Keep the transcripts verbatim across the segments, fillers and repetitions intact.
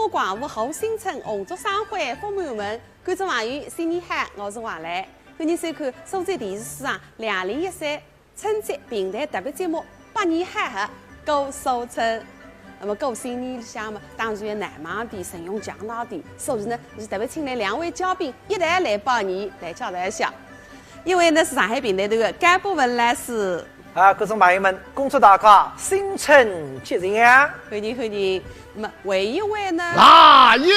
广播好新春，红烛生辉福满门。观众朋友，新年好，我是王兰。欢迎收看苏州电视书场两零一三春节评弹特别节目《百年好合过苏春》。那么过新年里向嘛，当然要难忘点，神勇强大点，所以呢，是特别请来两位嘉宾一道来拜年，来介绍一下。一位呢是上海评弹团的甘博文老师， 啊，观众朋友们，恭祝大家新春吉祥！欢迎，欢迎。那么还有一位呢？来也！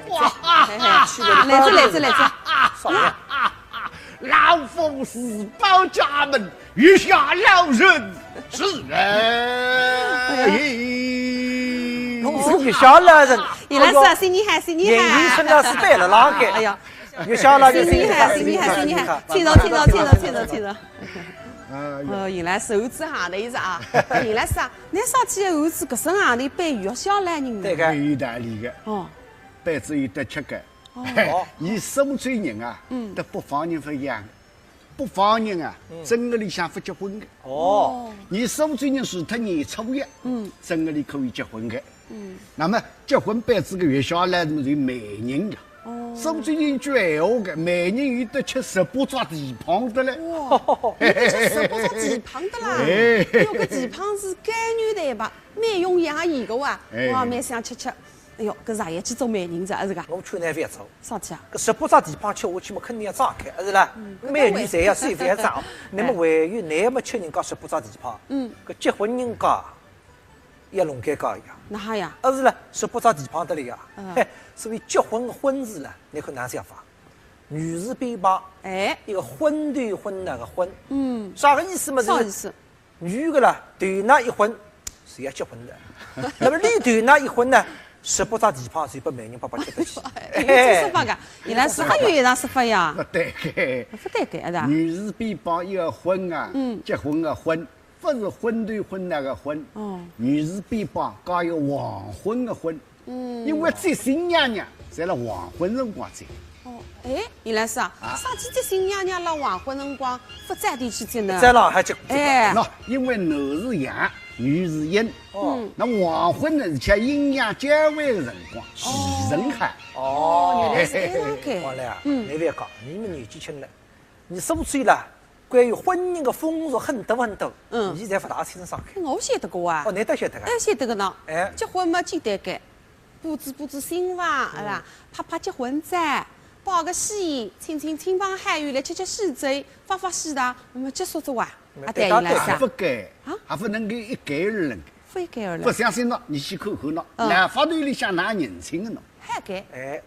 哇哈哈！来哉，来哉，来哉！啥呀？老夫自报家门，月下老人是来。侬是月下老人？叶老师啊，新年好，新年好。眼睛真的是白了那个。哎呀， 月下老人，新年好，新年好，新年好，请坐，请坐，请坐，请坐，请坐。哎呀。哦，原来是猴子行头一只啊。哎，叶老师啊，侬上去猴子搿身行头扮月下老人呢？对个。有道理个。哦。扮仔有得吃个。哦。嘿，伊苏州人啊，嗯。搭北方人勿一样个。北方人啊，嗯。正月里向勿结婚个。哦。伊苏州人除脱年初一，嗯。正月里可以结婚个。 嗯。那么结婚扮仔个月下老人么就媒人呀。哦。苏州人句闲话个，媒人有得吃十八只蹄髈个嘞。哇，有得吃十八只蹄髈个啦！哎。哎哟，搿蹄髈是该牛蛋白，蛮养颜个哇。哎。哇，蛮想吃吃。哎哟，搿夜夜去做媒人哉，是个？我劝侬覅做。啥体啊？搿十八只蹄髈吃下去么，肯定要胀开，是啦？嗯，美女侪要瘦，侪要胀。搿倒会。那么还有，侬么吃人家十八只蹄髈，嗯。搿结婚人家 也弄尴尬呀。哪哈呀？啊，是了，十八只蹄髈得了呀。嗯。嘿，所以结婚婚字呢，侬看哪写法？女字边旁，哎。一个昏头昏脑个昏。嗯。啥个意思嘛？是啥意思？女个啦，头那一昏，是要结婚的。那么你头那一昏呢，十八只蹄髈就拨媒人伯伯吃得去。哎，有这说法个，原来是还有一样说法呀。勿对个。勿对个，是吧？女字边旁一个昏啊，嗯。结婚个婚。 勿是昏头昏脑个昏，哦。女字边旁加一个黄昏个昏。嗯。因为接新娘娘，侪辣黄昏辰光接。哦，哎，叶老师啊，啊。啥体接新娘娘辣黄昏辰光，勿早点去接呢？再了还接，哎。喏，因为男是阳，女是阴。哦。嗯。那黄昏呢，是吃阴阳交换个辰光，哦。气氛好。哦，原来是搿样个。王兰啊，嗯。侬覅讲，侬么年纪轻了，侬苏州啦， 关于婚姻个风俗很多很多，嗯。侬侪勿大清爽个。我晓得个哇。哦，侬倒晓得个。哎，晓得个呢。哎。结婚嘛，简单个，布置布置新房，嗯。是吧？拍拍结婚照，摆个喜宴，请请亲朋好友来吃吃喜酒，发发喜糖，那么结束哉哇。啊，对，对，对，对。还勿该，啊？还勿能够一概而论。勿一概而论。勿相信喏，侬去看看喏，嗯。老法头里向哪认亲个喏。还该。哎。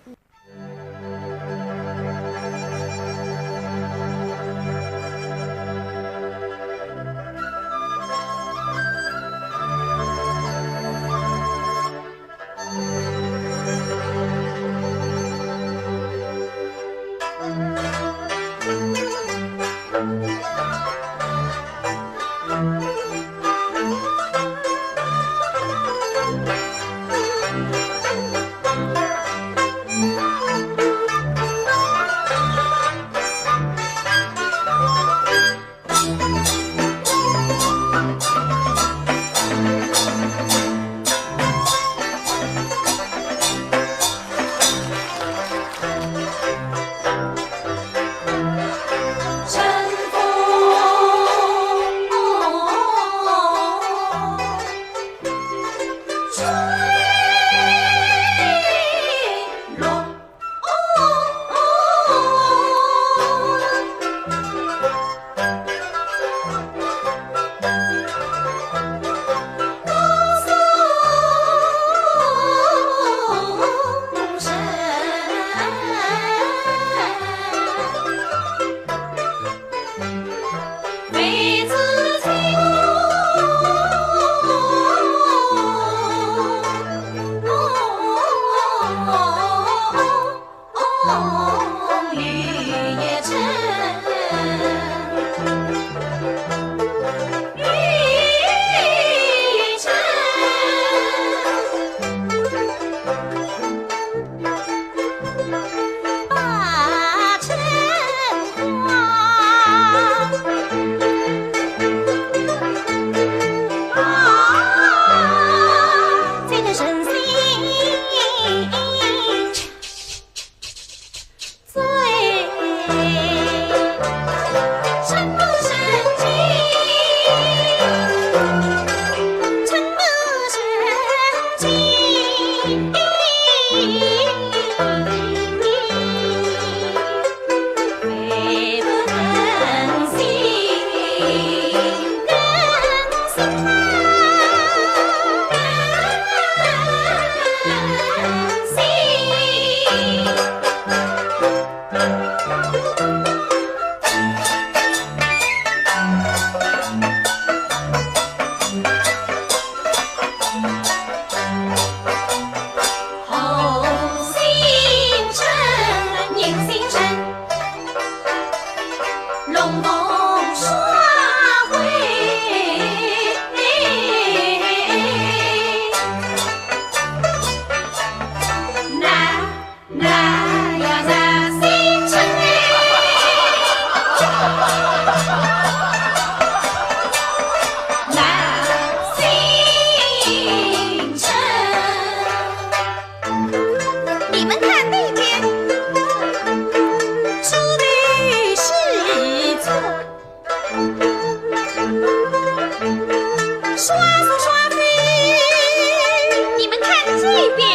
一边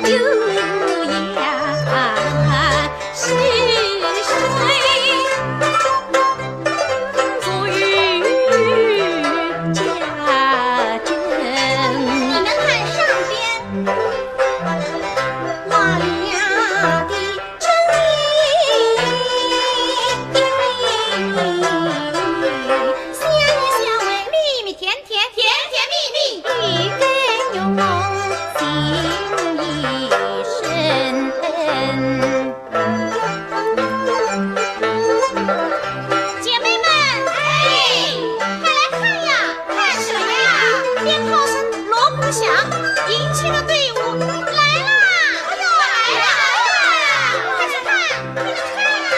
有呀是谁？你们看上边。 甜甜蜜蜜。姐妹们，哎，快来看呀！看什么呀？鞭炮声锣鼓响，迎亲的队伍来啦！哎呦，来啦，来啦！快去看，快去看啊！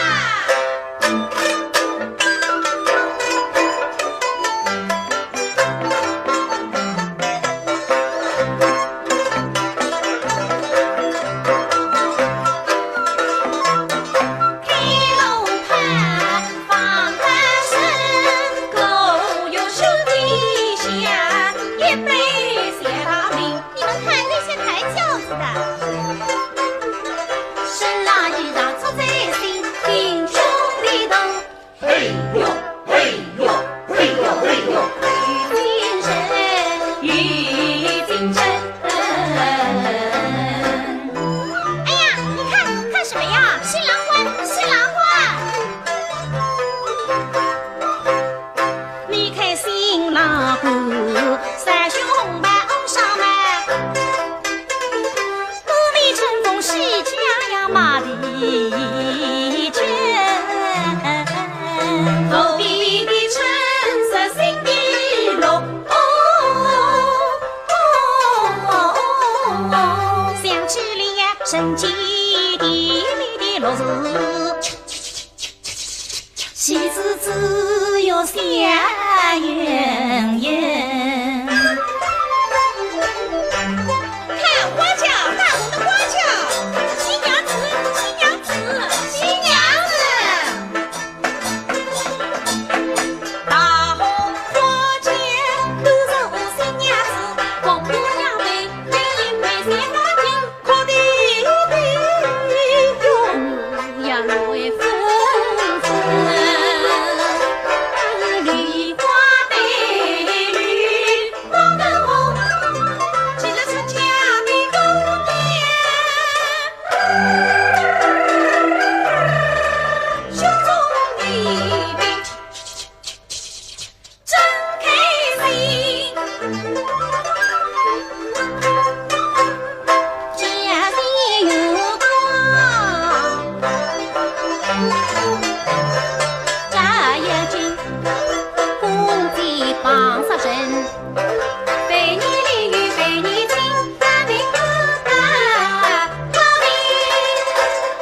你们看那些抬轿子的。哎呀，你看，看什么呀？新郎官，新郎官。 看花轿，大红的花轿，新娘子，新娘子，新娘子。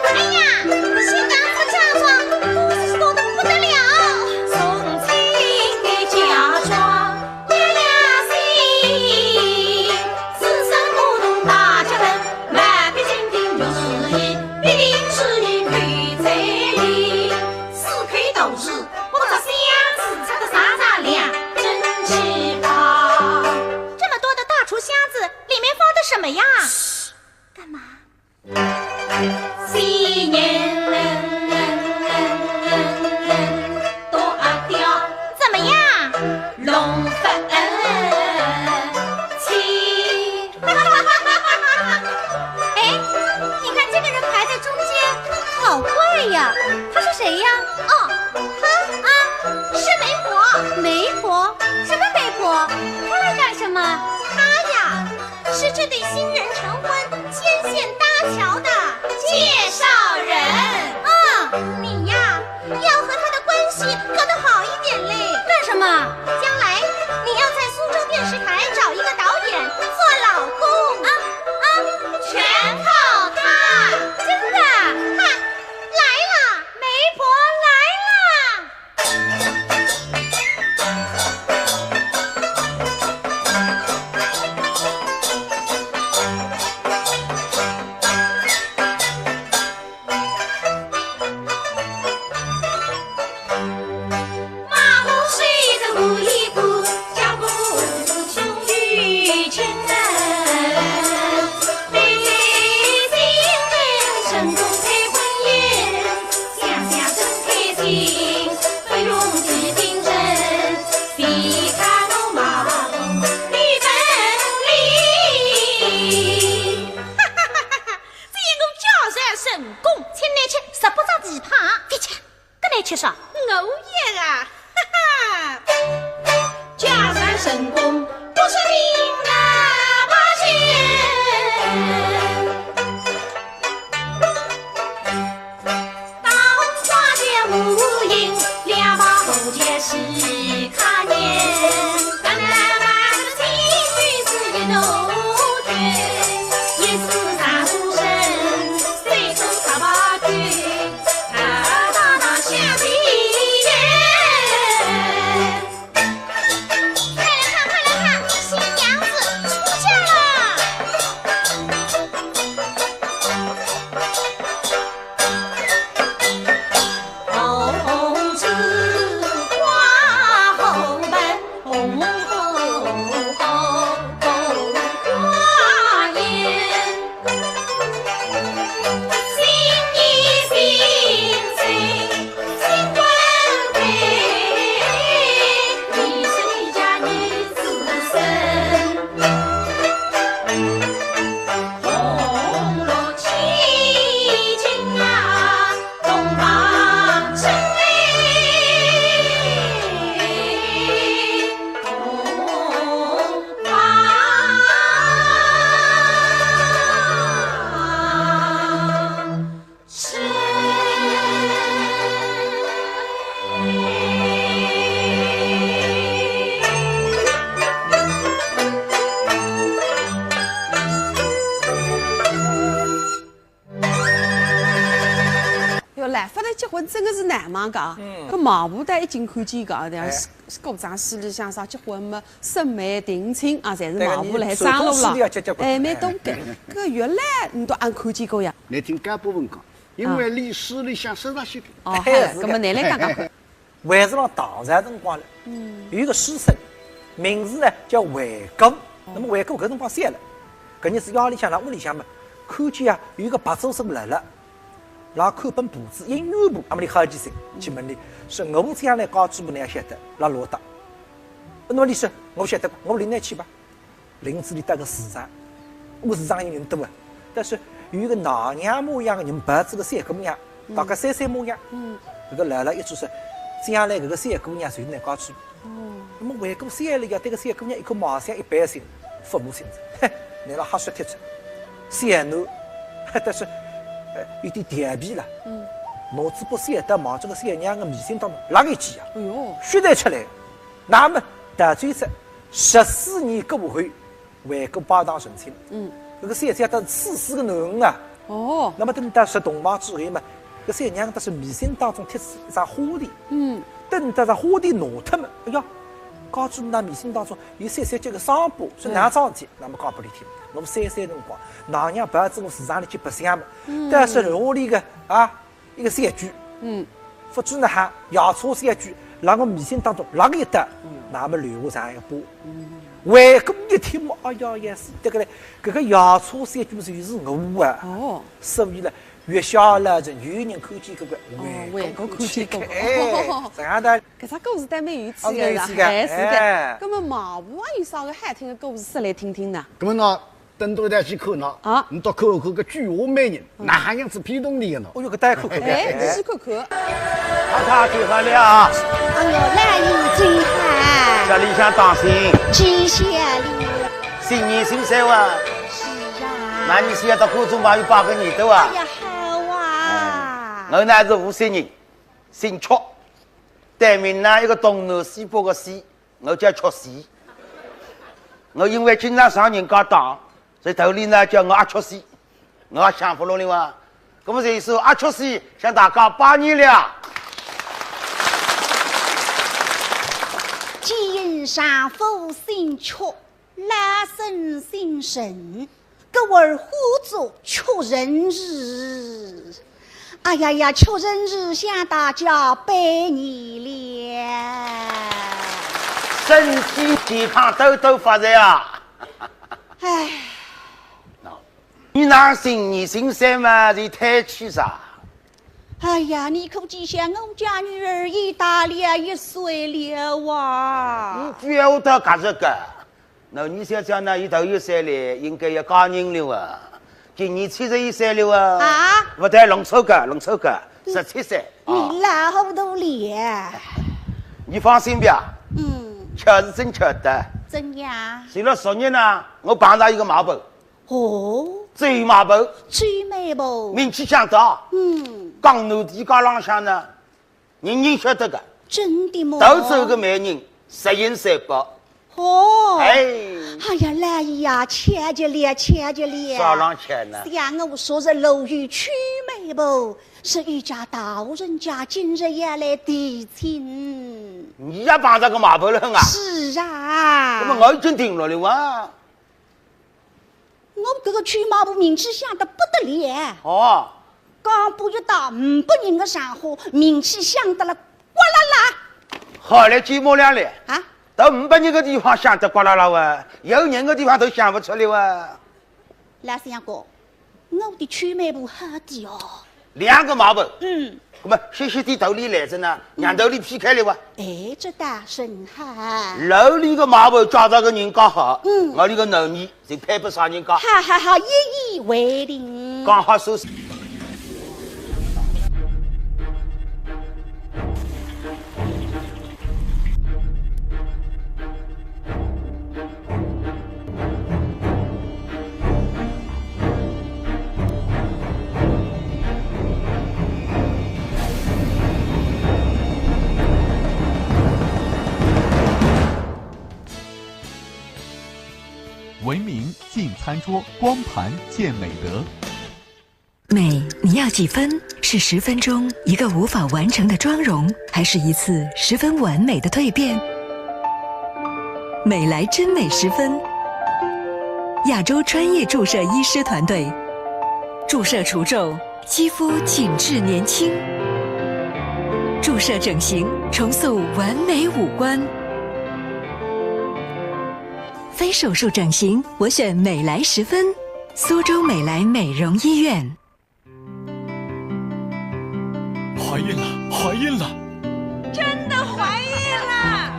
哎呀，新娘子嫁妆，多得不得了。 这么多的大厨箱子，里面放的什么呀？干嘛？ 怎么样？哎，你看这个人排在中间，好怪呀！他是谁呀？哦，他啊，是媒婆。媒婆？什么媒婆？她来干什么？她呀， 是这对新人成婚牵线搭桥的介绍人。嗯，你呀，要和他的关系搞得好一点嘞。干什么？将来你要在苏州电视台找一个导演做老公。啊，啊，全靠他。真的？哈，来了，媒婆来了。吃啥？我也啊，哈哈。家财神功不是命啊，把钱。当花的无影，两把火箭是看见。快来看，快来看，新娘子出嫁了！哟，来勿及结婚真的是难嘛，嘎。嗯。搿媒婆倒已经看见个，对伐？哎。是，是故障势力像啥结婚嘛，审媒定亲啊，侪是媒婆来商量了。哎，蛮多个。搿原来你都俺看见过呀？你听干部问讲，因为历史里向说上去的。哦，好了，搿么拿来讲讲看。 还是辣唐朝辰光了，嗯。有一个书生，名字呢叫惠姑。哦。那么惠姑搿辰光小了，搿日子夜里向辣屋里向嘛，看见啊有一个白素贞辣辣，辣看本簿子，音乐簿，那么伊好奇心，去问伊，说我将来家主婆哪晓得，辣哪搭。那么伊说，我晓得，我领侬去吧。 林子里搭个市场，我市场里人多啊。但是有一个奶娘模样的人抱仔个小姑娘，嗯。大概三岁模样。嗯。搿个老老一直说，将来搿个小姑娘就是侬家主婆。哦。那么惠姑想了呀，对搿个小姑娘一看貌相一般性，勿母亲子，嘿，拿伊拉瞎说脱出。小囡，但是，呃，有点调皮了。嗯。拿仔把小刀望仔搿个小娘的眉心当中拉一记啊，哎哟。血侪出来了。那么，到最后，十四年过后， 惠姑拜堂成亲。嗯。搿个小姐搭处死个囡儿啊。哦。那么等到入洞房之后嘛，搿小娘搭是眉心当中贴仔一张花钿。嗯。等到搿花钿拿脱嘛，哎呀，家主婆眉心当中有小小叫个伤疤，是哪桩事体？嗯。那么讲拨伊听，我三岁辰光，奶娘抱仔我市场里去白相嘛，嗯。但是楼里个啊， 一个小鬼，嗯。勿知哪哈，夜叉小鬼，辣我眉心当中拉个一搭，嗯。那么留下这样一个疤。嗯。惠姑一听嘛，哎呀，也是，对个嘞，搿个夜叉小鬼就是我啊。哦。所以呢，月下老人有人看见搿个，哦，惠姑看见过。哎，这样的。搿只故事倒蛮有趣的，啊，蛮有趣的，哎，是的。哎。那么媒婆有啥个好听的故事说来听听呢？那么呢， 等到一道去看喏，啊。你到看看搿个鬼话美人，嗯。哪能样子骗动你的喏？哦哟，搿倒看看。哎，试看看。太太请好了啊。哎哟，老爷请好。家里向当心。谢谢了。新年新岁哇。是啊。那你是要到观众朋友拜个年头啊？哎呀，好啊。我乃是无锡人，姓曲，单名呢一个东南西北个西， 我叫曲西。我因为经常上人家当，所以头里呢叫我阿曲西，我也想勿落了哇。那么这一首阿曲西向大家拜年了。今上父姓曲，老孙姓陈， 故而呼作曲陈氏。哎呀呀，曲陈氏向大家拜年了。身体健康，多多发财啊！哎。喏，你哪新年新岁嘛，就叹气啥？哎呀，你可知晓我家女儿已大了一岁了啊。你不要到搿只个。 那你想想呢，伊头一岁嘞，应该要嫁人了啊，今年七十一岁了啊。啊？勿对，弄错个，弄错个，十七岁啊。你老糊涂了。你放心吧，嗯。巧是真巧的。怎样？前了十年呢，我碰着一个卖婆。哦。周卖婆。周卖婆。名气响的。嗯。讲南地界浪向呢，人人晓得个。真的吗？到处个媒人，十全十美。 哦。哎。哎呀，老爷呀，巧极了，巧极了。啥浪巧呢？想我昨日路遇周卖婆，说有家道人家今日要来提亲。你也碰着个卖婆了啊？是啊。那么我已经定了的哇。 我搿个周卖婆名气响得不得了。哦。刚步一到五百人的场合，名气响得了呱啦啦。好嘞，寂寞两嘞。啊？到五百人的地方响得呱啦啦哇，有人的地方都响不出来哇。老相公，我的周卖婆好的哦。 两个卖婆。嗯。那么歇歇地头里来着呢，让头里劈开了哇。哎，这倒甚好。楼里个卖婆嫁着个人家好，嗯。我里个囡儿就配不上人家。哈哈哈，一言为定。刚好收拾。 文明进餐桌，光盘见美德。 美，你要几分？是十分钟一个无法完成的妆容，还是一次十分完美的蜕变？美莱真美十分，亚洲专业注射医师团队，注射除皱，肌肤紧致年轻，注射整形，重塑完美五官。非手术整形，我选美莱十分，苏州美莱美容医院。 怀孕了，怀孕了！真的怀孕了！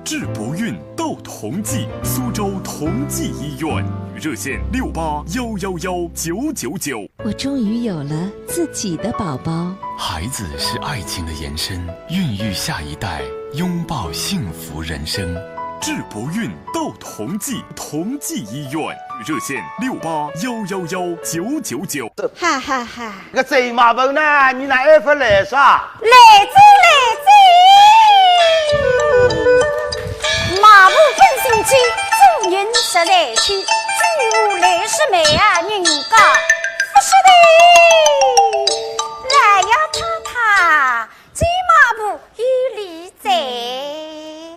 治不孕到同济，苏州同济医院，热线六八幺幺幺九九九。我终于有了自己的宝宝。孩子是爱情的延伸，孕育下一代，拥抱幸福人生。治不孕到同济，同济医院，热线六八幺幺幺九九九。 哈哈哈。搿周卖婆呢，你哪还勿来噻？来哉，来哉！卖婆本姓周，做人实在气，周府来是卖啊人家，勿是的。老爷太太，周卖婆有礼哉。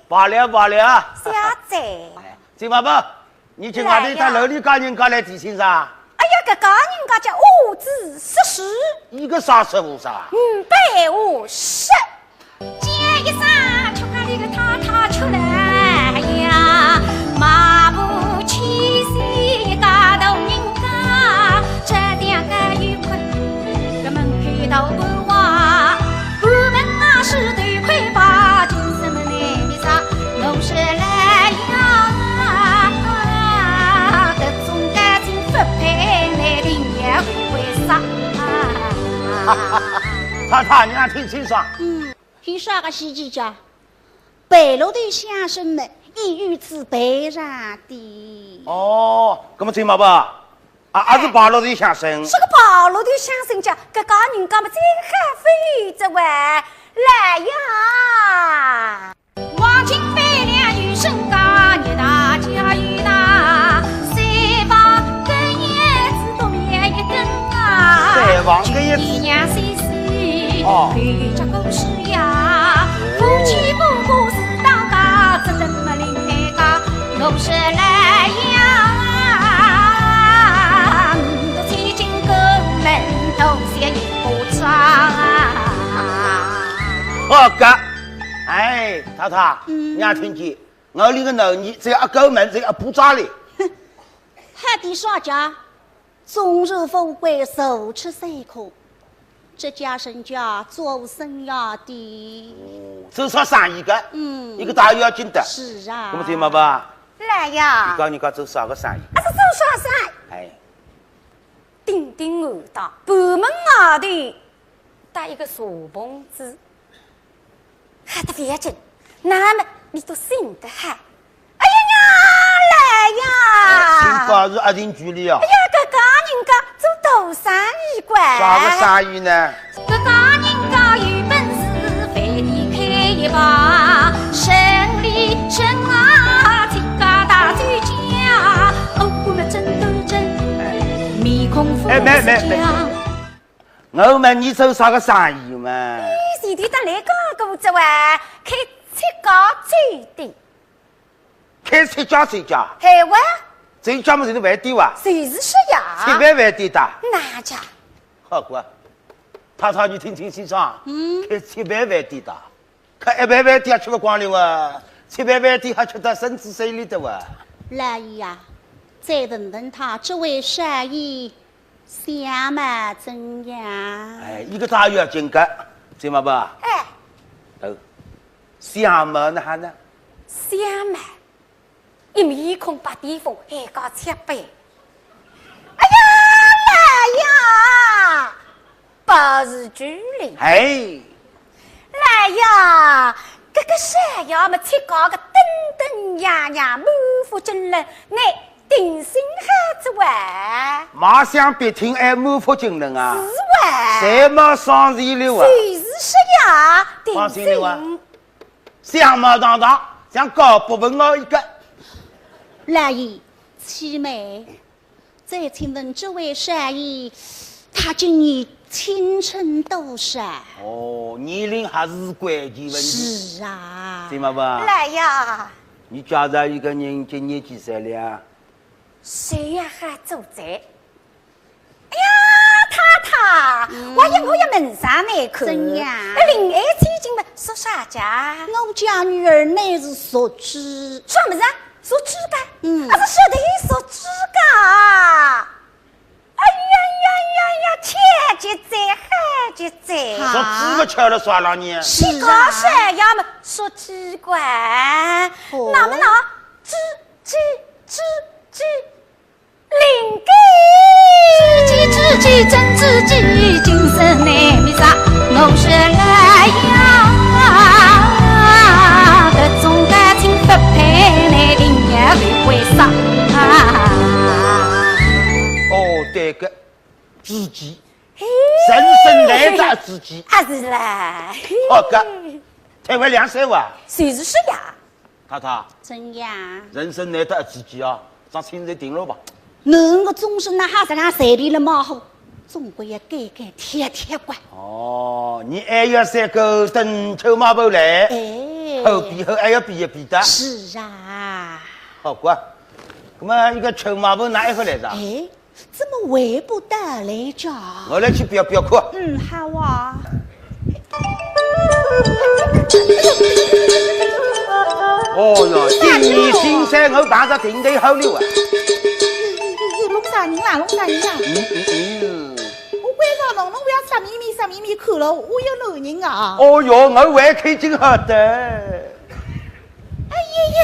罢了，罢了。小姐。哎，周卖婆， 你去外头搭楼里家人家来提亲噻？哎呀，搿家人家叫五子四十。一个啥说法噻？五百五十。叫一声，吃咖哩个太太出来呀，卖婆千岁一家大人家，这两个有困，搿门口到不话， 我们那是对魁拔，今生么来的啥？我是来呀，各种感情分配来的也为啥？太太，你还听清爽？嗯，有啥个稀奇家？白鹿头乡绅么，也有此辈上的。哦，那么周卖婆， 啊，还是白鹿头乡绅。是个白鹿头乡绅家，搿家人家么最好勿有这位来呀。黄金百两有身价，日大家有大，三房更叶子多面一根啊。三房更叶子。一样岁数，哦。有这故事呀，夫妻不过是当家，只等么另外家。 我是来呀，我走进宫门，东西一把抓。好个，哎，太太，嗯。你也听见，我里个囡儿只要一过门，只要一巴掌哩。哼，好的啥家？ 纵然富贵，坐吃山空，这家人家做生意的。哦，做啥生意个？嗯。一个大要紧的。是啊。那么周卖婆，来呀。你讲你讲做啥个生意？啊，是做啥生意？哎。顶顶我的，盘门外头搭一个茶棚子，好得勿要紧，那么俚笃寻得好。哎呀呀，来呀！哎，寻到是阿定局里啊。哎呀，搿家人家做大生意个。啥个生意呢？搿家人家有本事，饭店开一排，生理人啊，自家打嘴架，哦，我们真斗争，面孔哎，没没没没。 我问你做啥个生意嘛？哎，前头搭倷讲过哉哇，开七家酒店。开七家酒家？嘿哇。酒家么就是饭店哇？就是说呀。七爿饭店的？哪家？好个，太太你听听清爽，嗯。开七爿饭店的。 搿一爿饭店也吃勿光了哇，七爿饭店还吃得身子碎里的哇。老爷呀，再问问他这位少爷相貌怎样？哎，一个大要紧个，知道吧？哎。哦，相貌哪哈呢？相貌？ 一面孔白癜风，还搞七爿。哎呀，来呀，不是距离。哎。来呀，搿个少爷么七家个登登样样，满腹经纶，倷定心好哉哇。马上别听，哎，满腹经纶啊。是哇。侪没伤心了啊。就是说呀，定心。放心了啊。 相貌堂堂，像高博文我一个。老爷，启禀，再请问这位少爷，他今年青春多少？哦，年龄还是关键问题。是啊。对吗吧？来呀。你家里一个人今年几岁了？谁呀，还做贼？ 哎呀，太太，嗯。我也，我也问上倷看。怎样？哎，林爱卿今么属啥家？我家女儿乃是属猪。啥物事啊？属猪个？嗯。啊，是说的属猪个。哎呀呀呀呀，巧极哉，好极哉。啊。属猪个巧了啥了呢？是啊。搿个少爷么属猪个。哦。那么呢，猪，猪，猪，猪。 灵个。知己知己真知己，今生难觅着。我说来呀，搿种感情不配，难定也为啥？哦，对个，知己，嘿。人生难得知己。啊，是啦。好个，台湾两三万。就是说呀。 太太。怎样？人生难得知己啊，咱亲热定了吧。侬个终身哪哈实梗随便了嘛好，总归要改改贴贴个。哦，你还要三个等臭马婆来，哎。后比后还要比一比的。是啊。好个，那么一个臭马婆哪一个来着？哎。 怎么回不到来着？我来去标标看。嗯，好啊。哦哟，今年新山我碰着顶头好了啊。哟，哟，哟，弄啥人啦，弄啥人啦？嗯，嗯，嗯。我关照侬，侬勿要色眯眯，色眯眯看了，我有男人啊。哦哟，我还看见好的。 哎呀呀，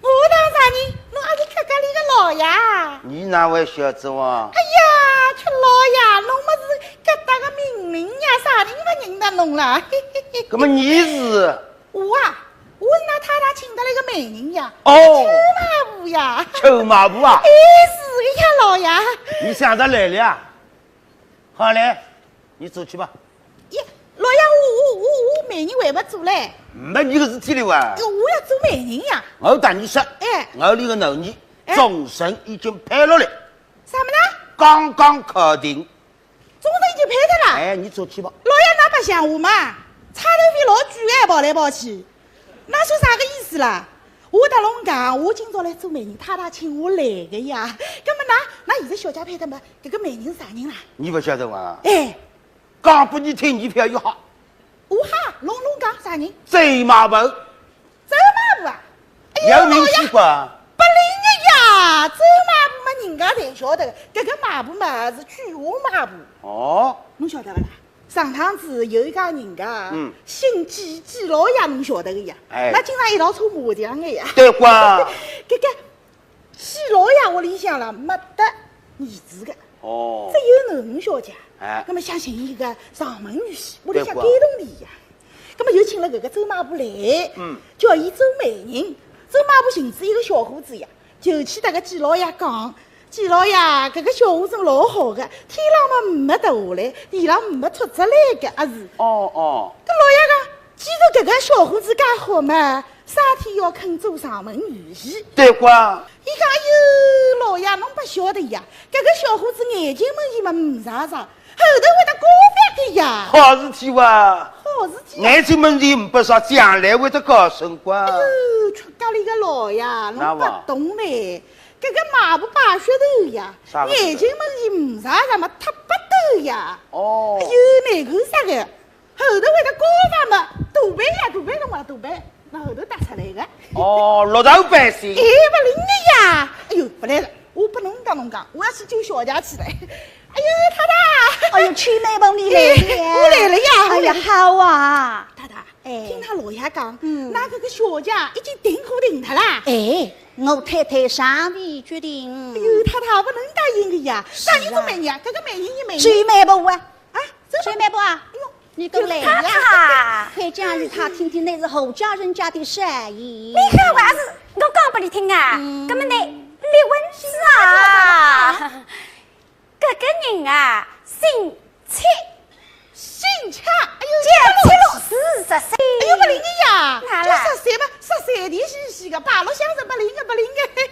我当啥人？侬阿是客家里个老爷？你哪会晓得哇？哎呀，吃老爷，侬么是搿搭个名人呀，啥人勿认得侬啦？嘿嘿嘿。那么你是？我啊，我是㑚太太请得来个媒人呀。哦。臭马婆呀。臭马婆啊？哎，是个呀，老爷。你想着来了呀？好嘞，你走去吧。 咦，老爷，我，我，我，我媒人还没做嘞。没你个事体了哇。哟，我要做媒人呀。我搭你说，哎。我里个囡儿，哎。终身已经配落来。啥么呢？刚刚敲定。终身已经配脱了？哎，你出去吧。老爷，㑚白相我嘛？差头费老贵哎，跑来跑去。 那算啥个意思啦？我搭侬讲，我今朝来做媒人，太太请我来个呀。葛么㑚，㑚现在小姐配得么，搿个媒人啥人啦？你勿晓得伐？哎。讲拨你听，你覅吓。我吓，侬，侬讲啥人？周妈婆。周妈婆啊？哎呀，有名气勿？老爷，勿灵个呀，周妈婆么人家侪晓得个，搿个妈婆么是鬼话妈婆。哦。侬晓得勿啦？ 上趟子有一家人家，嗯。姓季，季老爷侬晓得个呀。哎。㑚经常一道搓麻将个呀。对个。搿个季老爷屋里向啦，没得儿子个，哦。只有囡儿小姐，哎。那么想寻一个上门女婿，屋里向对过。该动地呀。那么又请了搿个周卖婆来，嗯。叫伊周媒人。周卖婆寻仔一个小伙子呀，就去搭个季老爷讲，季老爷，搿个小伙子老好个，天浪么没掉下来，地浪没戳出来个，啊是。哦，哦。搿老爷讲，既然搿个小伙子介好嘛，啥体要肯做上门女婿？对过。 伊讲，哎哟，老爷，侬勿晓得呀，搿个小伙子眼睛门前么没啥啥，后头会得高发个呀。好事体哇！好事体呀。眼睛门前没啥，将来会得高升个。哎哟，出家里个老爷，侬勿懂嘞，搿个卖婆摆噱头呀，啥个噱头？眼睛门前没啥啥么，忒勿对呀。哦。哎哟，难看啥个？ 后头会得高发么，大背呀，大背侬啊，大背，那后头搭出来个。哦，落头背心。哎，勿灵个呀！哎哟，勿来了，我拨侬讲，侬讲，我要去救小姐去了。哎哟，太太！哎哟，秋妹婆，你来了呀？哎，我来了呀，哎呀，我来了。好啊。太太，哎。听㑚老爷讲，嗯。㑚搿个小姐已经定好定脱啦。哎，我太太尚未决定。哎哟，太太，勿能答应个呀。是啊。啥人做媒人啊？搿个媒人，伊媒人。秋妹婆啊。啊，这个，秋妹婆啊。哎哟， 你过来呀，太太。快讲与他听听，乃是何家人家的少爷。你看我还是我讲拨你听啊，嗯。那么呢，李文是啊，搿个人啊，姓戚。姓戚？哎哟，叫戚老师，十岁。哎哟，勿灵个呀，哪啦？就十岁嘛，十岁的是是个，八六乡是勿灵个，勿灵个。哎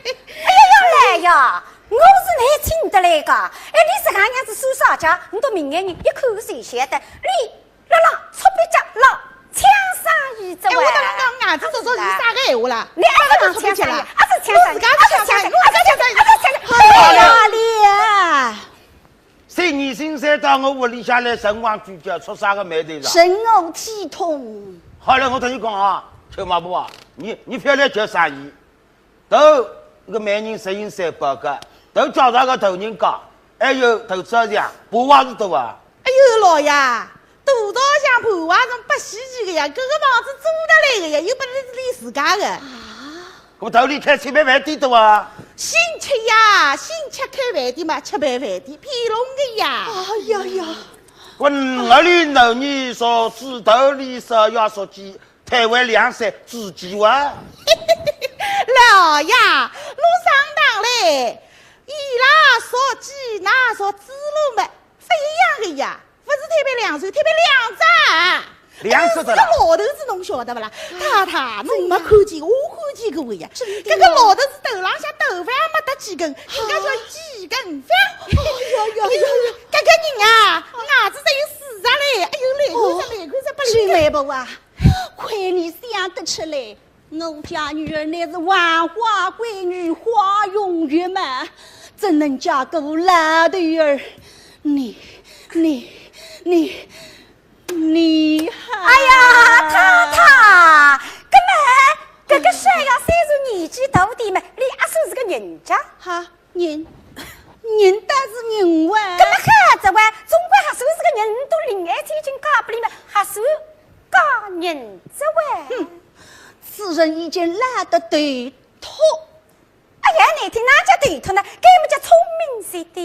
呀，要来呀，我是来请得来个。哎，你自家娘子算啥家，你到明眼人一看就晓得，你 辣辣搓鼻脚，辣抢生意哉喂。哎，我搭侬讲，牙齿做做是啥个闲话啦？你还是讲抢生意，还是抢生意，还是抢生意，还是抢生意，还是抢生意。好了，你啊，三年新三到我屋里向来，辰光聚焦，出啥个霉头了？神我体统。好了，我搭侬讲啊，秋妈婆啊，你，你覅来叫生意。 头搿个媒人十斤三百个，头叫啥个头人家，还有头子啊，白话是多啊。哎哟，老爷，大道上白话是勿稀奇个呀，搿个房子租得来个呀，又勿是伊自家个。啊？搿么头里开吃爿饭店多啊？姓戚呀，姓戚开饭店嘛，吃爿饭店，骗侬个呀。哎呀呀。搿屋里头人说，猪头里说要说鸡， 台湾两山自己哇。老爷，路上当嘞，伊拉说鸡，那说猪肉么，勿一样个呀，勿是台北两州，台北两只啊。两只的啦。搿个老头子侬晓得勿啦？太太，侬没看见，我看见过个呀。搿个老头子头浪向头发没得几根，人家叫几根发。哎呦呦呦呦，搿个人啊，牙齿只有四只嘞，哎呦，来看啥，来看啥，勿灵个。秋妹婆啊， 亏你想得出来，我家女儿乃是黄花闺女，花容月貌，怎能嫁个老头儿？你，你，你，你还……哎呀，太太，搿么，搿个小丫头虽然年纪大点嘛，伊也算是个人家。哈？ 人，人倒是人哇。搿么好哉哇，总归还算是个人，侬到临海天已经嫁拨伊嘛，还算嫁人哉哇。哼，此人已经老得头秃。哎呀，难听，哪叫头秃呢？搿么叫聪明绝顶。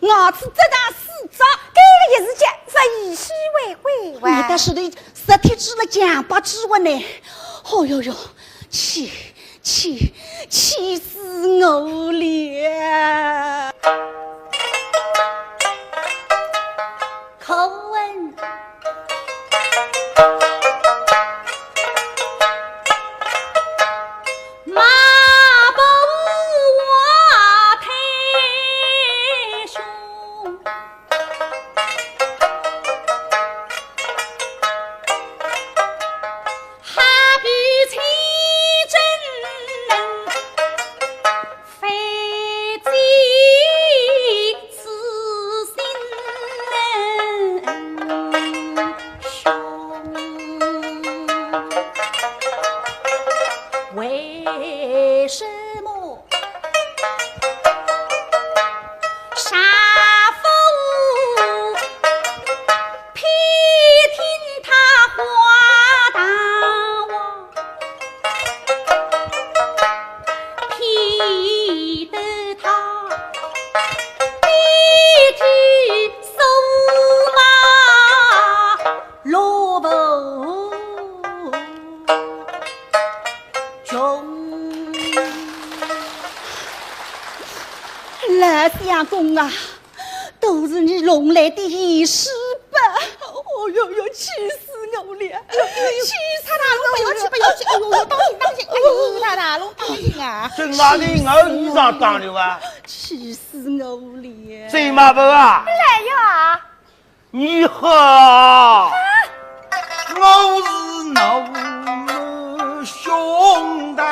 牙齿只剩四只。搿个也是叫物以稀为贵哇。你倒是对 实体指了讲不指我呢。哦哟哟，气，气，气死我了！可问马步华太兄， 哈比清蒸飞机。相公啊，都是你弄来的稀屎吧？哦哟哟，气死我了！哎呦哎呦，气死我了！不要去，不要去！哎呦呦，当心当心！哎呦，大大龙当心啊！这哪里我衣裳当了啊？气死我了！醉马婆啊，来呀！你好，我是侬兄弟，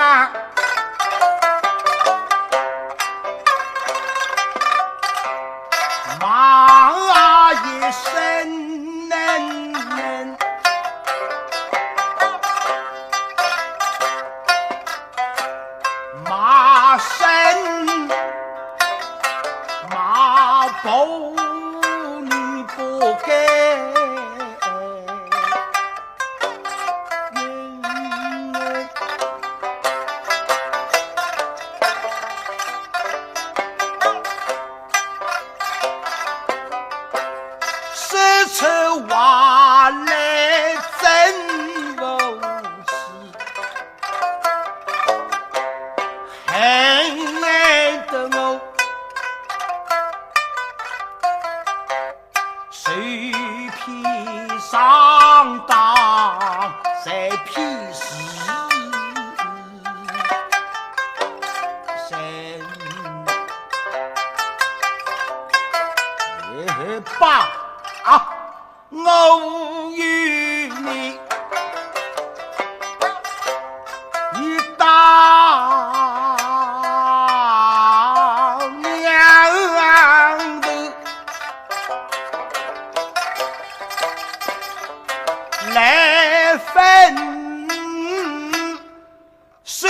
骂一声，骂声，骂不你不该。说出话来真无趣，恨得我 谁披上当，谁披是谁。哎，爸啊，我与你 一道娘的来分手。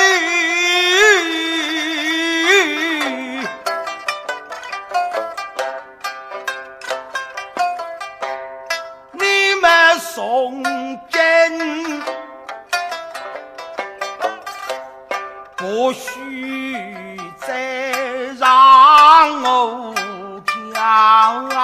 你们从今不许再让我家门。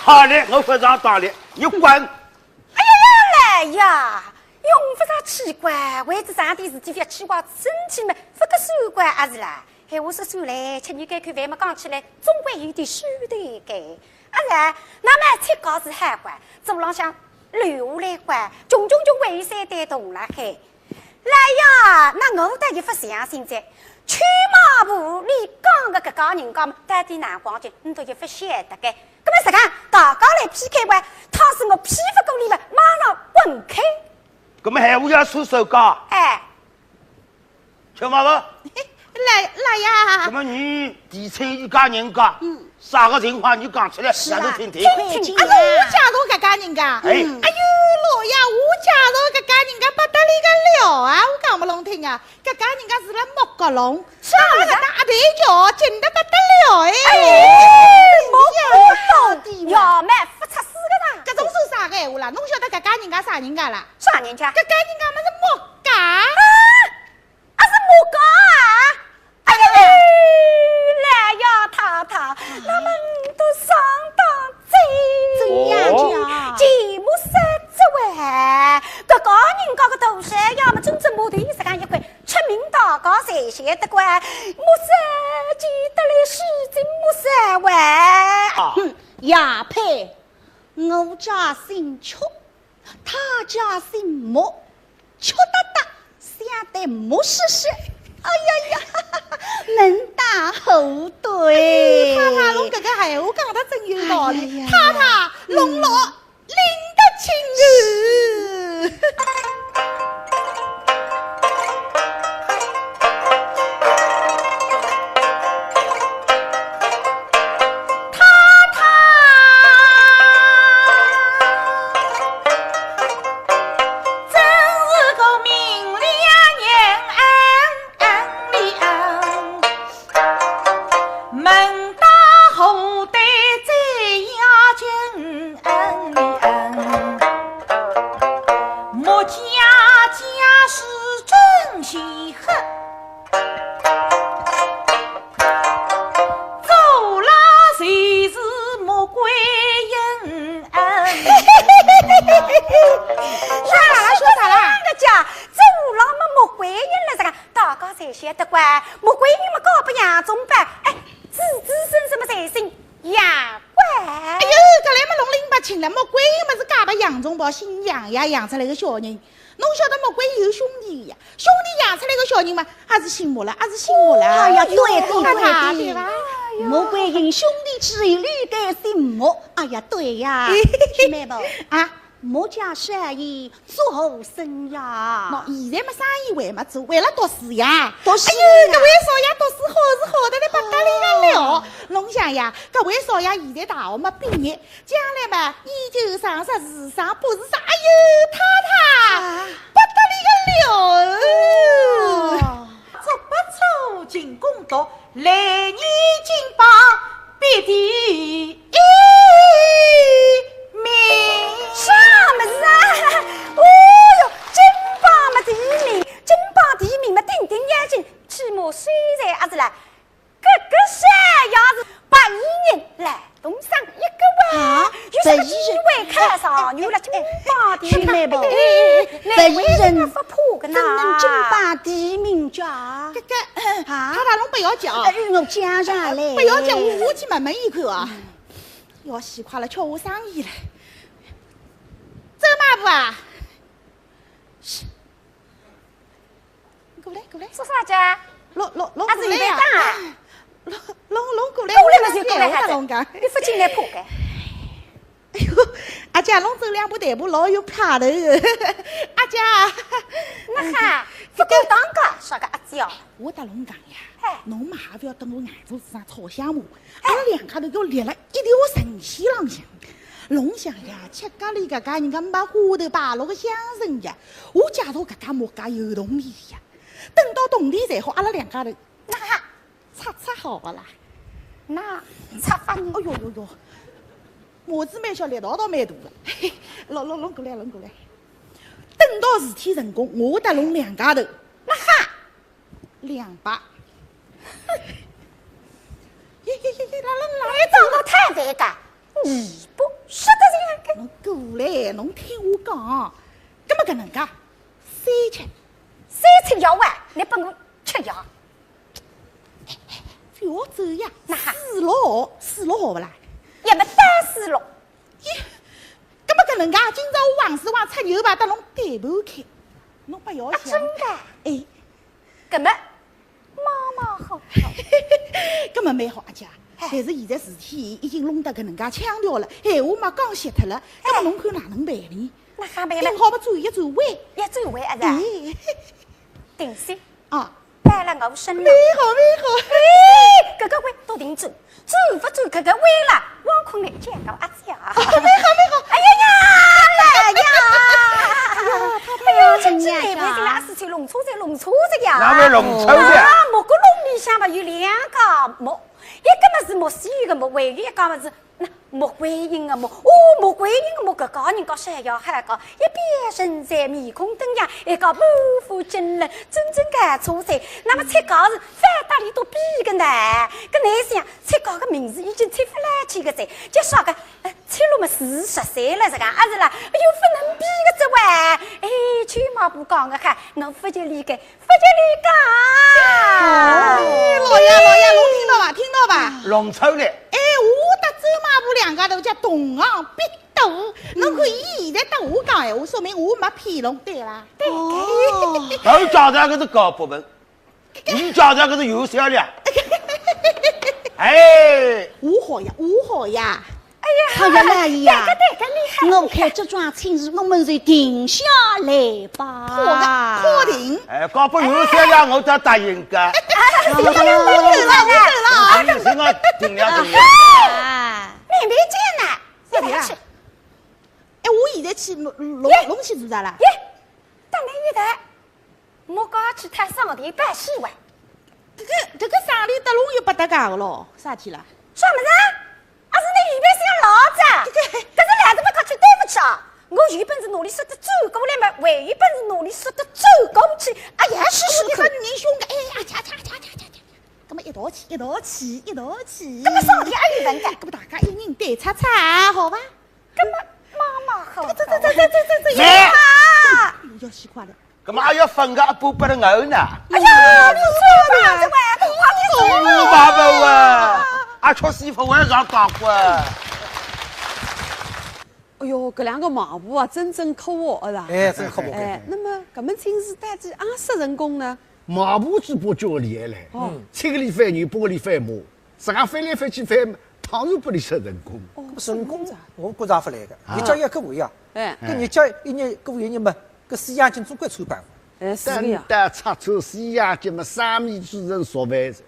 好嘞，我不上当了，你滚！ 哎呀呀，来呀，用不着奇怪，为仔这点事体覅奇怪，生气么，勿个算怪阿是啦。闲话说转来，吃日该口饭么讲起来，总归有点数头个。阿是，那么七家是好官，祖浪向留下来官，穷穷穷还有三代同了海。 来呀，那我倒也勿相信哉。邱马婆，你讲个搿家人家嘛，到底哪光景，你倒也勿晓得个。搿么实梗，大家来P K吧，倘使我P勿过你们，马上滚开。搿么闲话要出手个。哎。邱马婆。来，来呀。搿么你提亲一家人家，嗯。 啥个情况你讲出来，是啦，让我听听。听听，啊，是我介绍搿家人家。哎。哎呦，老爷，我介绍搿家人家不得了个了啊！我讲勿拢听啊，搿家人家是辣木榔弄，是啊，是啊。阿头桥近得不得了哎。哎，木榔弄，要么勿出事个啦。搿种算啥个闲话啦？侬晓得搿家人家啥人家啦？啥人家？搿家人家么是木家。啊？ 阿是木家啊？哎呀，来呀，太太，那么你都上当哉。怎样讲？钱木山之外，搿家人家个大小，要么真正木头实梗一块，出名大家侪晓得个。木山记得来是金木山喂。啊。哼，也配，我家姓邱， 他家姓木，邱大大，想得木实实。哎呀呀，门当户对。哎，太太，侬搿个闲话讲得真有道理。哎呀呀。太太，侬老领得清哦。 太太，真是个明理人，门当户对最要紧，木家家世真稀罕。 做了就是穆桂英。啥啦？说啥啦？搿家做了晓得个，穆桂英么嫁拨杨宗保，哎，子子孙孙么侪姓杨个。哎哟，搿来么弄拎勿清了，穆桂英么是嫁拨杨宗保，姓杨呀，养出来个小人。侬晓得穆桂英有兄弟呀，兄弟养出来个小人嘛，也是姓穆了，也是姓穆了。哎呀，对对对对，对吧？哎哟。穆桂英兄弟之一，历代姓穆。哎呀，对呀，妹妹。啊？ 穆家生意做好生呀。喏，现在么生意还没做，为了读书呀。读书呀。哎哟，搿位少爷读书好是好得来不得了个了。哦。侬想呀，搿位少爷现在大学么毕业，将来么研究生、博士生、博士生，哎哟，太太，啊。不得了个了。哦。足不出勤工读， 来年金榜必第一名。啥物事啊？哦哟，金榜么第一名，金榜第一名么顶顶要紧，起码虽然也是啦，搿个啥样子，白衣人来。 东上一个哇，啊，有啥个机会看上，有了金榜的。哎，哎，哎，白衣人勿怕个呐。怎能金榜第一名家？这个，啊？他大龙不要讲。哎，我讲上来。不要讲，我，我去问问伊看啊。要死快了，叫我生意了。周马步啊，是。 过来，过来。做啥去啊？侬，侬，侬过来呀。啊，是现在打啊？侬，侬，侬过来，过来嘛就过来，我搭侬讲。你勿进来怕个？哎哟，阿姐，侬走两步台步老有派头。阿姐。那哈，勿敢当个，啥个阿姐哦？我搭侬讲呀，哎。侬嘛也勿要等我眼珠子上吵相骂，哎。阿拉两家头要立辣一条阵线浪向。侬想呀，吃家里搿家人家没花头摆落个相承呀，我假如搿家木家有铜钿呀， 等到铜钿赚好，阿拉两家头，那，拆拆好勿啦？那，拆法呢？哎哟哟哟，码子蛮小，力道倒蛮大个。嘿，侬，侬，侬过来，侬过来。等到事体成功，我搭侬两家头，那哈，两百。耶耶耶耶，来来来，侬长得太肥个，你不是的这样个。侬过来，侬听我讲，搿么搿能介，三千。三千要啊，你拨我吃药。 覅走呀，那哈。四六，四六好勿啦？也没得四六。咦，搿么搿能介，今朝我横竖横出牛排搭侬对半开，侬勿要想。啊，真的？哎。搿么，妈妈好。搿么蛮好，阿姐。哎。但是现在事体已经弄得搿能介腔调了，闲话嘛讲绝脱了，搿么，哎。侬看哪能办呢？那还办了。顶好么转一转弯。一转弯啊，是吧？哎。定心。 啊。摆了我身浪。蛮好，蛮好。哎，搿个弯倒定转，转勿转搿个弯啦，汪坤来见到阿姐啊。蛮好，蛮好。哎呀呀，来呀！哎呀，哎呀，真是难为情啊，事体弄错哉，弄错哉呀。哪会弄错哉？啊，木榔里向嘛有两个木，一个嘛是木须个木，还有一个嘛是 那穆桂英个穆，哦，穆桂英个穆，搿个人家是要喊个，一边神采面孔登样，一个满腹经纶，真正个出彩。那么出家是反搭里都比个呢，搿哪想，出家个名字已经出勿来去个哉，就说个，呃，出路么四十岁了，这个，啊是啦，哎哟，勿能比个哉喂，哎，舅妈不讲个哈，我勿就理个， 勿叫你讲。哎，老爷，老爷，侬听到伐？听到伐？弄错了。哎，我搭周妈婆两家头叫同行必斗，侬看伊现在搭我讲闲话，说明我没骗侬，对伐？对。哦。头早上搿是搞不文，伊早上搿是有销量。哎。我好呀，我好呀。 哎呀，哎呀，老爷呀，对个，对个，厉害，我看这桩亲事，我们就定下来吧。好的，好定。哎，搞不有销量，我才答应个。哎，我走了，我走了。我跟你说，我定了，定了。啊。慢慢讲呐，慢慢讲。哎，我现在去弄，弄，弄去做啥啦？耶，等你一等。 我刚去探上帝拜喜哇。搿个，搿个上帝搭侬又勿搭界个咯，啥体啦？啥物事啊？阿是侬预备想老子啊？搿个，搿是来得勿客气，对勿起啊！我有本事拿侬说得走过来嘛，还有本事拿侬说得走过去。哎呀，试试看。侬搿人凶个，哎呀，恰恰恰恰恰恰，搿么一道去，一道去，一道去。搿么上帝阿有文个？搿么大家一人对叉叉，好伐？搿么妈妈好。这这这这这这这，来。妈妈！哎哟，要死快了。搿么还要分个一半拨了我呢？哎呀，你说的，这位，我爸爸啊，啊，确实勿会上当过。哎哟，搿两个媒婆啊，真正可恶，是吧？哎，真可恶。哎，那么搿门亲事到底阿说成功呢？媒婆只不过叫厉害嘞，哦。七个里翻牛，八个里翻马，自家翻来翻去翻，当然拨俚说成功。哦，成功，我觉着勿来个，啊。日脚也过一样，哎。搿日脚一日过一日嘛，搿西洋镜总归穿帮。哎，是个呀。等到拆穿西洋镜嘛，生米煮成熟饭哉。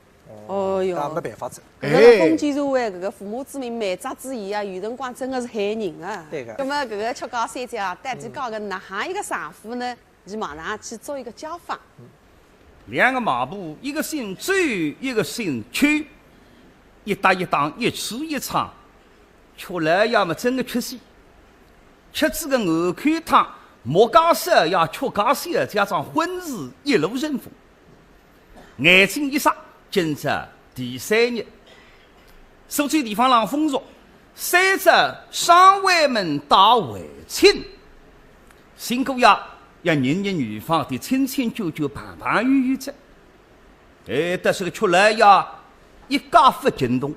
哦哟，那没办法哉。搿个封建社会，搿个父母之命，媒妁之言啊，有辰光真的是害人啊。对个。那么搿个曲家小姐啊，到底嫁个哪哈一个丈夫呢？ 伊马上去做一个家访。两个媒婆，一个姓周，一个姓邱，一搭一档，一吃一唱，曲老爷么真个缺席。吃仔个碗口汤，墨家少爷、曲家小姐，加上婚事一路顺风。 眼睛一眨，今朝第三日，苏州地方浪风俗，三朝上回门打回亲，新姑爷要认认女方，得亲亲旧旧，朋朋友友哉。哎，但是个曲老爷一介勿惊动。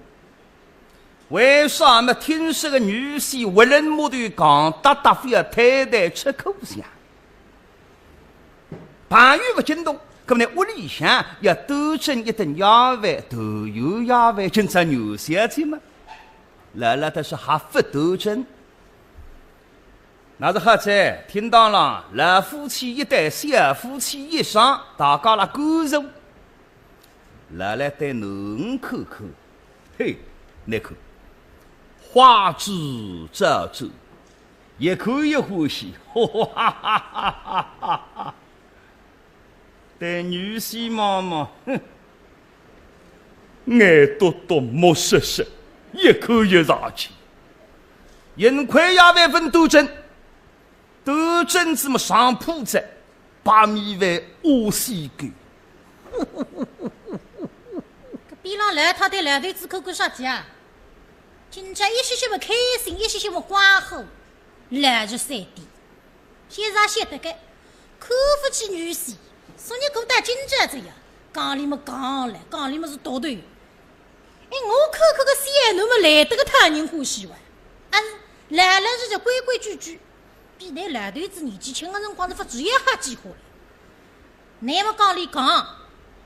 为啥么听说个女婿活龙木头，犟搭搭，覅推台吃苦香？朋友勿惊动，搿么呢，屋里向要端正一顿夜饭，团圆夜饭，今朝女婿要请嘛，老老实实还勿端正。 那是好哉，厅堂浪老夫妻一对，小夫妻一双，大家辣干坐。老老对囡儿看看，嘿，倷看，花枝招展，一看一欢喜，哈哈哈哈哈哈！ 对女婿望望，哼，眼笃笃，目实实，一看一上气。幸亏夜饭勿端正，端正仔么上铺仔，白米饭屙稀狗。搿边浪老太太老头子看看啥体啊？今朝一歇歇么开心，一歇歇么光火，老实三点。 现在晓得个，看勿起女婿，昨日过到今朝仔呀，讲理么讲了，讲理么是毒头。哎，我看看个小囡么来得个讨人欢喜哇，啊，老老实实规规矩矩，比倷老头子年纪轻个辰光是勿至于好几化了。倷么讲理讲，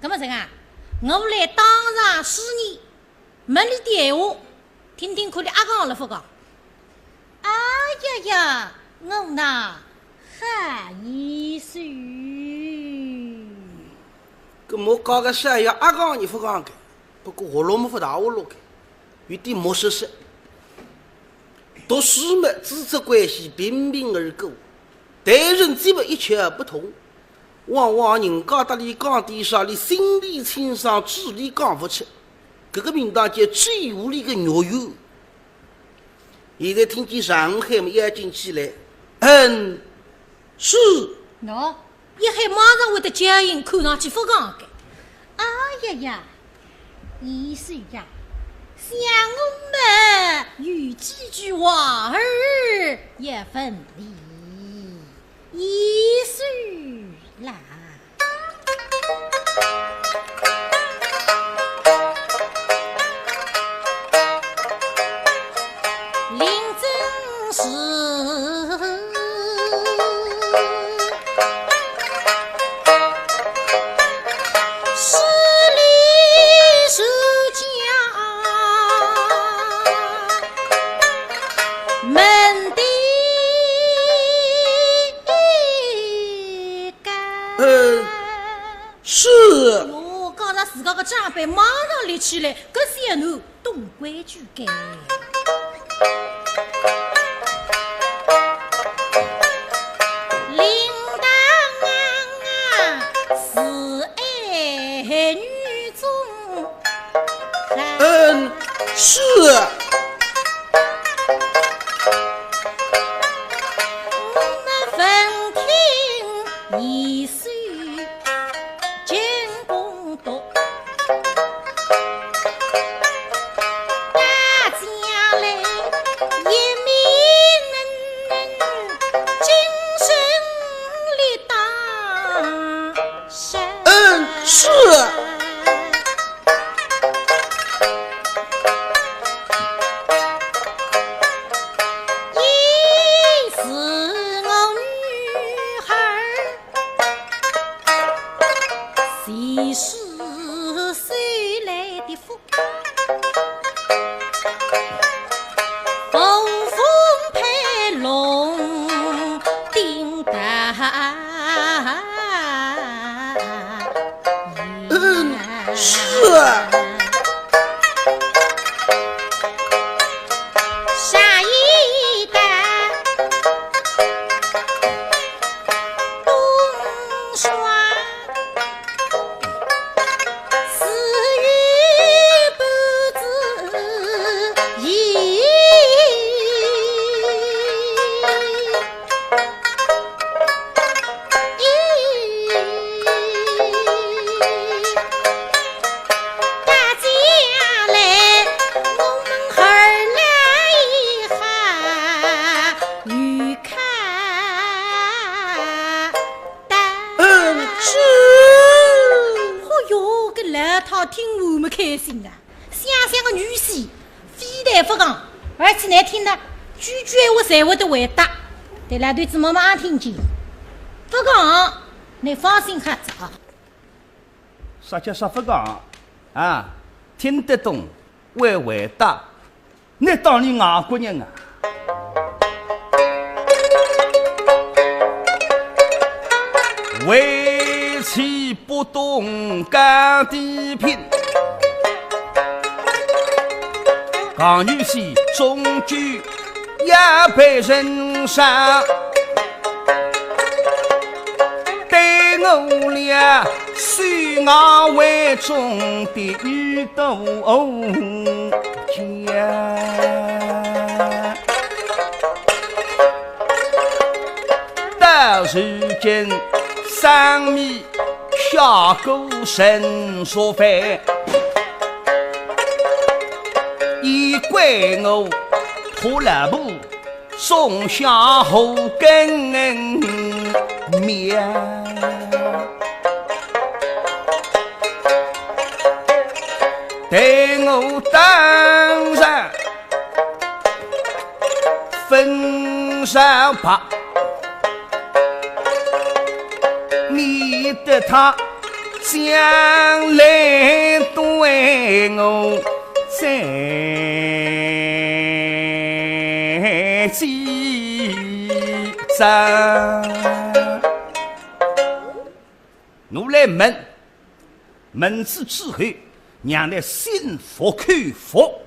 搿么这个啊，我来打上十年， 问俚点闲话，听听看俚阿讲了勿讲。哎呀呀，我呐，好意思。搿么讲个啥呀，阿讲也勿讲个，不过活络么勿大活络个，有点木塞塞。读书么，知识关系平平而过，待人接物一窍不通。 往往人家搭俚讲点啥，俚心里清爽，嘴里讲勿出。搿个名堂叫嘴巴里个肉圆。现在听见上海么要紧起来，嗯，是。喏，一喊马上会得叫应，看上去勿讲个。哎呀呀，意思呀，想我们有几句话儿也问俚。 一首啦。林真是势利是家门的 一个。呃，是。哟，刚才自家个长辈马上立起来，搿小囡懂规矩个。领导啊，是爱女中 嗯，是。我们闻听一声惊动动，大家是。因是我女孩儿，前世修来的福。 凤凤配龙顶大嗯，是。下一代东双 是有不知意。大家来，我们二来一下，与看。 嗯，是。嚯哟，搿老太听完么开心啊！想想个女婿，非但勿讲，而且难听呢，句句闲话侪会得回答。对老头子慢慢听见，勿讲，侬放心好哉啊。啥叫啥勿讲啊？听得懂，会回答。 你当你外国人啊？为妻不懂讲地品，讲女婿终究也被人杀。对我俩 是我为中的女都家。到如今，生米下锅成熟饭，也怪我拖拉布 种下后根苗。待我当然分上吧，免得他将来对我 再见。我来问，问仔之后，让你心服口服。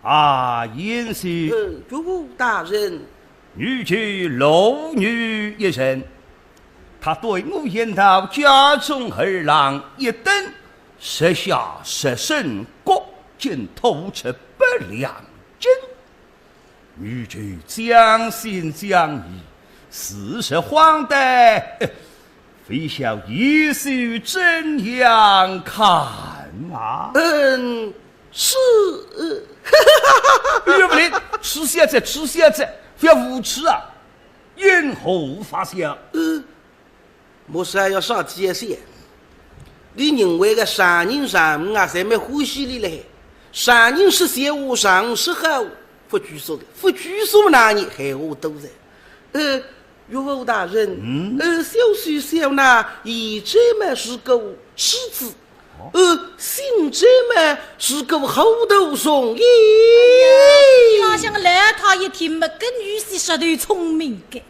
啊，贤婿。呃，岳父大人。女就罗女一人，她对我言道：家中儿郎一等， 十下十省各境吐出百两金。女就将信将疑，事实荒诞，非晓贤婿怎样看啊？嗯，是。岳父人，痴小子，痴小子，不要无耻啊！因何发笑？呃， 莫说要啥体也些，你认为个丈人丈母啊，侪蛮欢喜你嘞。丈人说闲话，丈母说好，勿拘束的，勿拘束哪里闲话多的。呃，岳父大人，嗯呃，小婿小囡现在嘛是个妻子，呃，现在嘛是个糊涂虫耶。哎呀，想想老太一听嘛，搿女婿实头聪明个。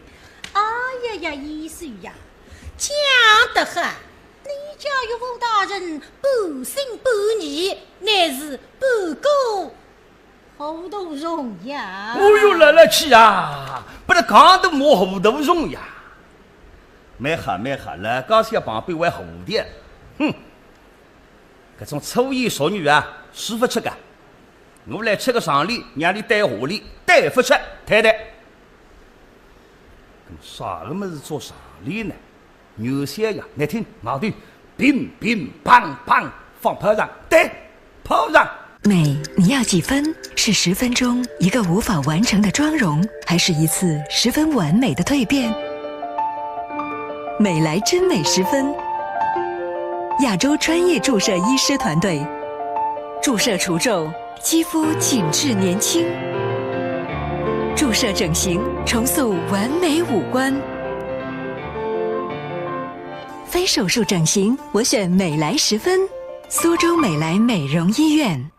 哎呀呀，贤婿呀，讲得好，你家岳父大人半信半疑，乃是半个糊涂虫呀。哦哟，来来去啊，把那讲得么糊涂虫呀。蛮好蛮好，老家小旁边还糊涂。哼，搿种粗言俗语啊，说勿出个。我来吃个长礼，让你带下礼，带勿出，太太。那么啥个么事做长礼呢？ 原先呀，你听，外头乒乒乓乓放炮仗，对，炮仗。美，你要几分？是十分钟一个无法完成的妆容，还是一次十分完美的蜕变？美莱真美十分，亚洲专业注射医师团队，注射除皱，肌肤紧致年轻；注射整形，重塑完美五官。非手术整形，我选美莱十分，苏州美莱美容医院。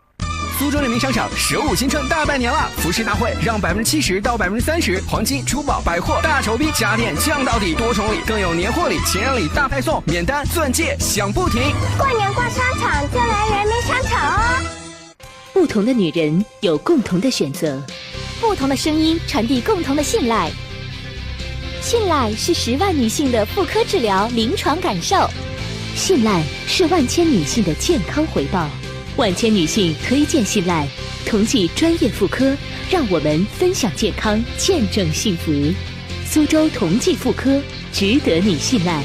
苏州人民商场首五新春大拜年了！服饰大会让百分之七十到百分之三十黄金、珠宝、百货大酬宾，家电降到底，多重礼更有年货礼、情人礼大派送，免单钻戒响不停。过年逛商场就来人民商场哦！不同的女人有共同的选择，不同的声音传递共同的信赖。信赖是十万女性的妇科治疗临床感受，信赖是万千女性的健康回报。 万千女性推荐信赖，同济专业妇科，让我们分享健康，见证幸福。苏州同济妇科，值得你信赖。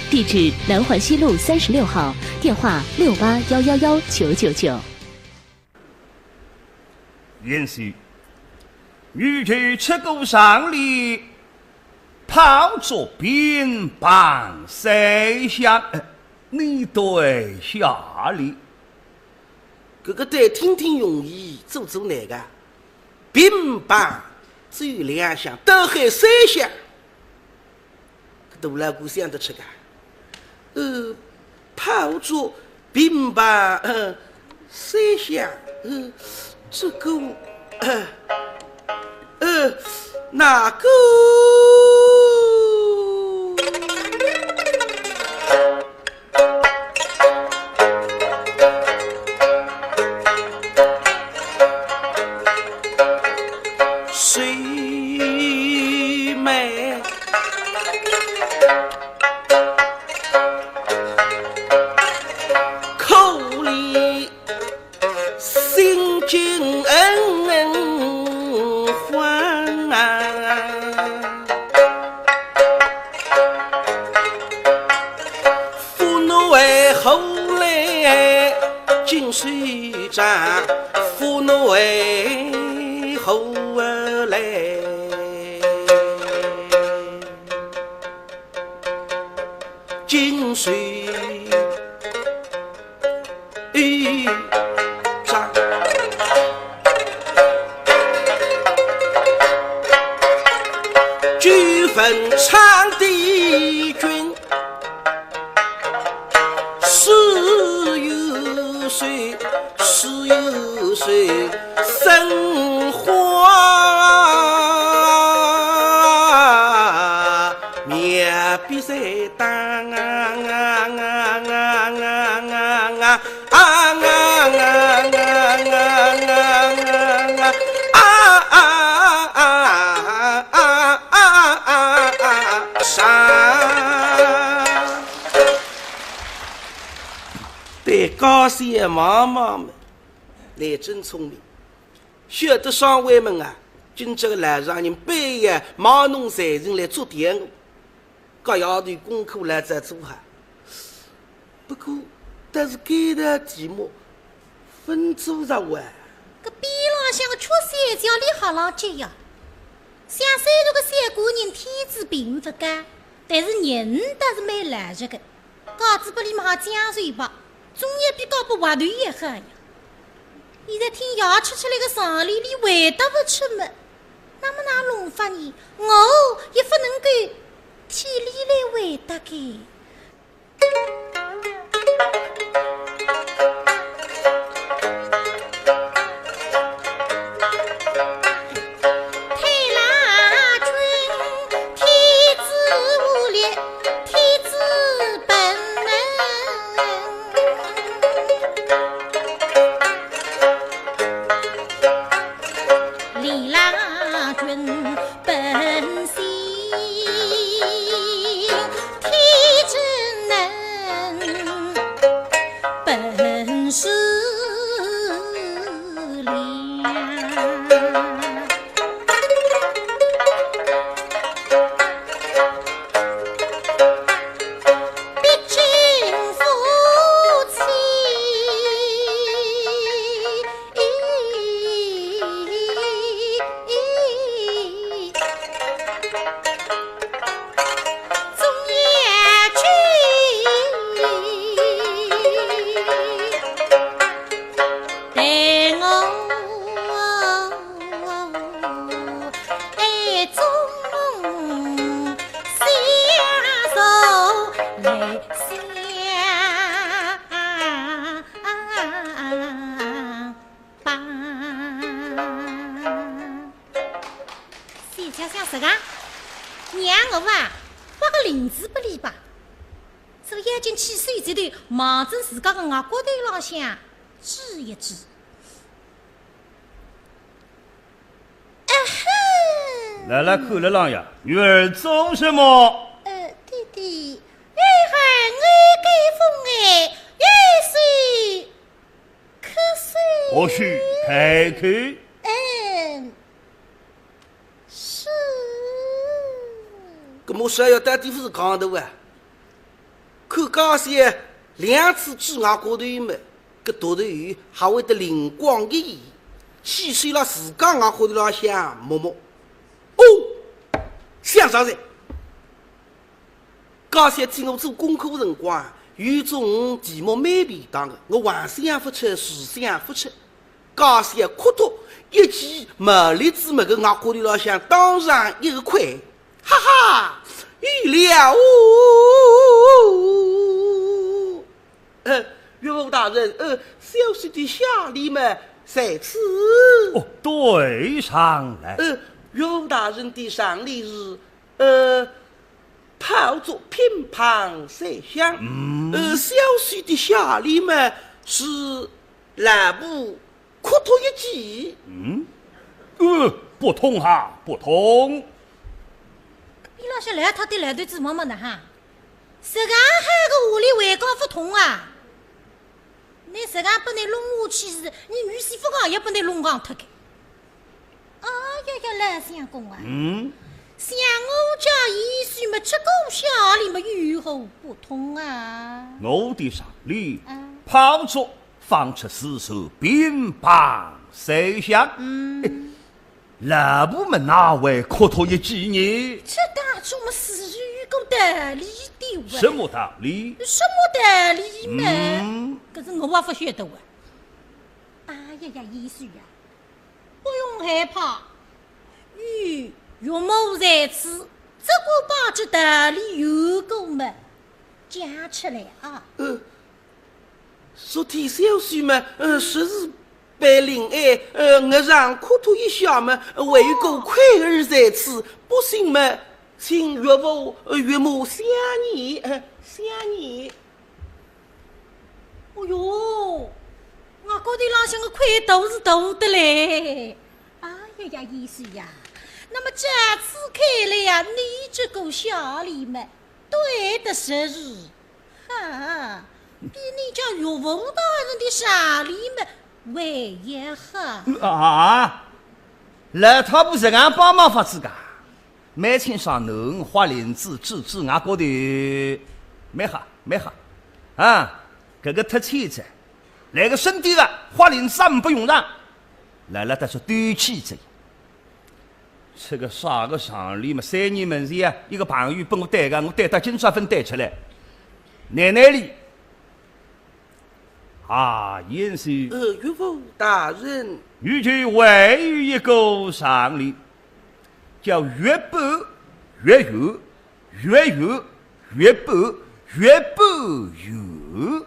地址：南环西路三十六号，电话：六八幺幺幺九九九。贤婿，女婿出过场哩，炮竹、乒乓三响，呃，你对下哩。 搿个对听听容易，做做难个。乒乓只有两响，倒还三响。搿大老倌想得出个。呃，炮竹、乒乓，呃，三响，呃，这个，呃， 呃，那个。谁买？可怜 心惊惶啊，父奴为何来紧随着，父奴为何来 紧随着，九分唱帝君，是有谁？ 是有谁生花面比谁当啊？对，高兴妈妈们。 倷真聪明，晓得上回问啊，今朝个老丈人半夜卖弄才情来捉点我，搿丫头功课来再做哈。不过，但是搿道题目，分做着哇。搿边浪向个曲线叫俚好浪接呀，像虽然个小官人天资并勿高，但是人倒是蛮老实个。 架子拨俚买好讲究吧，总要比搞拨滑头要好呀。现在听爷吃出来个上联，俚回答勿出么，那么哪弄法呢？我也勿能够替俚来回答个。 李郎君本性天之我啊，画个翎子拨俚吧。所以要紧去手指头，望准自家个额角头浪向指一指。啊哈！兰兰看了浪呀，女儿做什么？呃，爹爹，你喊我给风哎，也是咳嗽。或许开口。嗯，是。搿么是要到底勿是讲的哇？看家小两次指额角头么，搿独头鱼还会得灵光一现，起手辣自家额角头浪向摸摸。哦，想着哉。 家小替我做功课辰光，有种题目蛮便当的，我横想勿出，竖想勿出。家小磕头一记，墨力子墨个额角头浪向当上一个块，哈哈，有了哦！呃，岳父大人，呃，小婿的下联嘛，在此。哦，对上来。呃，岳父大人的上联是，呃， 炮竹乒乓三响。嗯。呃，小婿的下联嘛是老婆磕头一记。嗯，呃，不通哈，不通。伊拉是来他的来对子妈妈的哈，实梗好个下联还讲不通啊？ 你实梗拨你弄下去是，你女婿勿讲也拨你弄讲脱个。哎呀呀，老相公啊，嗯？像我家贤婿么，这个下联么有何不通啊？我的上联，嗯。炮竹放出四声乒乓三响。嗯。 老婆么哪会磕头一记呢？这当中么是有个道理的哇。什么道理？什么道理嘛？嗯。搿是我也勿晓得哇。哎呀呀，贤婿呀，不用害怕，有岳母在此，只管把这道理有个么讲出来啊。呃， 昨天小婿嘛，呃，说是被林爱，呃，额上磕头一下嘛，还有个块儿在此，不信嘛，请岳父，呃，岳母相验，呃，相验。哦哟，额角头浪向个块头是大得嘞。哎呀呀，贤婿呀，那么这次看来呀，你这个下联嘛，对得实实。 哈，比你家岳父大人的上联么还要好。啊，老太婆实梗帮忙法子噶，蛮清爽能花翎子指指额角头，蛮好，蛮好。啊，搿个太气哉，来个身体个花翎子也不用让，来了但是对气哉。 这个啥个上联么，三年门前啊，一个朋友拨我对个，我对到今朝朆对出来。奶奶哩，啊，贤婿。呃，岳父大人。你就还有一个上联，叫月半月圆，月圆月半，月半圆。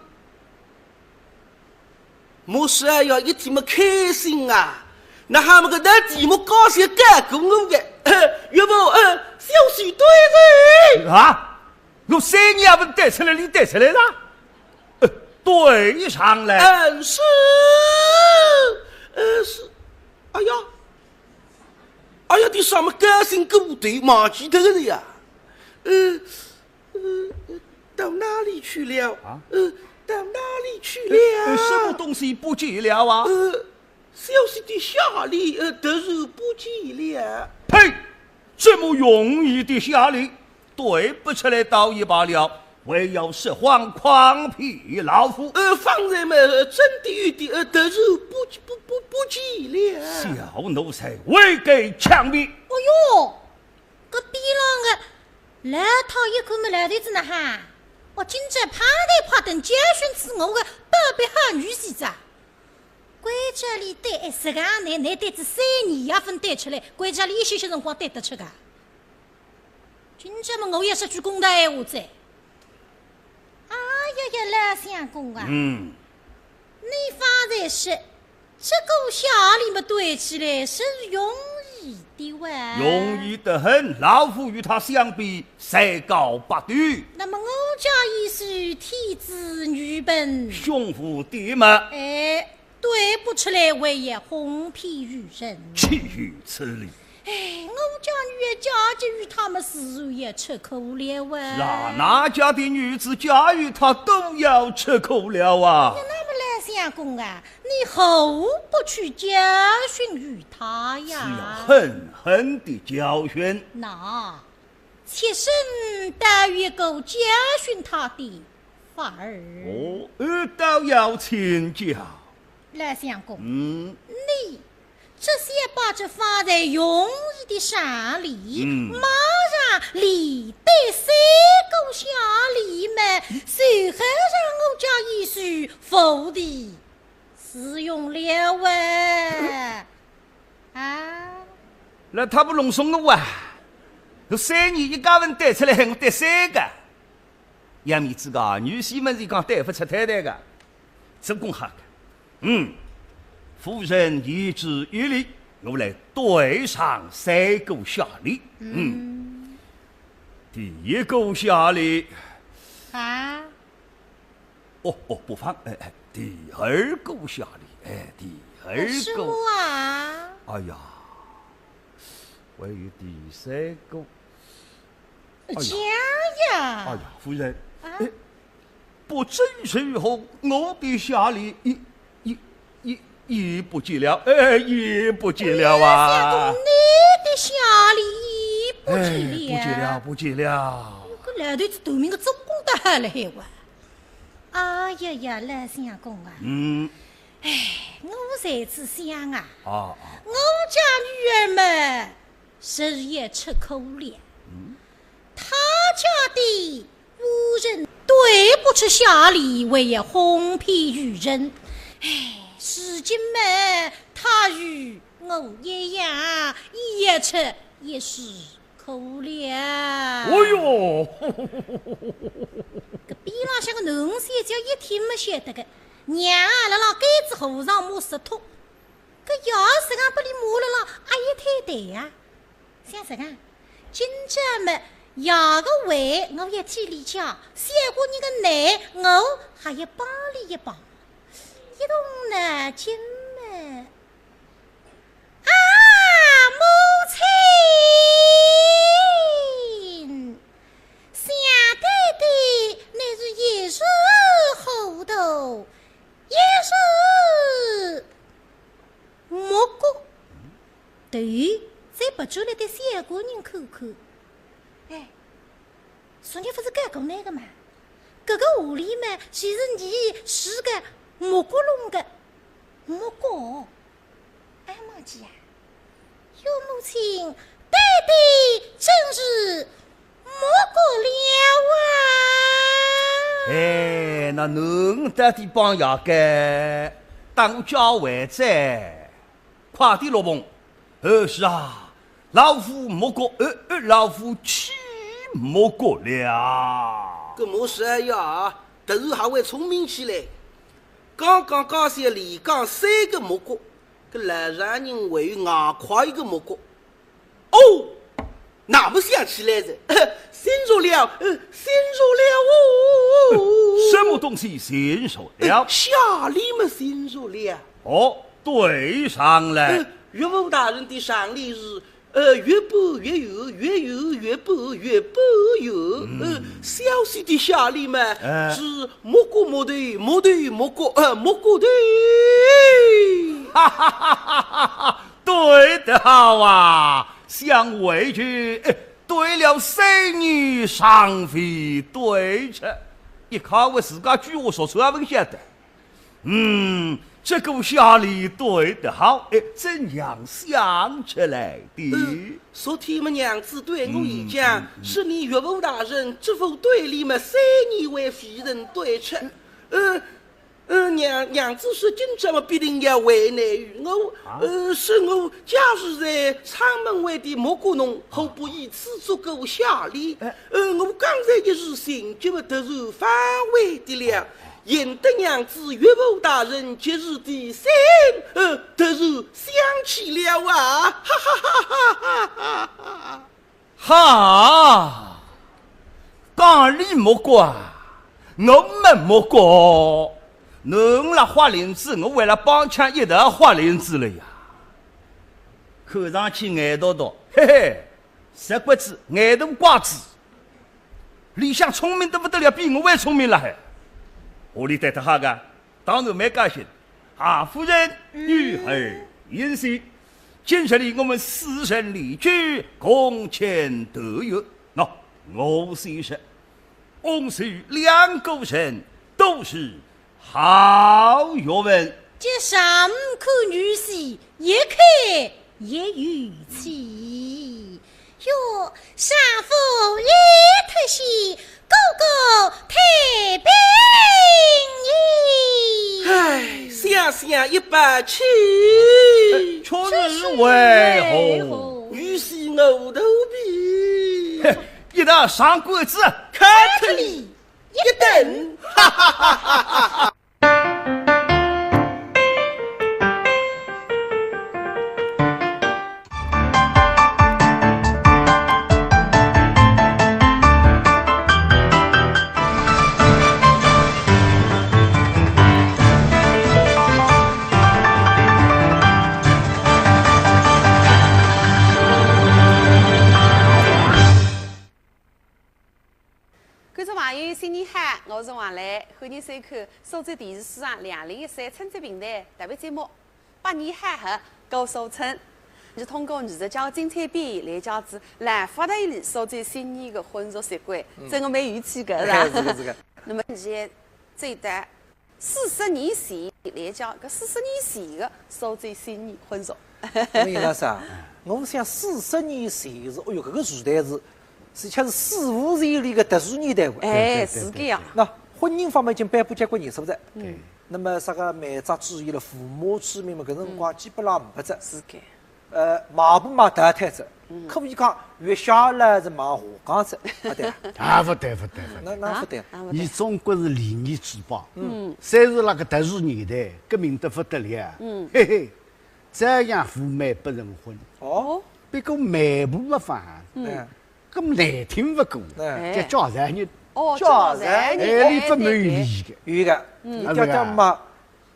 我是哎呀，一听么开心啊！那还没个难题目高兴干过我的，岳父，呃，小婿对哉。啊，我三年也朆对出来，你对出来了？呃，对上来。嗯，是，呃，是，哎呀，哎呀，你啥么高兴过头，忘记脱个了呀？呃， 呃，呃，到哪里去了？啊？呃，到哪里去了？呃，呃，什么东西不见了啊？呃，小婿的下联，呃，突然不见了。呸！这么容易的下联，对不出来倒也罢了，还要说谎诓骗老夫。呃，方才嘛，呃，真的有的，呃，突然不，不，不，不见了。小奴才，未敢强辩。哎哟， 搿边浪个老太一看么老头子呢哈，哦，今朝拍台拍凳教训仔我个宝贝好女婿哉。关照俚对，哎，实梗倷，倷对仔三年也朆对出来，关照俚一歇歇辰光对得出个。今朝么我也说句公道闲话哉。 哎呀呀，老相公啊，嗯。你方才说，这个下联么对起来是容易的哇。容易得很，老夫与他相比，才高八斗。那么我家贤婿天资愚笨，胸无点墨。哎，对不出来，还要哄骗于人。岂有此理！哎，我家女儿嫁给于他么，自然也吃苦了哇。是啊，哪家的女子嫁与他都要吃苦了啊。那么老相公啊，你何不去教训于他呀？是要狠狠地教训。那，妾身倒有一个教训他的法儿。哦，呃，倒要请教。老相公，嗯。你只想把这发财容易的赏礼，嗯。马上连带三个下联么，随后让我家贤婿伏地自用了喂。啊？那他不弄松我啊？我三年一家文带出来，我带三个。杨梅子个女婿们是讲带不出太太个，这功好个。嗯，夫人言之有理，我来对上三个下联。嗯。嗯。第一个下联。啊？哦，哦，不妨，哎，哎，第二个下联，哎，第二个。什么啊？哎呀，还有第三个。哎呀，讲呀。哎呀，夫人，啊？哎，不知如何，我的下联也，也，也，也不见了，哎，也不见了啊。哎，相公，你的下联也不见了。哎，不见了，不见了。搿老头子头名个做功德还了海哇。哎呀呀，老相公啊。嗯。哎，我在此想啊，啊，啊。我家女儿嘛， 是也吃苦了。嗯。他家的夫人对不出下联，还要哄骗于人。哎，如今嘛，他与我一样，也吃也是苦了。哦哟，搿边浪向个囡小姐一听嘛晓得个，娘啊，辣辣该子和尚摸石头。 搿爷实梗拨俚骂了啦，阿也太对呀。想实梗，今朝么爷个话我要替俚讲，小官人个难我还要帮俚一帮。一动脑筋么，啊，母亲，想对的，乃是一时糊涂，一时 目过，头再别转来对小官人看看。哎，昨日勿是讲过那个嘛？搿个狐狸嘛，其实你是个目过弄个，目过。哎，忘记啊，岳母亲对的真是 目过了啊！哎，那侬到底帮爷个，当家为哉，快点落棚。呃，是啊，老夫目过，呃，呃，老夫去目过了。搿么是呀，突然还会聪明起来。刚刚家小连讲三个目过，搿老丈人还有外快一个目过。 哦，那么想起来哉，醒着了，呃，醒着了哦。什么东西醒着了？呃，下联么醒着了。哦，对上来。呃，岳父大人的上联是，呃，月半月圆，月圆月半，月半圆。嗯。呃，小婿的下联嘛，哎。是木过木头，木头木过，呃，木过头。哈哈哈哈哈哈！ 对得好啊，想回去，哎，对了三年尚未对出，一看我自家句话说出也勿晓得。嗯，这个下联对得好，哎，怎样想出来的？嗯，昨天么娘子对我一讲，嗯，嗯，嗯。说你岳父大人这副对联么，三年为未曾对出。嗯。 呃，娘，娘子说今朝么必定要为难于我，啊？呃，说我假使在阊门外的木过弄，何不以此做个下联？哎。呃，我刚才一时情急么，突然反悔的了。贤德娘子岳父大人及时的心，呃，突然想起了啊，哈哈哈哈哈哈！哈，讲俚没讲，我没没讲，侬拉豁翎子，我为了帮腔一道豁翎子了呀。看上去眼笃笃，嘿嘿，石骨子，眼大瓜子。 里向聪明得不得了，比我还聪明了还。屋里待得好个，当然蛮高兴。啊，夫人，女儿言谢。今日里我们四人离居，共沐豆油。喏，我先说，我们两个人都是 好学问。这上看女婿，一看也有气。哟，丈夫也脱喜，哥哥太平矣。唉，想想一把气。却是为何？女婿我肚皮。一道上官子。看看你。 一顿。哈哈哈哈哈！观众朋友，新年好，我是王磊，欢迎收看苏州电视书场两零一三春节评弹特别节目《百年好合过苏春》。是通过艺术家精彩表演来讲仔老法台里苏州新年的婚俗习惯，嗯。真个蛮有趣个，是吧？是个，是个。那么现在这一段 四十年前来讲，搿四十年前个苏州新年婚俗。那么杨老师啊，我想四十年前是，哦哟，搿个时代是，是像是史无前例个特殊年代个。哎，对，对，是搿样。对，对。那婚姻方面已经颁布交关年数了。嗯。那么啥个媒妁之言了，父母之命嘛，搿辰光基本上没得。是搿。 呃，买不买淘汰仔，嗯。可以讲，月下来是买下岗仔，啊，对啊。啊，勿对，勿对，勿对。那，那勿对。啊，勿对。你中国是礼仪之邦，嗯。虽然那个特殊年代，革命得勿得了，嗯。嘿嘿，照样赴媒不成婚。哦。不过媒婆没放，嗯。哎。 搿么难听勿过，哎。叫介绍人。哦，介绍人。介绍人，哎，俚勿满意个。有个，嗯。啊，是啊。伊爹爹妈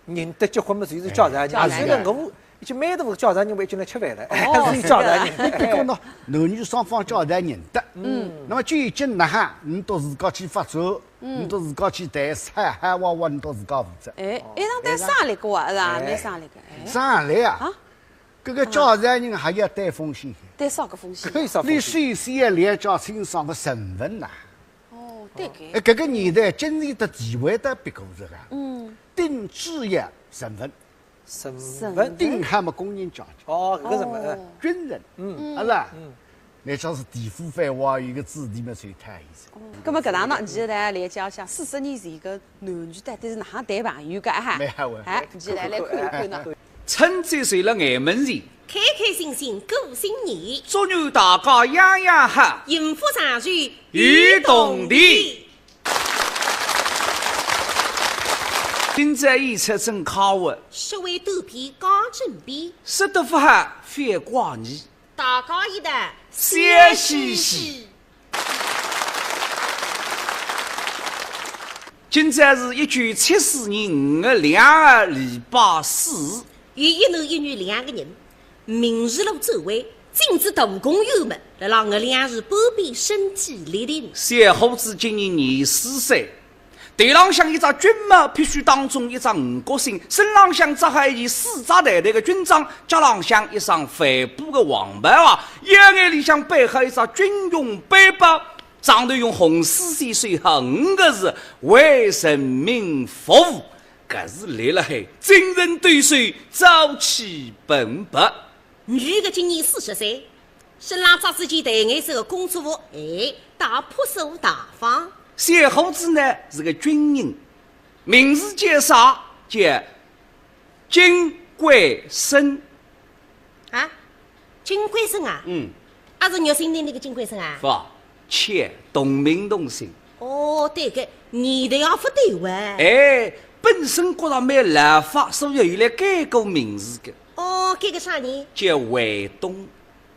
认得结婚嘛，就是介绍人。介绍人。啊，是个。搿个我，一直蛮多介绍人，我一直来吃饭了，哦。是介绍人。哎，别讲喏，男女双方介绍人得。嗯。那么究竟哪哈，侬到自家去发展，嗯。侬到自家去谈，嗨嗨哇哇，侬到自家负责。哎，一趟谈生理个啊，是吧？哎。蛮生理个，哎。生理啊？啊？ 搿个介绍人还要担风险。担啥个风险？搿有啥风险？你首先要了解清爽个身份呐。哦，对个。哎，搿个年代经济的地位得别个是个。嗯。顶主要身份。身份。身份。顶好么工人阶级。哦，搿个身份。哦。军人。嗯。啊是吧？嗯。 乃至是地府繁华，有个子弟么随他一生。哦，葛末搿能呢，现在来讲讲四十年前个男女到底是哪能谈朋友个哈？蛮好玩。哎，现在来看一看呢。春节就勒眼门前，开开心心过新年。祝愿大家样样好，幸福长寿有铜钿。今朝演出真快活，说话肚皮刚正边，说得勿好，覅怪你。 大家一道笑嘻嘻。今朝是一九七四年五月两号，礼拜四。有一男一女两个人，明日路转弯，进仔大公园门，辣辣五月两日半边身体立定。小伙子今年廿四岁， 头浪向一只军帽，必须当中一只五角星，身浪向着好一件四只袋袋个军装，脚浪向一双帆布个黄白鞋，腰眼里向背好一只军用背包，上头用红丝线绣好五个字：为人民服务。搿是立辣海，精神抖擞，朝气蓬勃。 女个今年四十岁，身浪着仔件淡颜色个工作服，哎，倒朴素大方。小伙子呢是个军人，名字叫啥？叫金贵生。啊，金贵生啊？嗯。啊，是玉姓里个金贵生啊？勿，妾，同名同姓。哦，对个，年代也勿对哇。哎，本身觉着蛮老法，所以后来改过名字个。哦，改个啥呢？叫卫东。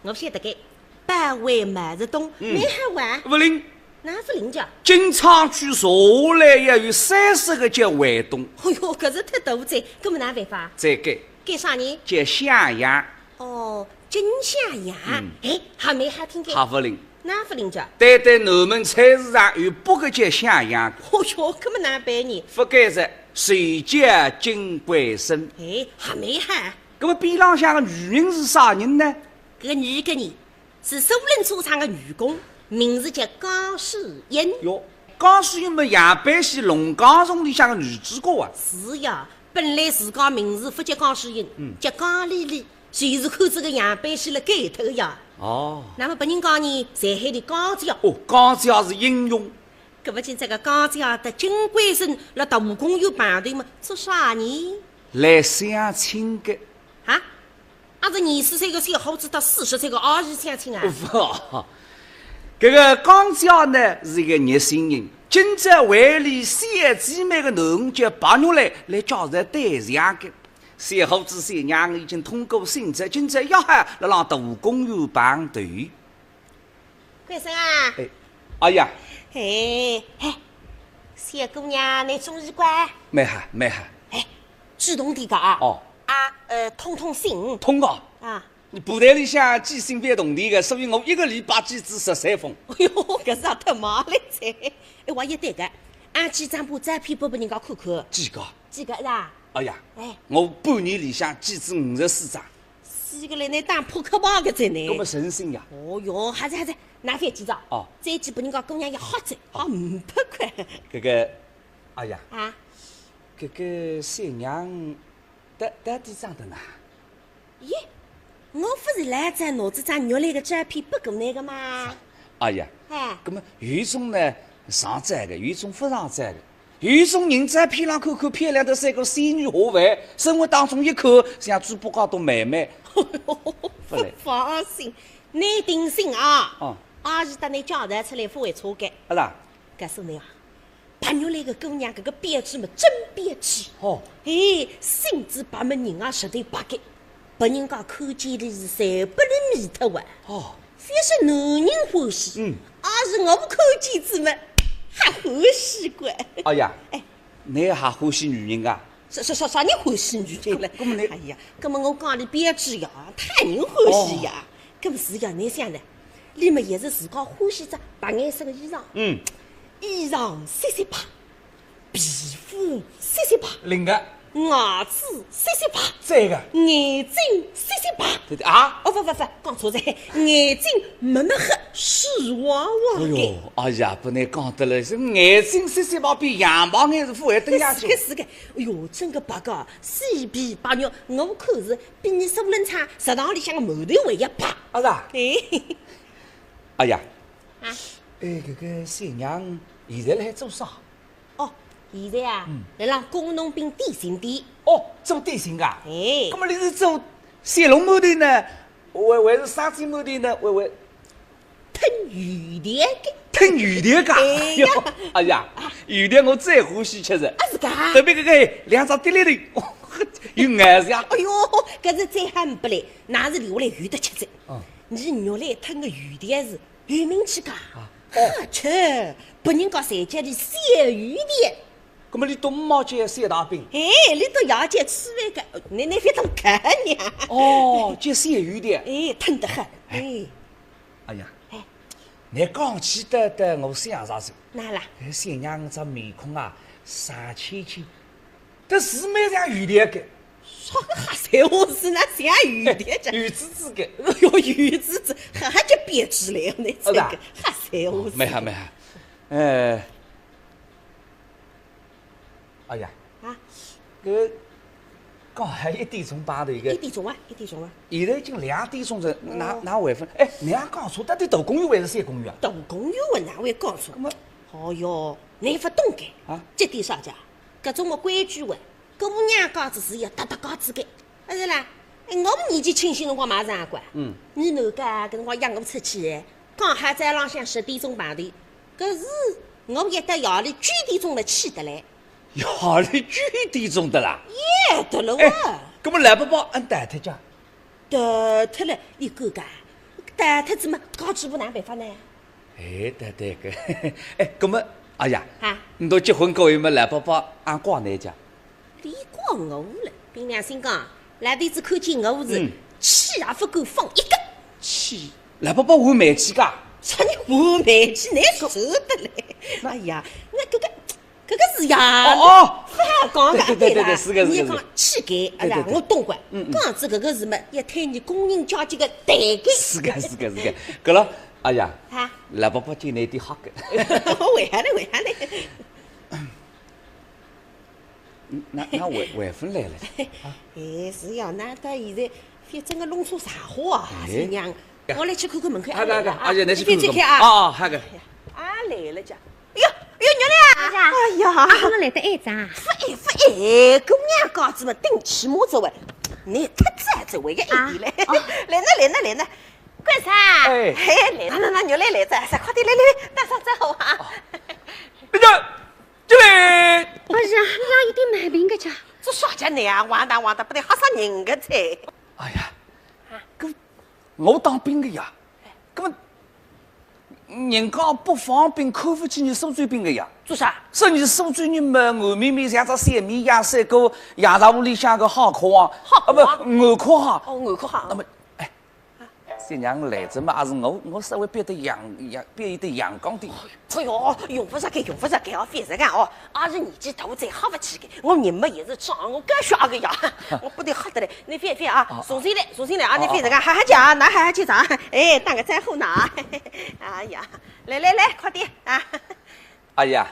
我勿晓得个，包卫毛泽东，嗯。蛮好哇。勿灵。哪勿灵介？京昌区查下来要有三十个叫卫东。哎哟，搿是太大哉，搿么哪办法？再改。改啥呢？叫向阳。哦，金向阳。嗯。哎，还蛮好听个。还勿灵。 哪勿灵介？单单南门菜市场有八个叫向阳个。哦哟，搿么哪办呢？勿改哉，就叫金桂生。哎，还蛮好。搿么边浪向个女人是啥人呢？搿个女个呢，是苏宁车厂个女工，名字叫江诗英。哟，江诗英么杨百喜《龙江颂》里向个女主角啊。是呀，本来自家名字勿叫江诗英，嗯。叫江丽丽。 就是看搿个杨百喜了改脱个呀。哦。那么别人讲呢，侪喊俚江姐。哦，江姐是英雄。搿么今朝个江姐搭金桂生辣大公园碰头嘛，做啥呢？来相亲个。啊？阿是二十岁个小伙子搭四十岁个阿姨相亲啊？勿，搿个江姐呢是一个热心人，今朝为俚小姐妹个囡儿叫白玉兰来介绍对象个。 小伙子小娘已经通过选择，今朝约好辣浪大公园碰头。桂生啊。哎，哎呀。哎，嘿，小姑娘，你中意个？蛮好，蛮好。哎，主动点个啊。哦。啊，呃，通通信。通个。啊。你布袋里向寄信勿要铜钿个，所以我一个礼拜寄仔十三封。哎哟，搿是也太猛了哉。哎，我也对个，俺寄张部照片拨拨人家看看。寄个。 几个是吧？哎呀，哎。我半年里向寄仔五十四张。四个人呢，打扑克牌个在呢。搿么诚心呀。哦哟，还是还是，拿翻几张？哦。再寄拨人家姑娘也好哉，哦。好五百块。搿个，哎呀，啊？搿个小娘，到到底长得哪？ 咦，我勿是来才拿仔张玉兰个照片拨过来个嘛？哎呀，哎。搿么有一种呢上照个，有一种勿上照个，有一种人照片浪看看漂亮得像个仙女下凡，生活当中一看像猪八戒搭妹妹。勿来。放心，你定心啊。哦。阿是搭你介绍出来勿会错个。阿拉？告诉你啊， 白玉兰个姑娘搿个标致么真标致。哦。哎，身子白么人也实头白个，拨人家看见了是侪拨人迷脱哇。哦。覅说男人欢喜，嗯。阿是我看见仔么，还欢喜个。哎呀，哎。你还欢喜女人啊？啥啥啥啥人欢喜女人了？搿么你，哎呀，搿么我讲俚标致呀，讨人欢喜呀。哦。搿么是呀，你想呢？ 俚么也是自家欢喜只白颜色个衣裳，嗯。衣裳雪雪白，皮肤雪雪白，灵个。牙齿雪雪白，对个。眼睛雪雪白。对对啊？哦，勿勿勿，讲错哉，眼睛墨墨黑，水汪汪个。哎哟，哎呀，拨你讲得来，是眼睛雪雪白，比杨白眼是勿会登下去。是个是个，哎哟，真个白个，雪白白玉，我看是 比你苏宁厂食堂里向个馒头还要白。啊是啊？哎。哎呀，啊？哎，搿个小娘现在辣海做啥？哦，现在啊，嗯。辣浪工农兵点心店。哦，做点心个啊？哎。搿么你是做小笼馒头呢，还还是生煎馒头呢？还还 吞油条个。吞油条个？哎呀。哎呀，油条我最欢喜吃哉。啊，是个啊？特别搿个两只滴哩头，有咬头呀。哎哟，搿是再还勿来，那是留下来有得吃哉。嗯。你原来吞个油条是有名气个。啊，哦。哈，吃，拨人家侪叫你小油条。 搿么你都没叫小大饼？哎，你都要叫吃饭个，你你覅动看呀。哦，叫小油条。哎，吞得很。哎。哎。哎呀，哎。你讲起得得我想着哉。哪啦？哎，小娘搿只面孔啊，生芡芡，但是蛮像油条个。啥个瞎三胡四，哪像油条个？哎，油滋滋个。哎哟，油滋滋，还还叫编织来，你这个，哦，是啊。瞎三胡四。蛮好蛮好。哎。 哎呀，啊？搿刚还一点钟碰头个，一点钟啊，一点钟啊。现在已经两点钟哉，哪，哦。哪还勿？哎，侬讲错，到底大公园还是小公园啊？大公园我哪会讲错？搿么，哦哟，侬勿懂个。啊？这点啥讲？搿种个规矩哇，姑娘家子是要搭搭家子个。 啊，是啦，哎，我们年纪轻些辰光嘛是啊，乖。嗯。你哪个搿辰光约我出去，刚好早浪向十点钟碰头，搿是我一到夜里九点钟了起得来。夜里九点钟的啦？夜得了哇。哎，搿么老伯伯阿淘脱家？淘脱了，你敢讲？淘脱仔么，家主婆哪办法呢？哎，对对个。哎，搿么，哎呀，啊？你都结婚过后么，老伯伯阿怪㑚家？伊怪我了，凭良心讲，老头子看见我是，嗯。气也勿敢放一个。气？老伯伯换煤气噶？啥人换煤气？难受得嘞！哎呀，那搿个，搿个是呀。哦，哦。勿好讲个，对对对对对，是个，是个，你讲气概，哎呀，对对对。我懂个。嗯，嗯。讲仔搿个事嘛，要看你工人家这个对个。是个，是个，是个。搿了，哎呀，啊？老伯伯今年点吓个。为啥呢？为啥呢？ 嗯，那，那还，还勿来了？啊？哎，是呀，那到现在反正个弄错啥货啊，哎。新娘。我来去看看门口，啊，阿来了啊，啊，啊，阿姐，来去看看。你别去看啊。啊，啊，好个。啊，来了家。哎呦，哎呦，玉兰啊！哎呀，啊，怎么来得晏啊？勿晏，勿晏，姑娘家子嘛，顶起码这位，你太早这位个一点嘞。啊，哦。来呢，来呢，来呢。干啥？哎。嘿，来，那，那，那，玉兰来哉，快点，来，来，来，打声招呼啊。哦。哎呀， 进来。不是啊，你哪有点毛病个家？这啥家呢啊？完蛋完蛋，不得吓煞人个哉。哎呀，搿我当兵个呀，搿么人家北方兵看勿起伲苏州兵个呀。做啥？说伲苏州人嘛，软绵绵像只小绵羊，赛过羊杂屋里向个好壳啊，好壳啊？啊，不，软壳啊。哦，软壳啊。那么，哎， 新娘来哉嘛，也是我，我稍微变得阳，阳，变一点阳光点。哎哟，用勿着个，用勿着个哦，覅实梗哦。阿是年纪大哉吓勿起个，我人嘛也是壮，我敢吓个呀。我不得吓得嘞，你覅，覅啊，啊，重新来，重新来啊，你覅实梗，啊，啊，哈哈叫啊，那哈哈去啥？哎，打个招呼呢啊。哎呀，来来来，快点啊。哎呀，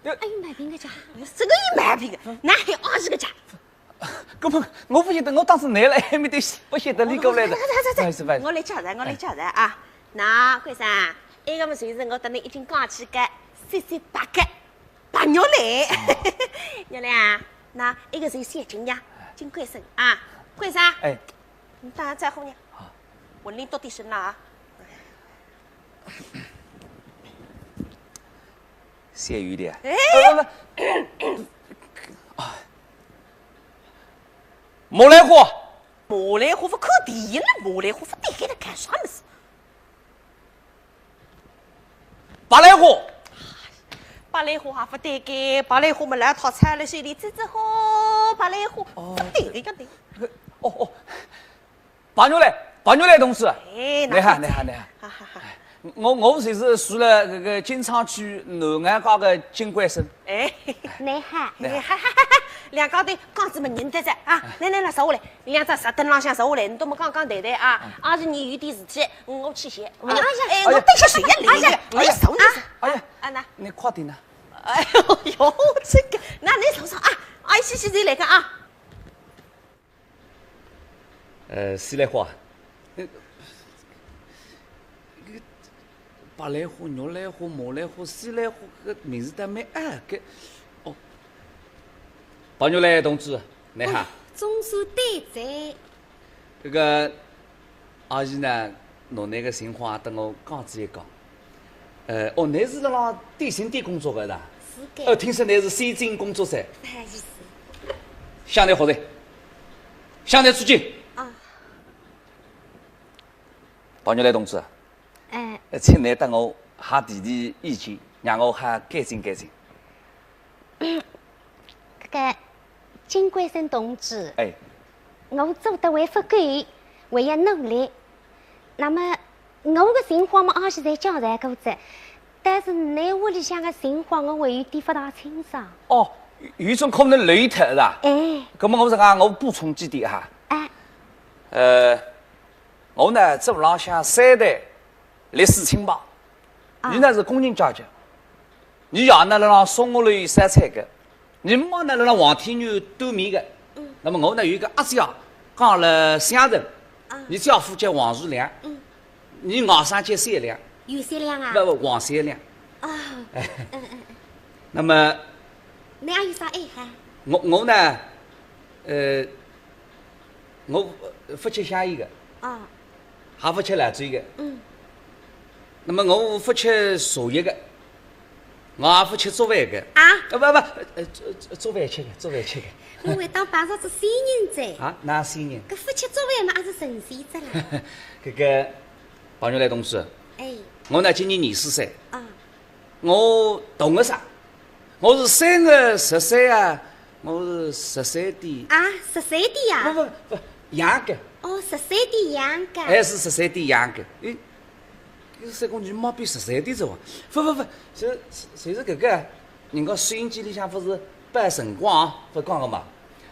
哎，有毛病个家。这个有毛病个，哪还二十个家？ 搿么我勿晓得，我当时来了，还没得，勿晓得你过来的。走走走走走，不好意思，不好意思。我来介绍，我来介绍啊。哎。那关生，埃个么就是我搭侬已经讲起个，三三八个，白玉兰。哦。玉兰啊，那埃个是小金呀，金关生啊。关生，哎。你打个招呼呢？好。文林多点声了啊。 小雨的啊。哎。呃，不，不。啊。马兰花。马兰花勿看电影了，马兰花勿对该了，看啥物事？白兰花。白兰花还勿对该，白兰花么老套餐了，手里搿只好白兰花，哦。勿对个，要对。哦，哦。 白玉兰，白玉兰同志。哎，那你好，你好，你好。哈哈哈。我，我就是住了搿个金昌区南岸街个金关生。哎。你好。你好。哈哈哈哈，两家头讲仔么认得哉啊。哎。来来来，坐下来，两只石凳浪向坐下来，侬搭么讲讲谈谈啊。嗯。阿是侬有点事体，我去歇。哎呀，哎呀，哎，我等歇歇也来个，哎呀，哎呀，坐，坐。哎呀，啊，那。你快点呐。哎呦呦，这个，那侬坐坐啊，哎，歇歇再来个啊。 呃，西兰花，呃，搿个白兰花、玉兰花、马兰花、西兰花，搿名字倒蛮拗个。哦，白玉兰同志，你好。哎，总算对哉。搿个，阿姨呢，拿㑚个情况搭我讲仔一讲。 呃，哦，侬是辣辣电信店工作个是伐？是个。呃，听说侬是先进工作者。勿好意思。向侬学习，向侬致敬。啊。白玉兰同志，哎。呃，请侬搭我好提提意见，让我好改进改进。 搿个金关生同志，哎。我做得还勿够，还要努力。那么，我个情况嘛，阿是侪讲侪过哉，但是㑚屋里向个情况，我还有点勿大清爽。哦，有种可能漏脱是伐？哎。搿么我实梗，我补充几点哈。哎。呃，我呢，做浪向三代 历史清白。啊。伲呢是工人阶级，伲爷呢辣辣松屋里烧菜个，伲妈呢辣辣黄天园端面个。嗯。那么我呢有一个阿姐啊，讲了乡城，啊。伲姐夫叫王树良，嗯。伲外甥叫小良。有小良啊？不，不，王小良。啊，哎。嗯，嗯，嗯。那么，侬还有啥爱好？我，我呢，呃，我勿吃香烟个。啊。 还勿吃老酒个。嗯。那么我勿吃茶叶个，我也勿吃粥饭个。啊？呃，勿，勿，呃，粥，粥饭吃个，粥饭吃个。我还当碰着仔仙人哉。啊，哪仙人？搿勿吃粥饭嘛，也是神仙哉啦。搿个，彭玉兰同志，哎。我呢，今年廿四岁。啊。我同个啥？我是三月十三啊，我是十三点。啊，十三点呀？勿，勿，勿，羊个。哦，十三点羊个。哎，是十三点羊个。哎， 有三公斤毛比十三点钟啊！勿勿勿，就是，就是搿个，人家收音机里向勿是报辰光啊，勿讲个嘛。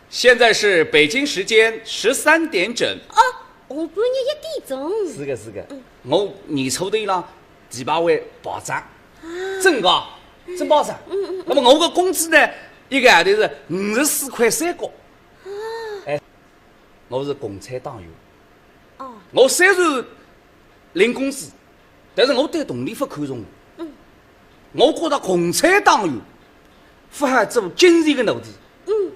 现在是北京时间十三点整。哦，下半日一点钟。是个，是个。嗯。我年初头浪第八位报账。啊。真个？真报账。嗯，嗯，嗯。那么我个工资呢，一个号头是五十四块三角。啊。哎，我是共产党员。哦。我虽然领工资， 但是我对铜钿勿看重。嗯。我觉得共产党员勿好做金钱个奴隶。嗯。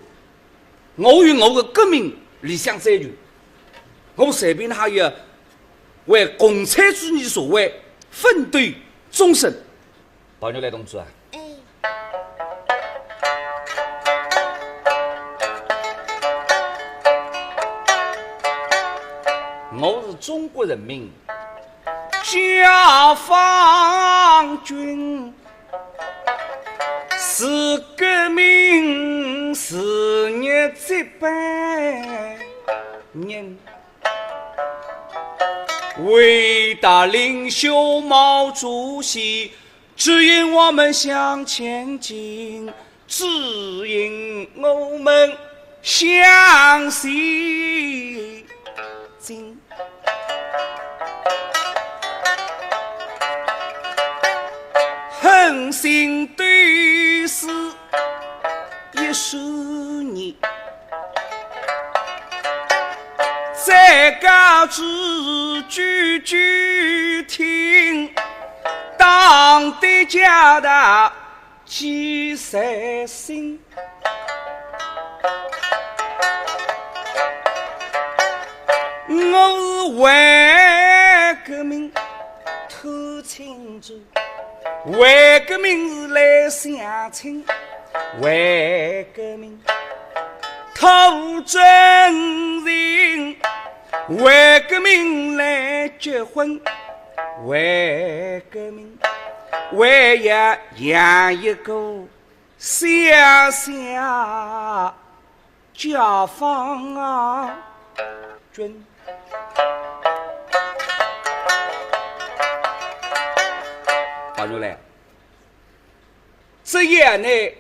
我有我个革命理想追求，我随便哪也为共产主义社会奋斗终身。彭玉兰同志啊，哎。 我是中国人民解放军，是革命事业接班人。伟大领袖毛主席 指引我们向前进，指引我们向前进。横行对视一十年，再告知句句听， 党的教导记在心。我是为革命托亲戚，为革命是来相亲，为革命托真情，为革命来结婚。 为革命，为要养一个小小解放军。彭玉兰，只要你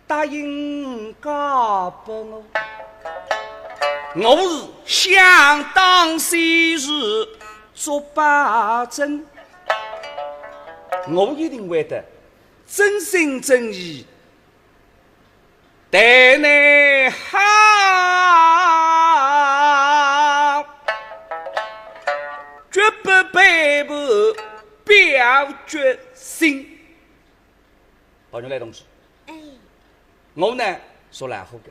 答应嫁拨我，我是想当先是做保证，我一定会得真心真意待你好，绝不背叛表决心。彭玉兰同志， 哎。我呢，属老虎个。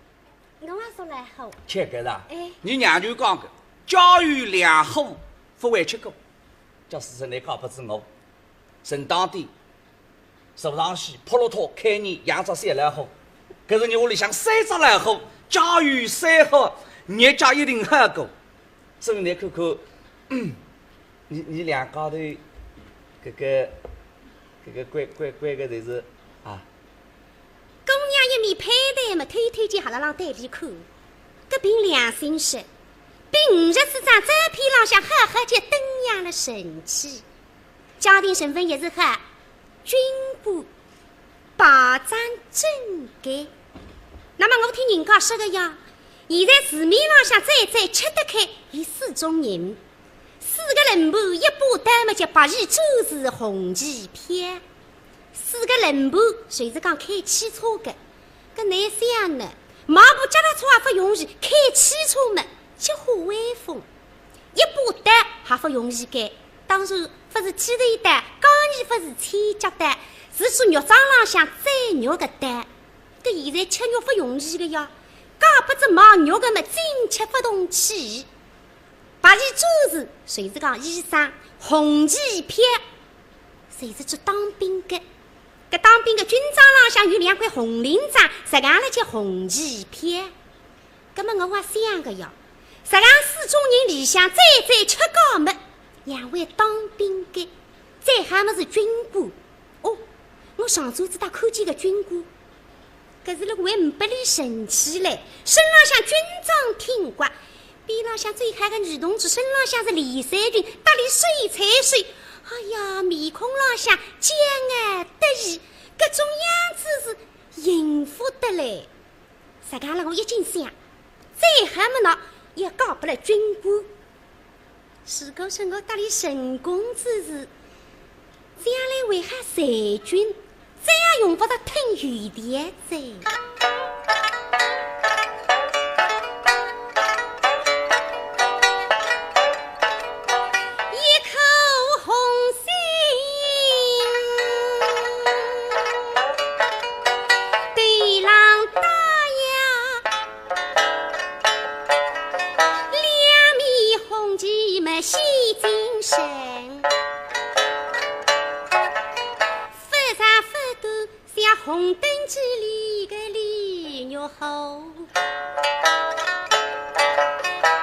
我也属老虎。吃个啦。哎。你娘舅讲个，家有两虎，勿会吃苦。假使是你嫁拨仔我，正当的，是勿上去，扑落托开你养只小老虎。搿是你屋里向三只老虎，家有三虎，日脚一定好过。所以你看看，嗯， 你，你两家头，搿个，搿个关，关，关个侪是啊。姑娘一面攀谈么，偷偷叫哈拉浪对伊看，搿凭良心说，比五十四张照片浪向好好叫登样了神气。家庭成分也是好， 军官，排场整改。那么我听人家说个呀，现在市面浪向最最吃得开有四种人，四个人盘一把刀么叫白旗转是红旗飘，四个人盘就是讲开汽车个，搿难想呢，买部脚踏车也勿容易，开汽车么叫化威风。 一把刀还勿容易改，当然勿是剃头刀，讲也勿是剪脚刀，是做肉庄浪向宰肉个刀。搿现在吃肉勿容易个呀，嫁拨仔卖肉个么，进吃勿动气。白旗转是，就是讲医生，红旗飘，就是做当兵个。当兵个军装浪向有两块红领章，实梗了叫红旗飘。葛么我也想个呀，实梗四种人里向最最吃讲么，两位当兵个，再好么是军官。哦，我上转子搭看见个军官，搿是了还呒拨俚神气嘞，身浪向军装挺刮，边浪向最好个女同志身浪向是连衫裙，搭俚手搀手，哎呀，面孔浪向骄傲得意，搿种样子是幸福得来。实梗了我一径想，再好么呢，也嫁拨了军官。 如果说我搭俚成功之时，将来为啥裁军，再也用勿着听油条哉。一颗红心，对郎打呀， 两面红旗么喜精神，勿长勿短像红灯记里个李玉虎，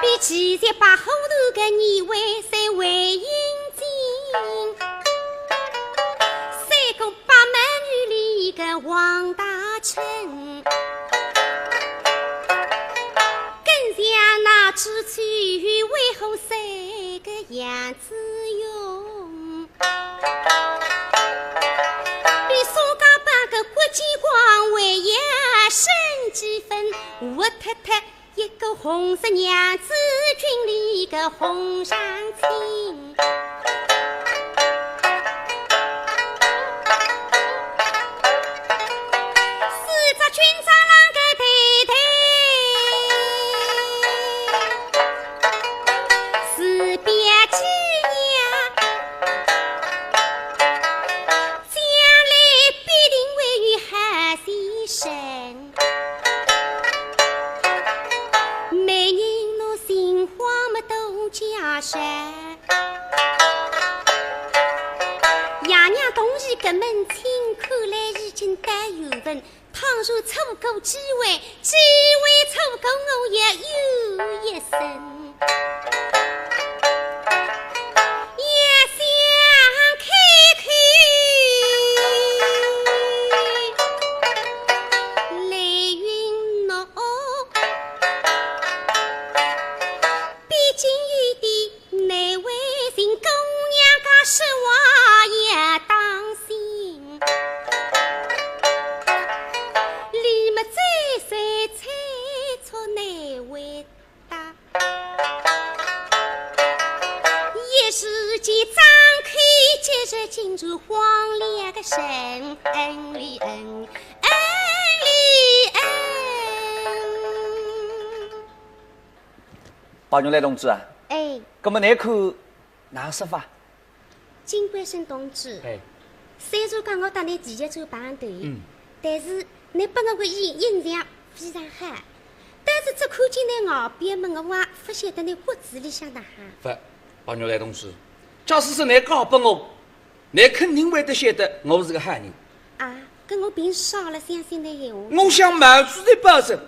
比七十八虎头个二位三位英俊，赛过八美女里个王大铖。 更像那知趣为何三个杨子荣，比苏家班个国际光辉也升几分，活脱脱一个红色娘子军里个红上卿。 四只军装浪个对对，是标记呀，将来必定会有好先生。媒人侬心慌么多加些。 爷娘同意搿门亲，看来已经到缘分。倘若错过机会，机会错过我也有一生。一想开口，泪云落。 毕竟有点难为情，姑娘家说话也当心。李木嘴虽猜错难回答，一时间张口结舌，竟是荒凉个神恩里恩，恩里恩。 白玉兰同志啊，哎。葛么倷看哪说法？金贵生同志，哎。虽然讲我搭倷第一次碰头，嗯。但是倷拨我个印印象非常好。但是只看见倷外表么，我也勿晓得倷骨子里向哪哈。勿，白玉兰同志，假使是倷嫁拨我， 倷肯定会得晓得我是个好人。啊，搿我凭啥了相信倷闲话？我向毛主席保证。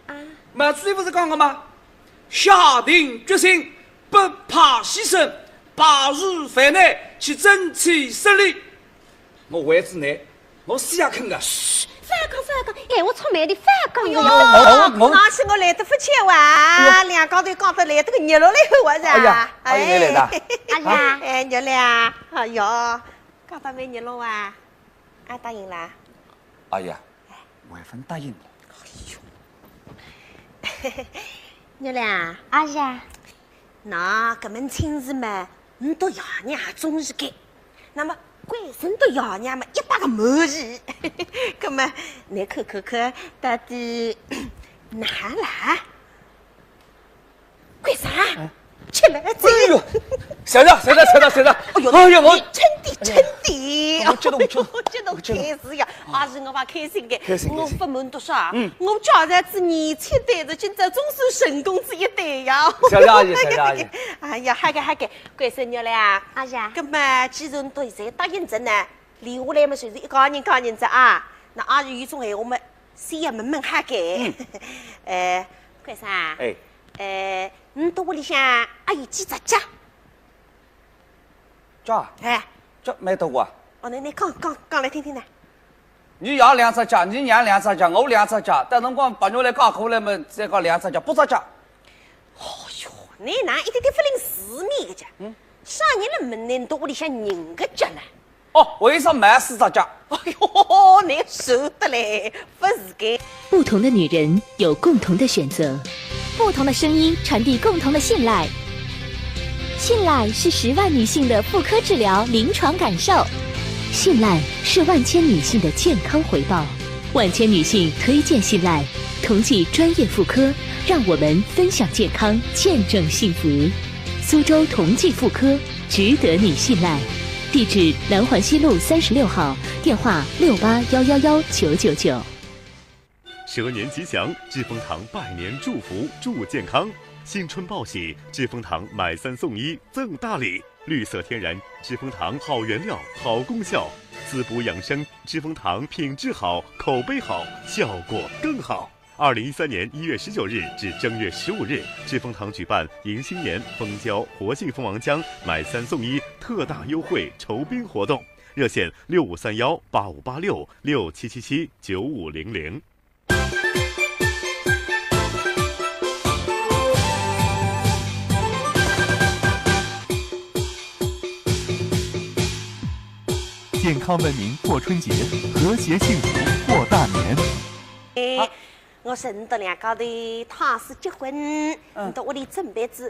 啊？毛主席勿是讲个吗？下定决心，不怕牺牲，排除万难，去争取胜利。我为仔倷，我死也肯个。嘘，勿要讲，勿要讲，闲话出卖的，勿要讲哟。哎呦，我，我，我，那是我来得勿巧啊，哎呦。两家头讲得来得个热络来哇，是吧？哎呀，阿姨倷来的。哎呀。哎，热烈啊，哎呦。 讲得蛮热络啊，阿答应啦？哎呀，我还勿答应呢。哎呦，热烈啊，阿爷，那搿门亲事嘛，倷笃爷娘也中意个，那么贵生笃爷娘嘛，一百个满意。搿么，倷看看看，到底哪啦？ 贵生，哎。起来哉。哎呦，谢谢，谢谢，谢谢，谢谢。哎呦，哎呦，我，你真的，真的。我激动，激动，激动，激动。开心呀，啊。还是我蛮开心的。开心，开心。我勿瞒倷说啊，嗯。我家儿子年轻对子，今朝总算成功仔一对呀。谢谢阿姨，谢谢阿姨。哎呀，好个，好个，贵生热烈啊。阿姨啊。搿么，既然倷侪答应仔呢，留下来嘛，就是一家人家人哉啊。那阿是有种闲话嘛，先要问问哈个。嗯。呃，关生啊，哎。呃，你到屋里向阿有几只脚？脚啊？哎。脚蛮多啊。哦，那，那讲，讲，讲来听听呢。你爷两只脚，你娘两只脚，我两只脚，到辰光白肉来讲过来嘛，再讲两只脚，八只脚。 哦哟，你哪一点点勿灵字面个讲？嗯。啥人来问你到屋里向人个脚呢？哦，为啥没四只脚？哎哟，你熟得嘞，勿是个。不同的女人有共同的选择，不同的声音传递共同的信赖。信赖是十万女性的妇科治疗临床感受，信赖是万千女性的健康回报。万千女性推荐信赖，同济专业妇科，让我们分享健康，见证幸福。苏州同济妇科，值得你信赖。地址：南环西路三十六号，电话六八幺幺幺九九九。蛇年吉祥，致丰堂拜年祝福助健康。新春报喜，致丰堂买三送一赠大礼。绿色天然，致丰堂好原料，好功效。滋补养生，致丰堂品质好，口碑好，效果更好。二零一三年一月十九日至正月十五日，致丰堂举办迎新年、蜂胶、活性蜂王浆买三送一特大优惠酬宾活动，热线六五三幺八五八六、六七七七九五零零。 健康文明过春节，和谐幸福过大年。哎，我说你搭两家头倘使结婚，嗯。你到屋里准备仔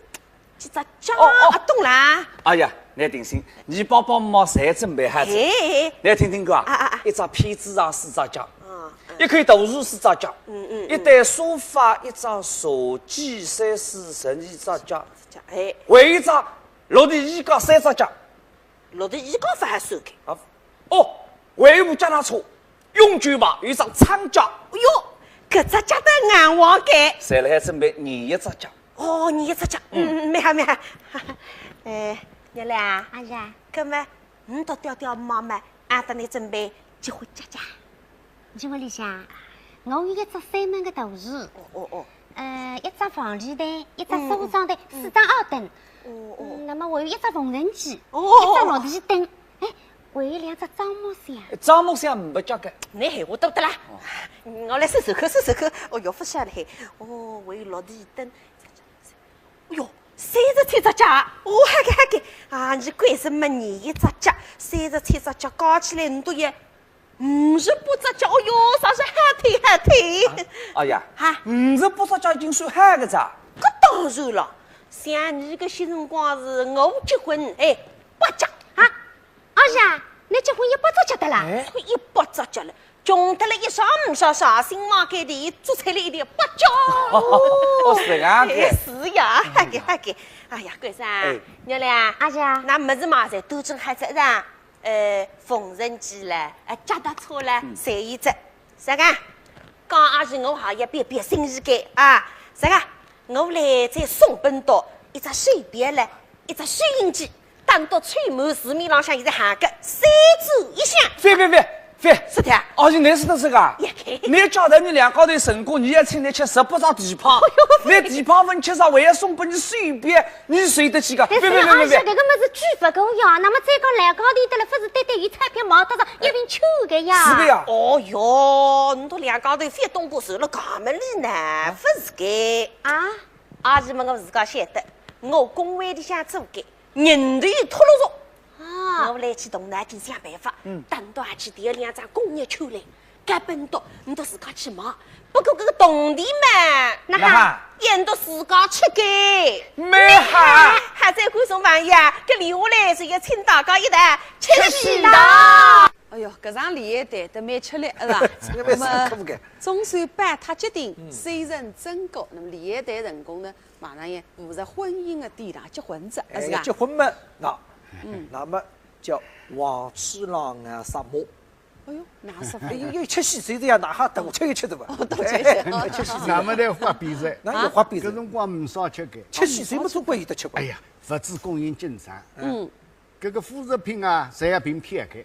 几只脚，哦，哦。啊，懂啦？哎呀，你定心，你爸爸妈妈侪准备好仔。哎。你听听看啊，啊，啊，啊。一只被子啊，四只脚。啊，嗯。一口大树，四只脚。嗯，嗯，嗯。一台沙发，一只茶几，三四十二只脚。哎。还有一只落地衣架，三只脚。 落地衣架勿好算个。啊，哦，还有部脚踏车，永久牌，有一只撑脚。哎哟，搿只脚倒硬旺个。侪辣海准备廿一只脚。哦，廿一只脚，嗯，嗯，蛮好，蛮好。哎，月亮啊。阿是啊。搿么，你搭爹爹妈妈阿搭你准备结婚脚脚？ 结婚里向，我有一只三门个大树，哦，哦，哦。呃，一只房里台，一只书房台，嗯，嗯，嗯。四张矮凳。哦，哦。嗯，那么还有一只缝纫机，哦，哦，哦。一只落地灯，哎，还有两只樟木箱。樟木箱没脚个。侬闲话多得啦。哦。我来数数看，数数看。哦哟，勿晓得嘿。哦，还有落地灯。 哎哟，三十七只脚，哦，好个好个，啊，侬为啥么廿一只脚，三十七只脚加起来，侬都有五十八只脚，哦哟，啥是好听好听。啊，哎呀，哈。五十八只脚已经算好个哉。搿当然了，像侬个歇辰光是我结婚，哎，八脚啊。 阿是啊，侬结婚一百只脚得啦？哎。一百只脚了，穷得了一塌糊涂，啥新买个地，做出来一点八脚。哦，是啊，哎，是呀，好个好个。哎呀，关生啊，哎。月亮啊，阿是啊。那物事嘛，侪都准备好仔，呃，缝纫机了，呃，脚踏车了，嗯。侪有仔。 啥个？讲阿是我还要别别心意个啊。啥个？我来再送拨侬一只手表了，一只收音机，当到秋末市面浪向现在喊个三折一响。覅覅覅覅！是的。阿是侬是得这个啊？也可以。侬假使侬两家头成功，侬要请侬吃十八只蹄髈，哎呦，侬蹄髈勿吃啥，还要送拨侬手表，侬受得起个？覅覅覅覅覅！但是阿是搿个物事贵勿贵呀？那么再讲两家头得了，勿是单单有钞票买得着， 一并去个呀。是个呀。哦哟，侬两家头覅东过手了，搿么里呢，勿是个。啊？阿是么我自家晓得，我工会里向做个，人头拖牢着。啊。我来去动脑筋想办法，嗯。等到阿去调两张工业券来，搿本到侬到自家去买。 不过搿个铜钿嘛，哪哈？哪哈？也到自家吃个。蛮好。还在观众朋友啊，搿留下来是要请大家一道吃喜糖。吃喜糖。哎哟，搿场联谊谈得蛮吃力，是吧？真的蛮辛苦的。那么总算摆脱决定，嗯。三人争过，那么联谊谈成功呢，马上也步入婚姻的殿堂，结婚哉，哎，是吧？要结婚嘛，那，嗯。那么叫黄鼠狼啊，杀马。 哎哟，哪是？哎哟，吃喜糖的呀，哪哈多吃一吃的吧？哦，多吃一吃。哎，吃喜糖。那么得花比赛。那有花比赛。搿辰光没啥吃个。吃喜糖么总归有得吃吧？哎呀，物资供应紧张。嗯。搿个副食品啊，侪要凭票开。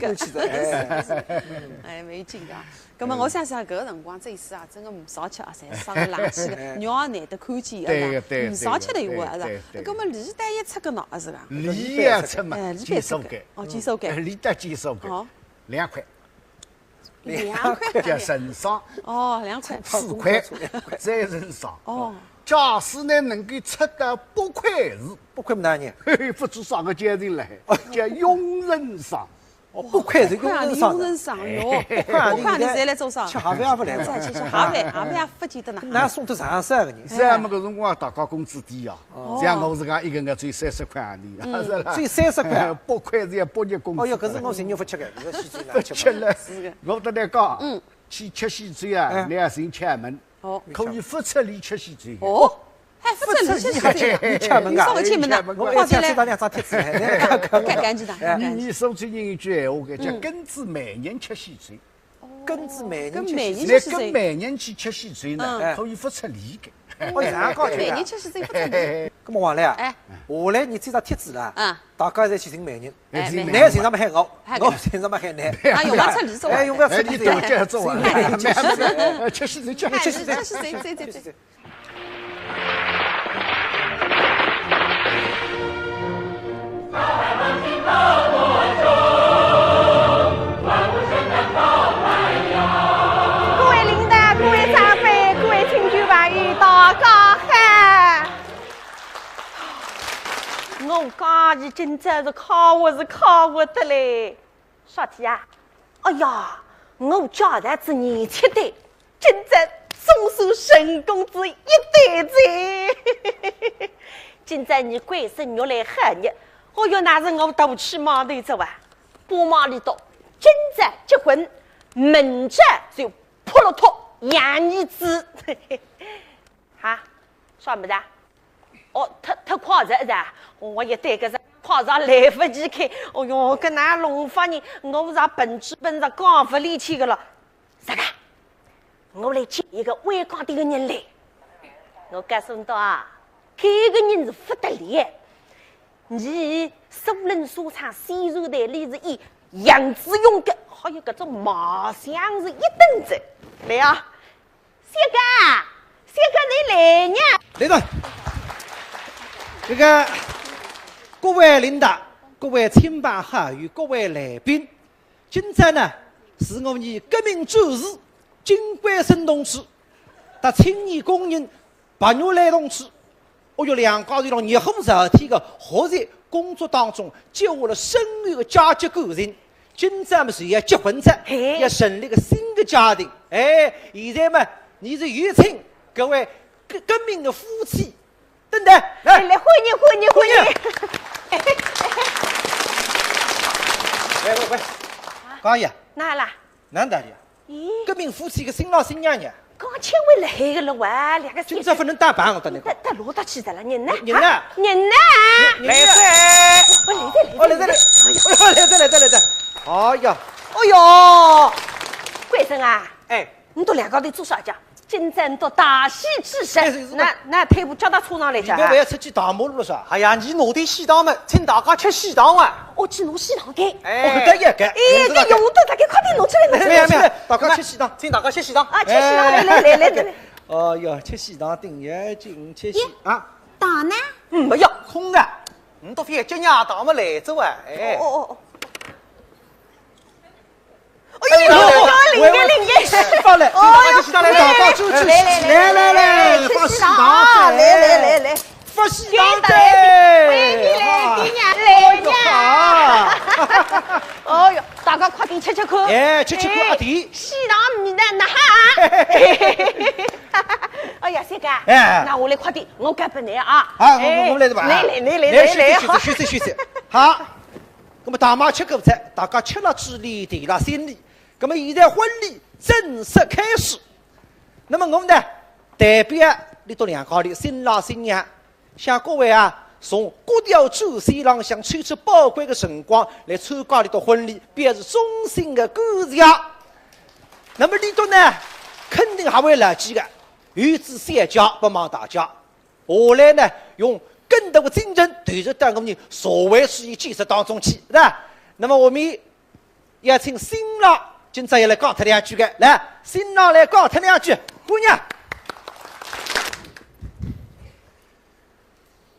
个。是的，哎。哎，蛮有劲个啊。葛末我想想，搿个辰光这一次啊，真个勿少吃啊，侪伤冷气个，哎。肉也难得看见，对个，对个，勿少吃的闲话，是吧？对个，对个。葛末李丹一出个喏，是吧？李丹出嘛，哎，李丹出个。介绍个。哦，介绍个。哎，李丹介绍个。哦。两块。两块。叫人参。哦，两块。四块，再人参。哦。假使呢，能够出到八块是，八块么哪能？嘿嘿，勿知啥个价钿来，叫佣人参。 哦，八块是佣人参。八块啊，佣人参哟。哎。八块啊，侬现在侪来做啥？吃盒饭也勿来了。再去吃盒饭，盒饭也勿见得拿。那送得上啥个人？是啊，么搿辰光大家工资低啊，哦。像我自家一个月只有三十块洋钿，嗯。是啦。只有三十块啊？八块是要八日工资。哦哟，搿是我寻肉勿吃个，搿个喜酒哪吃勿吃了？是个。我跟侬讲，嗯。去吃喜酒啊，哎。侬要寻窍门。 哦。可以勿出力吃喜酒。哦，还勿出力吃喜酒？勿出力还得吃门啊？侬说勿吃门啊？我一下子打两张贴纸，哎，那个，干，干净的，哎，干净。你，你说出人一句闲话，叫，嗯。跟仔媒人吃喜酒。哦。跟仔媒人吃喜酒。跟媒人吃喜酒。那跟媒人去吃喜酒呢，嗯。可以勿出力个。哦，这样搞的啊。媒人吃喜酒勿出力。那么王磊啊，哎。下来侬这张贴纸啦，啊。大家侪去寻媒人。 哎，没。侬寻着么喊我，喊我。我寻着么喊侬。啊，用勿出力是吧？哎，用勿出力。哎，侬多叫做啊。哎，吃喜酒，吃喜酒。哎，吃喜酒，吃喜酒，吃喜酒。各位领导，各位长辈，各位亲眷朋友，大家好。 我讲伊今朝是快活是快活得嘞。啥体啊？哎呀，我家头子年轻的，今朝总算成功仔一对哉。今朝伲闺孙玉兰好日，哦哟，那是我大起码头子哇，不瞒你讲，今朝结婚，明朝就扑落托养儿子。 哈，啥物事啊？哦，脱，脱筷子是吧？我一对搿只筷子来勿及开，哦哟，搿哪弄法呢？我是本质本是讲勿离去个了。啥个？我来见一个会讲的人来。我告诉侬啊，搿个人是勿得了。 伲苏宁书场宣传队里是以杨子荣个，还有搿种卖相是一等一。来啊，小刚，小刚侬来呀。来了。这个，各位领导，各位亲朋好友，各位来宾， 今朝呢，是我伲革命战士金贵生同志，搭青年工人白玉兰同志，哦哟，两家头辣热火朝天个学习工作当中，结下了深厚的家族感情。今朝么是要结婚哉，嘿。要成立个新的家庭。哎，现在么，伲是有请各位革，革命的夫妻 等等，来。哎，来，欢迎，欢迎，欢迎。欢迎。喂，喂，喂，讲呀，哪啦？哪能个呀？咦？革命夫妻个新郎新娘呀？讲千万辣海个了哇，两个今朝勿能打牌，我搭侬讲。到到哪搭去哉了？人呢？人呢？啊，人呢？人呢？来哉。哦，来哉，来哉，哦，来哉，来哉。哎呦，来哉，来哉，来哉。哎呀，哎呦，贵生啊，哎，你笃两家头做啥介？今朝你笃大喜之日，哎，是，是。那那配部叫到车上来介啊？现在勿要出去打马路了是吧？哎呀，你拿点喜糖嘛，请大家吃喜糖啊。哦，去拿喜糖个。哎，哦，搿也搿，哎，搿用得着个，快点拿出来，拿出来。没有，没有，大家吃喜糖。请大家吃喜糖。啊，吃喜糖，哎。来来来来来。 哦哟，吃喜糖顶要紧，吃喜耶，啊。糖呢？嗯，没有，空的。你笃覅急呀，糖么来哉哇，哎。哦哦哦哦。哎呦，哎呦，灵个灵个。发了，哦哟，大家吃喜糖来，大家吃，吃，来来来来来，来来来，吃喜糖，吃喜糖，来来来来。发喜糖哉！欢迎来，欢迎来，来呀。哎呦，好。哦哟，大家快点吃吃看。哎，吃吃看，阿弟。喜糖味道哪哈？哎呀，三哥，哎。那我来快点，我搿边来啊。啊，我，我，我来是吧？哎，来来来来来来，来，来，来，好。休息，休息，休息，休息。好，那么大妈吃口菜，大家吃了嘴里，提了心里。那么现在婚礼正式开始。那么我们呢，代表你笃两家头，新郎新娘， 向各位啊，从各条战线浪向抽出宝贵的辰光来参加俚笃婚礼，表示衷心的感谢。那么俚笃呢，肯定还会牢记的，有仔小家勿忘大家。下来呢，用更多的精神投入到我们社会主义建设当中去，是吧？那么我们 邀请新郎今朝也来讲脱两句的，来，新郎来讲脱两句，姑娘。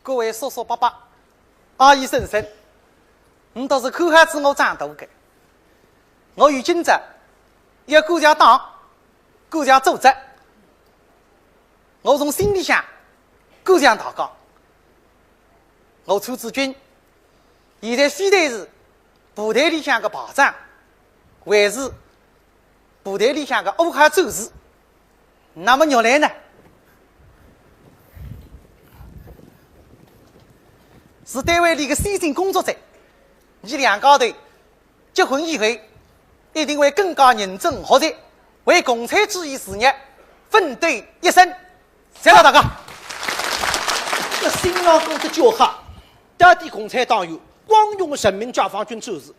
各位叔叔伯伯，阿姨婶婶，你笃是看好仔我长大的，我有今朝，要感谢党，感谢组织，我从心里向感谢大家。我楚志军，现在非但是 部队里向的排长，还是部队里向的五号战士。那么玉兰呢，是单位里的先进工作者。伲两家头结婚以后，一定会更加认真学习，为共产主义事业奋斗一生。谢谢大家。搿新郎讲得叫好，到底共产党员，光荣的人民解放军战士。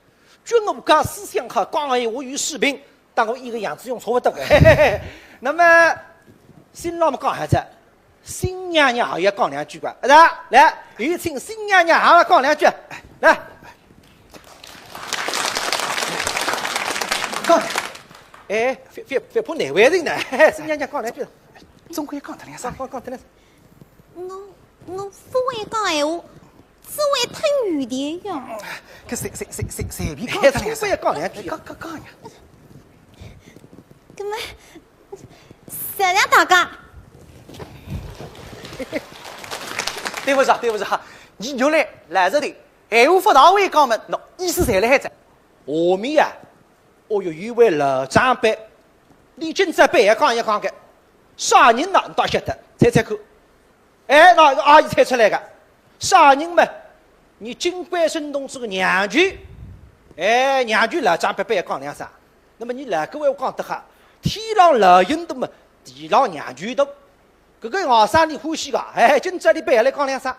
军武高，思想好，讲闲话有水平，搭我一个样子用差勿多个。嘿嘿嘿。那么，新郎么讲好哉，新娘娘也要讲两句个，是吧？来，有请新娘娘也要讲两句，来。讲，哎，覅覅覅怕难为情呢，嘿嘿，新娘娘讲两句。总归讲脱两声。讲讲讲脱两声。我我勿会讲闲话。 只会吞语的呀。搿随随随随随便讲脱两声。哎，总归要讲两句。讲讲讲呀。搿么，谢谢大家。对勿住啊，对勿住啊，伲玉兰来这里，闲话勿大会讲么，喏，意思侪辣海哉。下面呀，哦哟，有位老长辈，俚今朝板要讲一讲个，啥人呢？倷倒晓得，猜猜看。 哎，喏，阿姨猜出来个，啥人嘛？伲金贵生同志个娘舅。哎，娘舅老长辈板要讲两声。那么伲老古闲话讲得好，天上老人多嘛，地上娘舅多。搿个外甥俚欢喜个，哎，今朝俚板要来讲两声。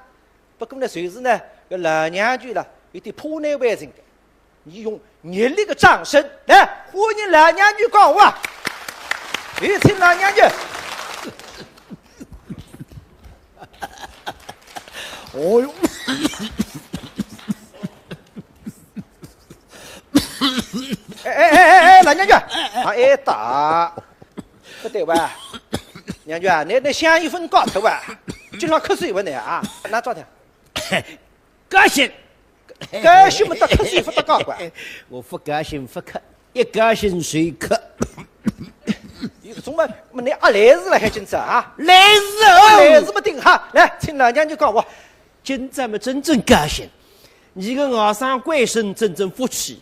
不过呢，就是呢，搿老娘舅了，有点怕难为情个。 伲用热烈的掌声来欢迎老娘舅讲话。有请老娘舅。哦哟。哎哎哎哎哎，老娘舅，啊，哎打，不对哇，娘舅啊，倷倷香烟朆戒脱哇，经常咳嗽勿呢啊，拿抓脱。高兴。 高兴么搭咳嗽勿搭界个。我勿高兴勿咳，一高兴就咳。有种么么倷阿来事了还今朝啊？来事哦！来事么顶好，来，请老娘舅讲话。今朝么真正高兴，伲个外甥贵生真正福气，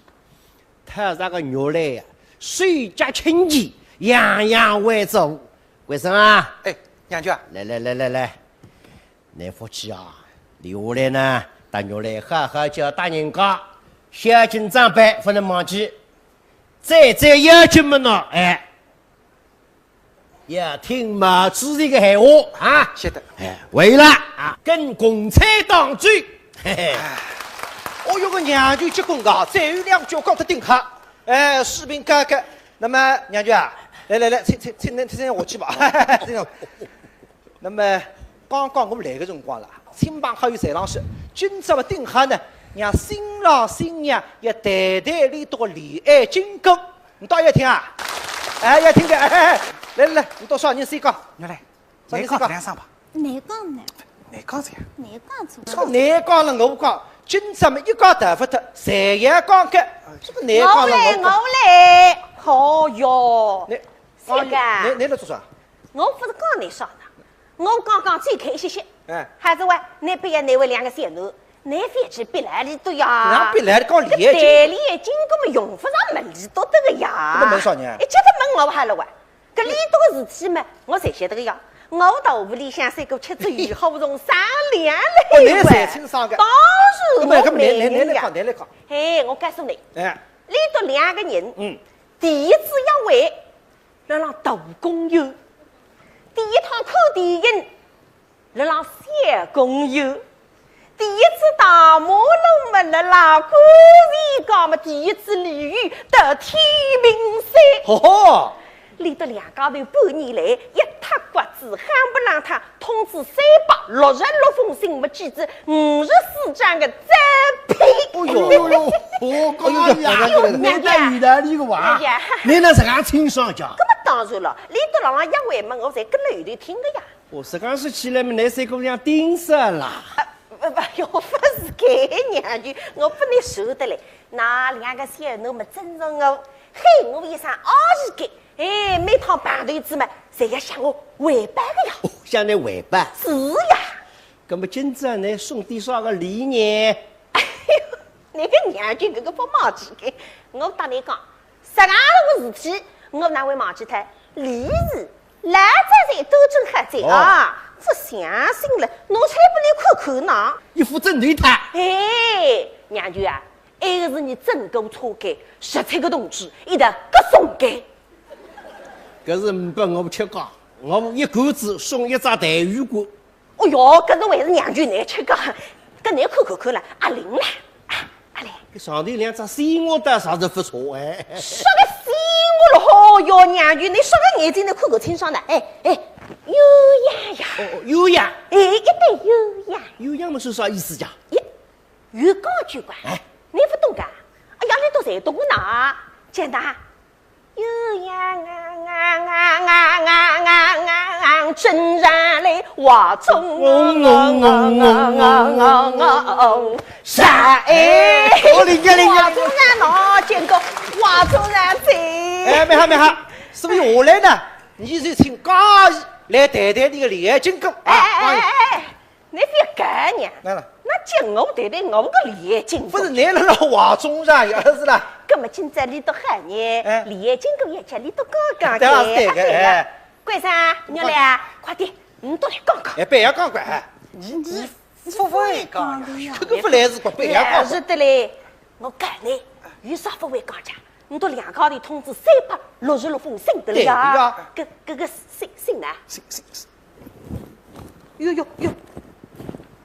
讨着个玉兰呀，手脚清气，样样会做。贵生啊，哎，娘舅啊，来来来来来， 倷福气啊，留下来呢，搭玉兰好好叫大人家，孝敬长辈勿能忘记。再再要紧么喏，哎，要听毛主席个闲话啊。晓得。哎，为了啊，跟共产党走。嘿嘿。哦哟，搿娘舅结棍个，最后两句讲得顶好。哎，水平高个。那么娘舅啊，来来来，请请请请请下去吧。请上。那么刚刚我来个辰光了，亲朋好友侪浪说，今朝么顶好呢，让新郎新娘要谈谈俚笃个恋爱经过。 你倒要听啊？哎，要听个，哎哎哎，来来来，你多少人先讲？侬来，侬讲两声吧。难讲呢？难讲啥呀？难讲做啥？难讲了我讲，今朝么一讲逃勿脱，侪要讲个，这个难讲了我讲。我来，我来。哦哟，你，这个啊，你你来做啥？我勿是讲你啥呢？ 我刚刚最开心些。哎。还是喂，侬别要难为两个小囡，侬覅去逼来里头呀。哪逼来讲理解？搿对理解经过么用勿着问里头的个呀。搿么问啥呢？一直都问我好了喂。搿里头个事体嘛，我侪晓得个呀。我到屋里向三个吃只鱼好不容易商量了哦，侬侪清爽个。当然我搿么搿么侬侬侬来讲，侬来讲。嘿，我告诉你，哎。里头两个人，嗯。第一次约会， 辣辣大公园。第一趟看电影，辣辣小公园。第一次大马路么辣辣观前街么，第一次旅游到天平山。吼吼！里头两家头半年来一塌刮子，夯不啷当，通知三百六十六封信么，寄仔五十四张个照片。哦哟哟哟，我讲呀，哎哟，娘舅，侬有道理个哇，娘舅。侬哪能介清爽介？搿么当然了，里头辣辣约会么，我侪跟了后头听个呀。哦，实梗说起来么，侬三个像盯煞啦。呃，勿勿，哟，勿是个，娘舅，我勿能受得嘞。那两个小囡么，真正个喊我一声阿姨个，哎，每趟碰头子么，侪要向我汇报个呀。哦，向侬汇报？是呀。搿么今朝侬送点啥个礼呢？ 哎哟，侬个娘舅搿个勿忘记个，我搭侬讲，实梗个事体，我哪会忘记脱？礼仪，老早侪端正好仔啊，勿相信了，拿出来拨侬看看呐。一副正对头。哎，娘舅啊，埃个是侬整过车间，十七个同志一道各送个。搿是呒拨我吃过，我一个子送一只带鱼罐。 哦哟，搿侬还是娘舅侬吃个，搿侬看看看了，阿灵了，啊，阿灵。搿上头两只鲜花倒啥是勿错哎。啥个鲜花了？哦哟，娘舅，侬啥个眼睛侬看看清爽的？哎哎，鸳鸯呀。哦，鸳鸯。哎，一对鸳鸯。鸳鸯么是啥意思呀？咦，有讲究个，哎。侬勿懂个？哎呀，侬都侪懂呢。简单。 鸳鸯啊啊啊啊啊啊啊啊，正常来，花中啊啊啊啊啊啊，啥？哎，哦，灵验灵验。花中啊，喏，见过花中啊，这。哎，蛮好蛮好，所以下来呢，侬就请嘉怡来谈谈侬个恋爱经过啊。哎哎哎哎哎。 侬覅讲呀，哪能？那叫我谈谈我个恋爱经过。勿是，侬辣辣话中上呀，是啦。搿么今朝里头喊侬，哎。恋爱经过也叫里头讲讲对啊，对个，对个。哎。关生，侬来啊，快点，侬都来讲讲。哎，覅讲讲，哎。侬，侬勿会讲呀，搿个勿来事个，覅讲讲。哎，是的嘞，我讲呢，有啥勿会讲讲？侬都两家头通知三百六十六封信的了呀。对呀。搿，搿个信，信呢？信，信，信。 哟哟哟，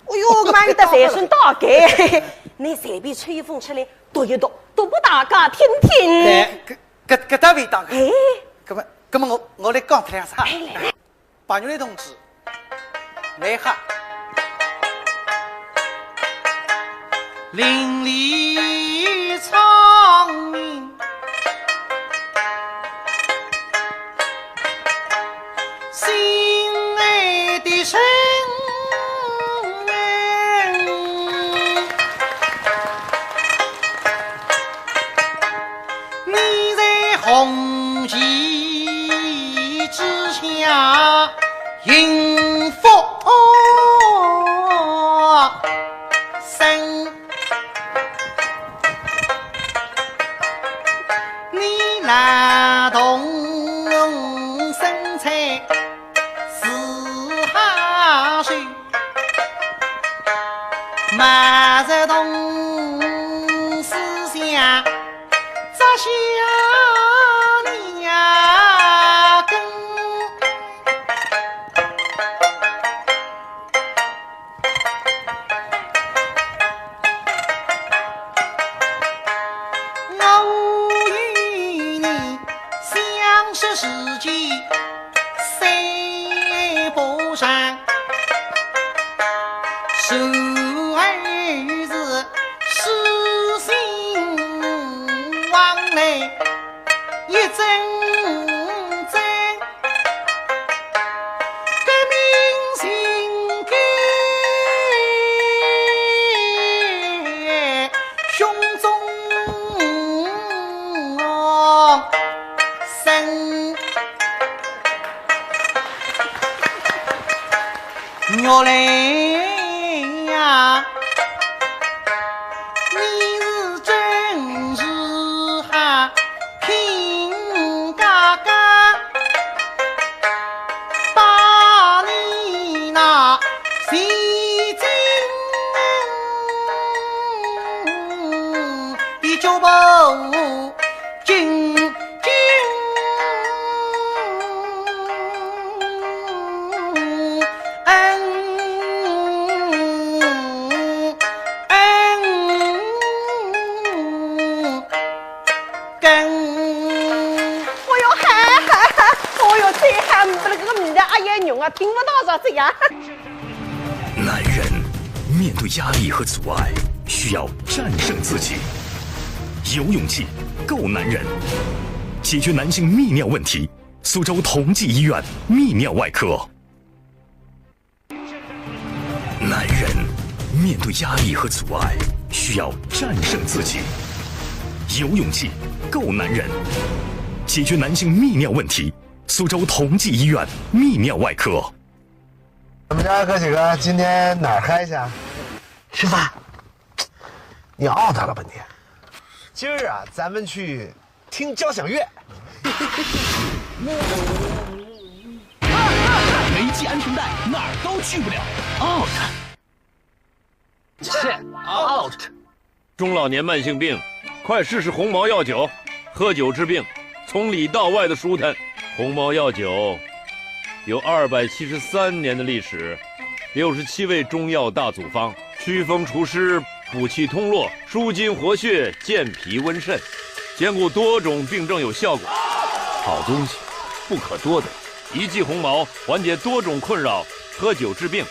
哦哟，搿么一个随身带个，侬随便抽一封出来读一读，读拨大家听听。哎，搿，搿，搿搭味道啊。哎。搿么，搿么我，我来讲脱两声。哎，来，来。白玉兰同志，侬好。听不到啥子呀。男人面对压力和阻碍，需要战胜自己，有勇气，够男人，解决男性泌尿问题。苏州同济医院泌尿外科。男人面对压力和阻碍，需要战胜自己，有勇气，够男人，解决男性泌尿问题。苏州同济医院泌尿外科。 咱们家哥几个今天哪儿嗨去啊？吃饭。你out了吧你？今儿啊，咱们去听交响乐。没系安全带，哪儿都去不了。Out。Out。 中老年慢性病，快试试鸿茅药酒，喝酒治病，从里到外的舒坦。鸿茅药酒有二百七十三年的历史，六十七味中药大组方，祛风除湿，补气通络，舒筋活血，健脾温肾，兼顾多种病症有效果。好东西，不可多得。一剂鸿茅，缓解多种困扰，喝酒治病，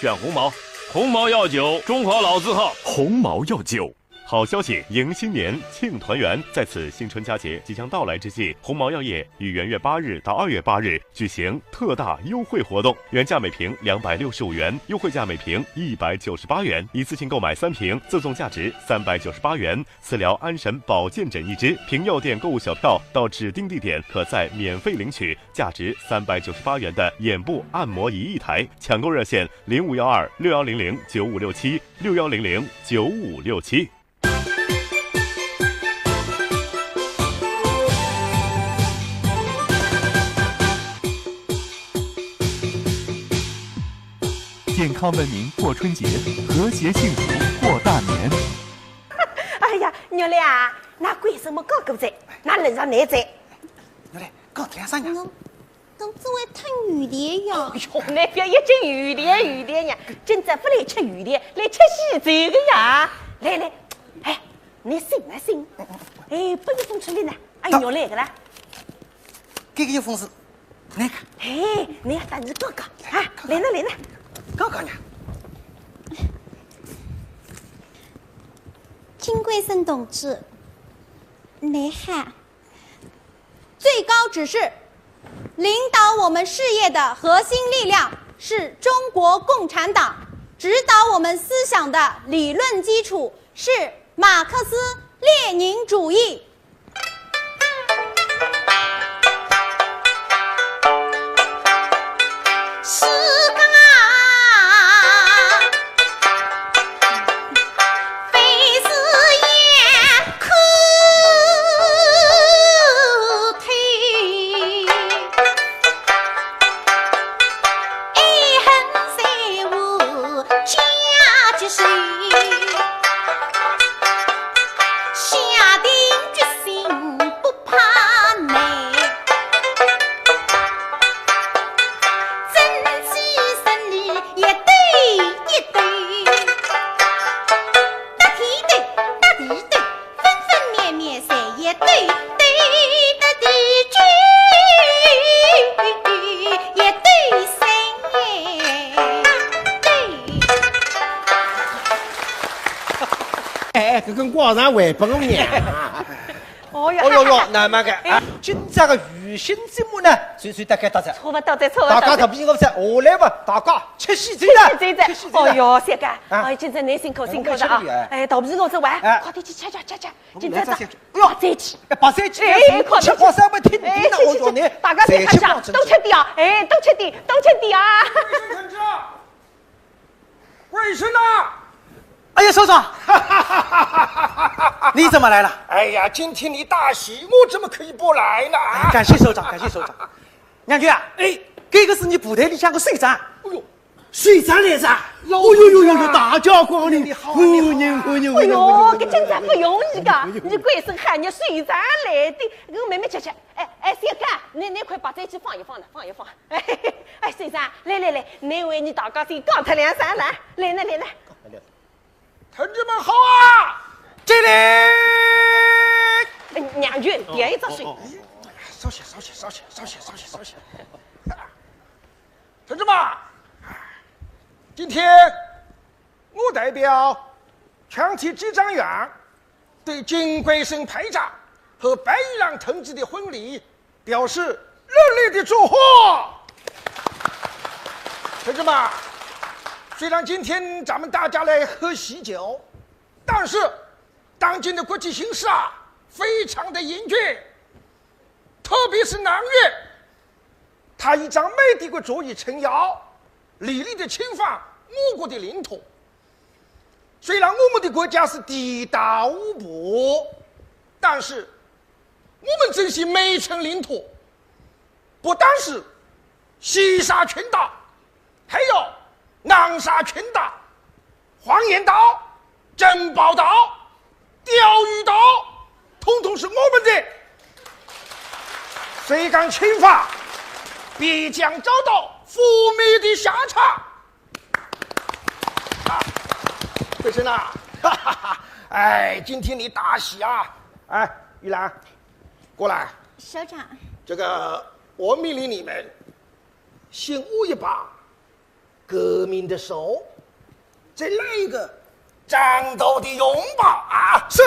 选鸿茅。鸿茅药酒，中华老字号。鸿茅药酒。 好消息，迎新年，庆团圆。在此新春佳节即将到来之际，鸿茅药业于元月八日到二月八日举行特大优惠活动，原价每瓶两百六十五元，优惠价每瓶一百九十八元。一次性购买三瓶，赠送价值三百九十八元次疗安神保健枕一支。凭药店购物小票到指定地点，可在免费领取价值三百九十八元的眼部按摩仪一台。抢购热线：零五幺二六幺零零九五六七，六幺零零九五六七。 健康文明过春节，和谐幸福过大年。哎呀，玉兰啊，㑚为什么搞过来？㑚人上来哉。玉兰，搞点啥呀？侬只会吞鱼的呀。哟，那边一阵鱼的鱼的呀，今朝勿来吃鱼的，来吃喜酒的呀。来来，哎，你醒啊醒，哎，拨一封出来呢。哎，玉兰个啦。搿个一封是 那个，嘿，你要等着哥哥啊，来了来了，哥哥呢？金贵生同志，你好。最高指示，领导我们事业的核心力量是中国共产党，指导我们思想的理论基础是马克思列宁主义。 哎，搿根光上还拨我呢。哦哟哟哟，那么个，哎，今朝个娱乐节目呢，就就大概到这。差勿多，差勿多。大家特别我在下来嘛，大家吃喜酒了，吃喜酒了。哦哟，三哥，哎，今朝侬辛苦辛苦了啊！哎，肚皮饿着哇，快点去吃吃吃吃，今朝早，哎哟，白斩鸡，白斩鸡，哎，快点，吃光三碗挺顶了，我说呢，大家别客气，多吃点啊，哎，多吃点，多吃点啊！ 卫生呐！哎呀，首长，你怎么来了？哎呀，今天你大喜，我怎么可以不来呢？感谢首长，感谢首长。娘舅啊，哎，这个是你部队里向个首长。哎呦，首长来着？哦呦呦呦呦，大驾光临！你好，你好。哎呦，搿真正勿容易个，你贵生喊你首长来的，我慢慢吃吃。哎哎，小刚，你那块白斩鸡放一放呢，放一放。 哎，先生，来来来，侬为伲大家先讲脱两声来，来来来来。同志们好啊！敬礼！哎，娘舅，点一只水。哦哦哦，稍息稍息稍息稍息稍息稍息。同志们，今天我代表全体支章员对金桂生排长和白玉郎同志的婚礼表示热烈的祝贺。同志们，虽然今天咱们大家来喝喜酒，但是当今的国际形势啊，非常的严峻，特别是南越，他倚仗美帝国主义撑腰，历来的侵犯我国的领土。虽然我们的国家是地大物博，但是我们珍惜每一寸领土，不单是西沙群岛，还有南沙群岛、黄岩岛、珍宝岛、钓鱼岛，统统是我们的。谁敢侵犯，必将遭到覆灭的下场。啊，桂生啊，哈哈哈，哎，今天你大喜啊！哎，玉兰，过来。首长。这个，我命令你们，先握一把革命的手，再来一个战斗的拥抱啊！是。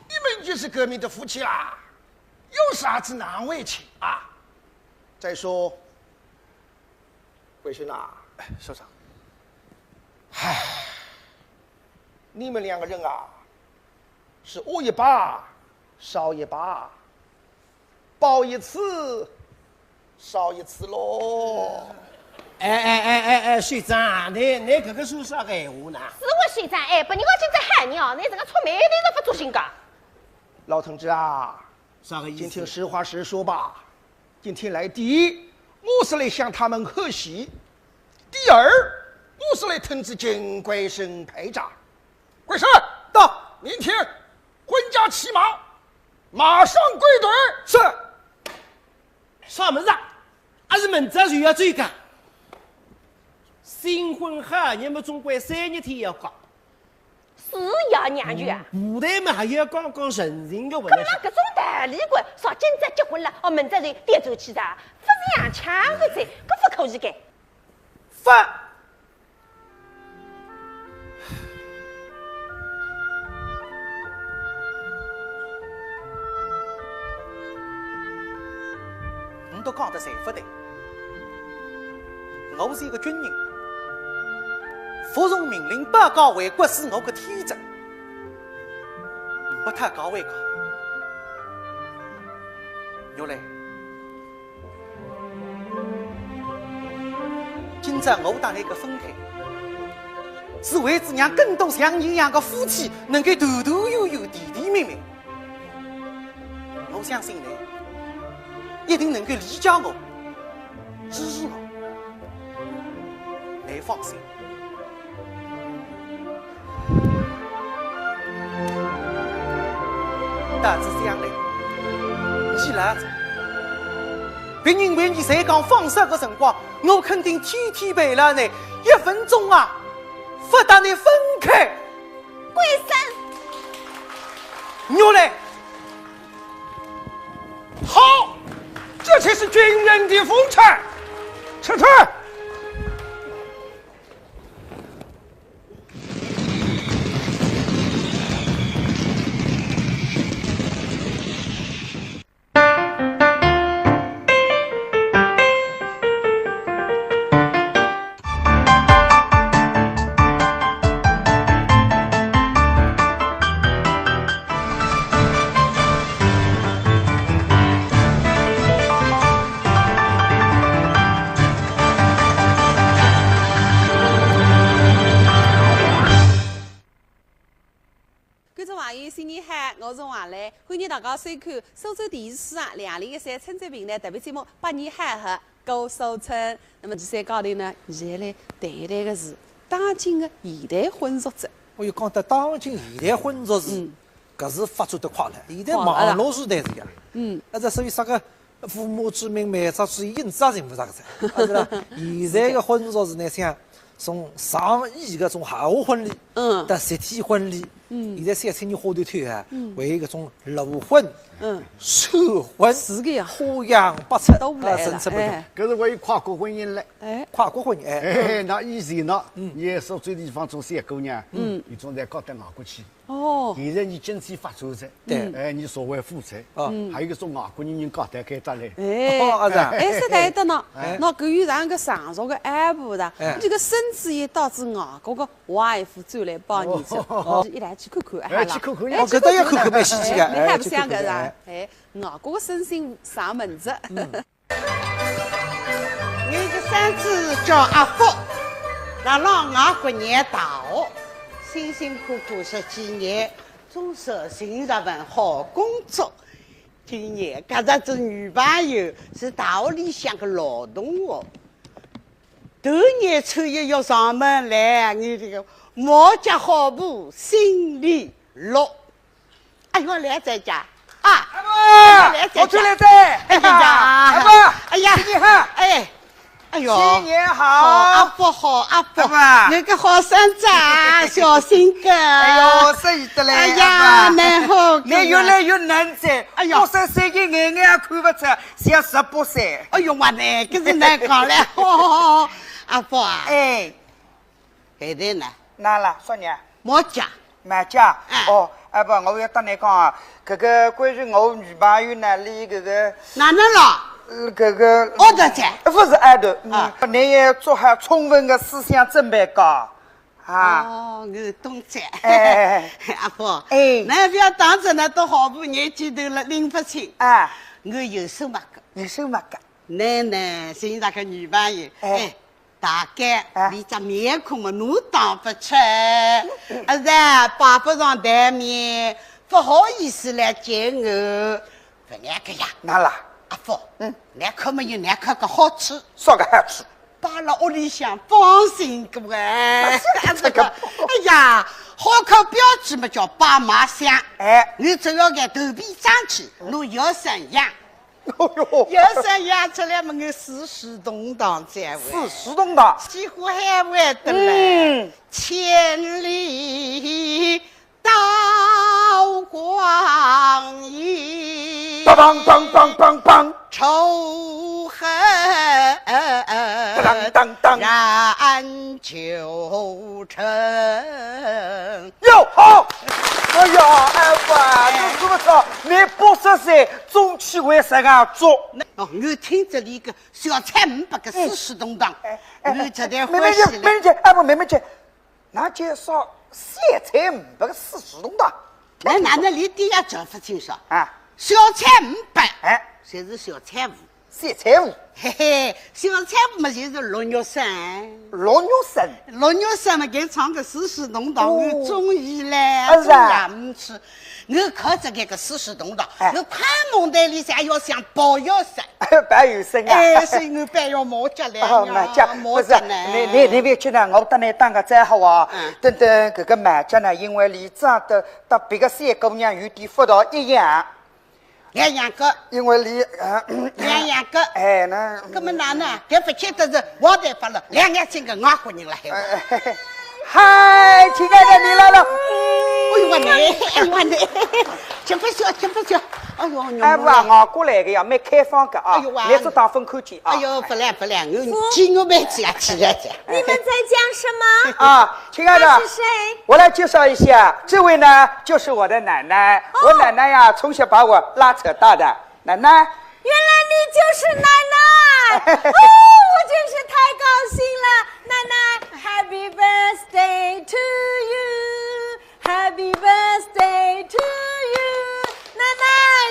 你们就是革命的夫妻啦，有啥子难为情啊？再说，桂生啊，哎，首长。唉，你们两个人啊，是握一把少一把，抱一次少一次喽。哎哎哎哎哎，首长，你你搿个说啥个闲话呢？是我首长，哎，拨人家今朝喊你哦，你这个触霉的人勿作兴个。老同志啊，啥个意思？今天实话实说吧。今天来，第一，我是来向他们贺喜；第二，我是来通知金桂生排长。桂生，到，明天婚假期满，马上归队。是。啥物事啊？还是明朝就要走个？新婚好日么总归三日天要过。 是呀，娘舅啊。舞台嘛还要讲讲人情个问题。搿么搿种道理个，啥今朝结婚了，哦，明朝就点头去噻，勿是洋枪个噻，搿勿可以个。勿。侬都讲得侪勿对。 我是一个军人，服从命令，保家卫国是我个天职，勿讨价还价。玉兰，今朝我搭侬个分开，是为仔让更多像侬一样个夫妻能够团团圆圆、甜甜蜜蜜。 我相信侬一定能够理解我、支持我。侬放心。但是将来，侬老仔，别人为侬在江放手个辰光，我肯定天天陪牢侬，一分钟啊，勿搭侬分开。桂生。玉兰。 好，这才是军人的风采。撤退。观众朋友，新年好，我是王磊，欢迎大家收看苏州电视书场两零一三春节评弹特别节目《百年好合过苏春》。那么第三讲头呢，现在来谈一谈个是当今个现代婚俗子。哎哟，讲到当今现代婚俗子，嗯。搿是发展得快了，现在快了，网络时代是呀。嗯。啊，这所以啥个父母之命，媒妁之言，影子也寻勿着个噻，啊，是吧？现在个婚俗子呢，像从上亿个种豪华婚礼，嗯。到集体婚礼，嗯。现在小青年花头头啊，嗯。为搿种裸婚，嗯，闪婚，是个呀，花样百出，都来了，啊，真是不错。哎。搿是为跨国婚姻嘞。哎。跨国婚姻，哎。哎，那以前呢，嗯。伊苏州地方做小姑娘，嗯。伊总得嫁到外国去。哦。现在伊经济发展噻，对。哎，伊社会富裕，哦。嗯。还有一种外国人人嫁到该搭来。哎。哦，啊，是啊。哎，是对的呢。哎。那个有两个上手个阿婆的，哎。这个孙子也到仔外国个 外父转来帮你吃，哦。一来去看看，哎，好了。去看看，哎，哦，搿倒要看看，蛮稀奇个，哎，你还不想搿个啊？哎，外国个孙子上门子。嗯。我个孙子叫阿福，辣辣外国念大学，辛辛苦苦十几年，总算寻着份好工作。今年搿只女朋友是大学里向个老同学。 头年初一要上门来，我这个毛脚好布心里落。哎哟，来哉家啊！阿婆，来哉家。我出来哉。哎呀，阿婆，哎呀，新年好。哎，哎哟，新年好。好阿福，好阿福，阿婆。那个好孙子啊，小心个。哎哟，适意得嘞，哎呀，阿婆。蛮好个。你越来越嫩哉，哎呀。我说岁数眼眼也看不出， 像十八岁。哎哟，妈呢，搿是难讲了。阿福啊，哎。现在呢？哪了，说呢？毛脚。毛脚？哎。哦，阿婆，我要搭你讲啊，搿个关于我女朋友呢，伊搿个，哪能了？呃，搿个，哦，对噻。不是，哎，对，嗯，啊。你也做好充分的思想准备个。 啊。哦，我懂哉。哎。阿福，哎。侬覅当真，侬都好不年纪头了，拎勿清。啊。我有数目个。有数目个。侬呢，寻着个女朋友，哎。哎，大概，哎。伊只面孔嘛，侬当勿出。啊，是，摆勿上台面，勿好意思来见我。勿难个呀。哪啦？阿福，嗯。难看么有难看个好处。啥个好处？ 摆辣屋里向放心个哎。这个，哎呀，好看标致么叫爸妈想。哎。侬只要个头皮长起，侬腰身养。哦哟。腰身养出来么，我四世同堂才会。四世同堂。几乎还会得来。嗯。千里 刀光影，当当当当当当。仇恨当当当当。染九成。哟，好。哎呀，哎哇，哎。侬说得好，侬八十岁中气还是个足。哦，我听着一个小菜五百个四世同堂，哎，哎，我实在欢喜了。妹妹姐，妹妹姐，哎，不，妹妹姐， 那介绍小菜五百个四世同堂。那哪能连点也讲勿清爽？啊。小菜五百，哎。侪是小菜五。小菜五。嘿嘿，小菜五嘛，就是陆玉生。陆玉生。陆玉生嘛，搿唱个四世同堂，哦。我中意嘞，啊，是啊。中意啊，嗯，是。我看着搿个四世同堂，哎。我看梦台里向要想抱一生。抱一生啊。哎，所以我必要毛脚来呀，哦，毛脚，毛脚呢。不是，你，你，你覅去呢，我搭你打个招呼啊。嗯。等等，搿个毛脚呢，因为伊长得搭别个小姑娘有点勿大一样。两样个。因为伊，呃，两样个。哎，那，搿么哪能？搿勿见得是我代发了，两样性个外国人了，还有。哎，哎，哎。 嗨，亲爱的，你来了。哎呦，我呢，哎呦，我呢，吃勿消，吃勿消。哎呦，哎，哇，外国来个呀，蛮开放个啊。哎呦，哇。侬只当分看见啊。哎呦，勿来，勿来，我，鸡肉妹子呀，吃了这。你们在讲什么？啊，亲爱的，他是谁？我来介绍一下，这位呢，就是我的奶奶。哦。我奶奶呀，从小把我拉扯大的。 奶奶。原来你就是奶奶！哦，我真是太高兴了。奶奶，Happy birthday to you, Happy birthday to you。奶奶，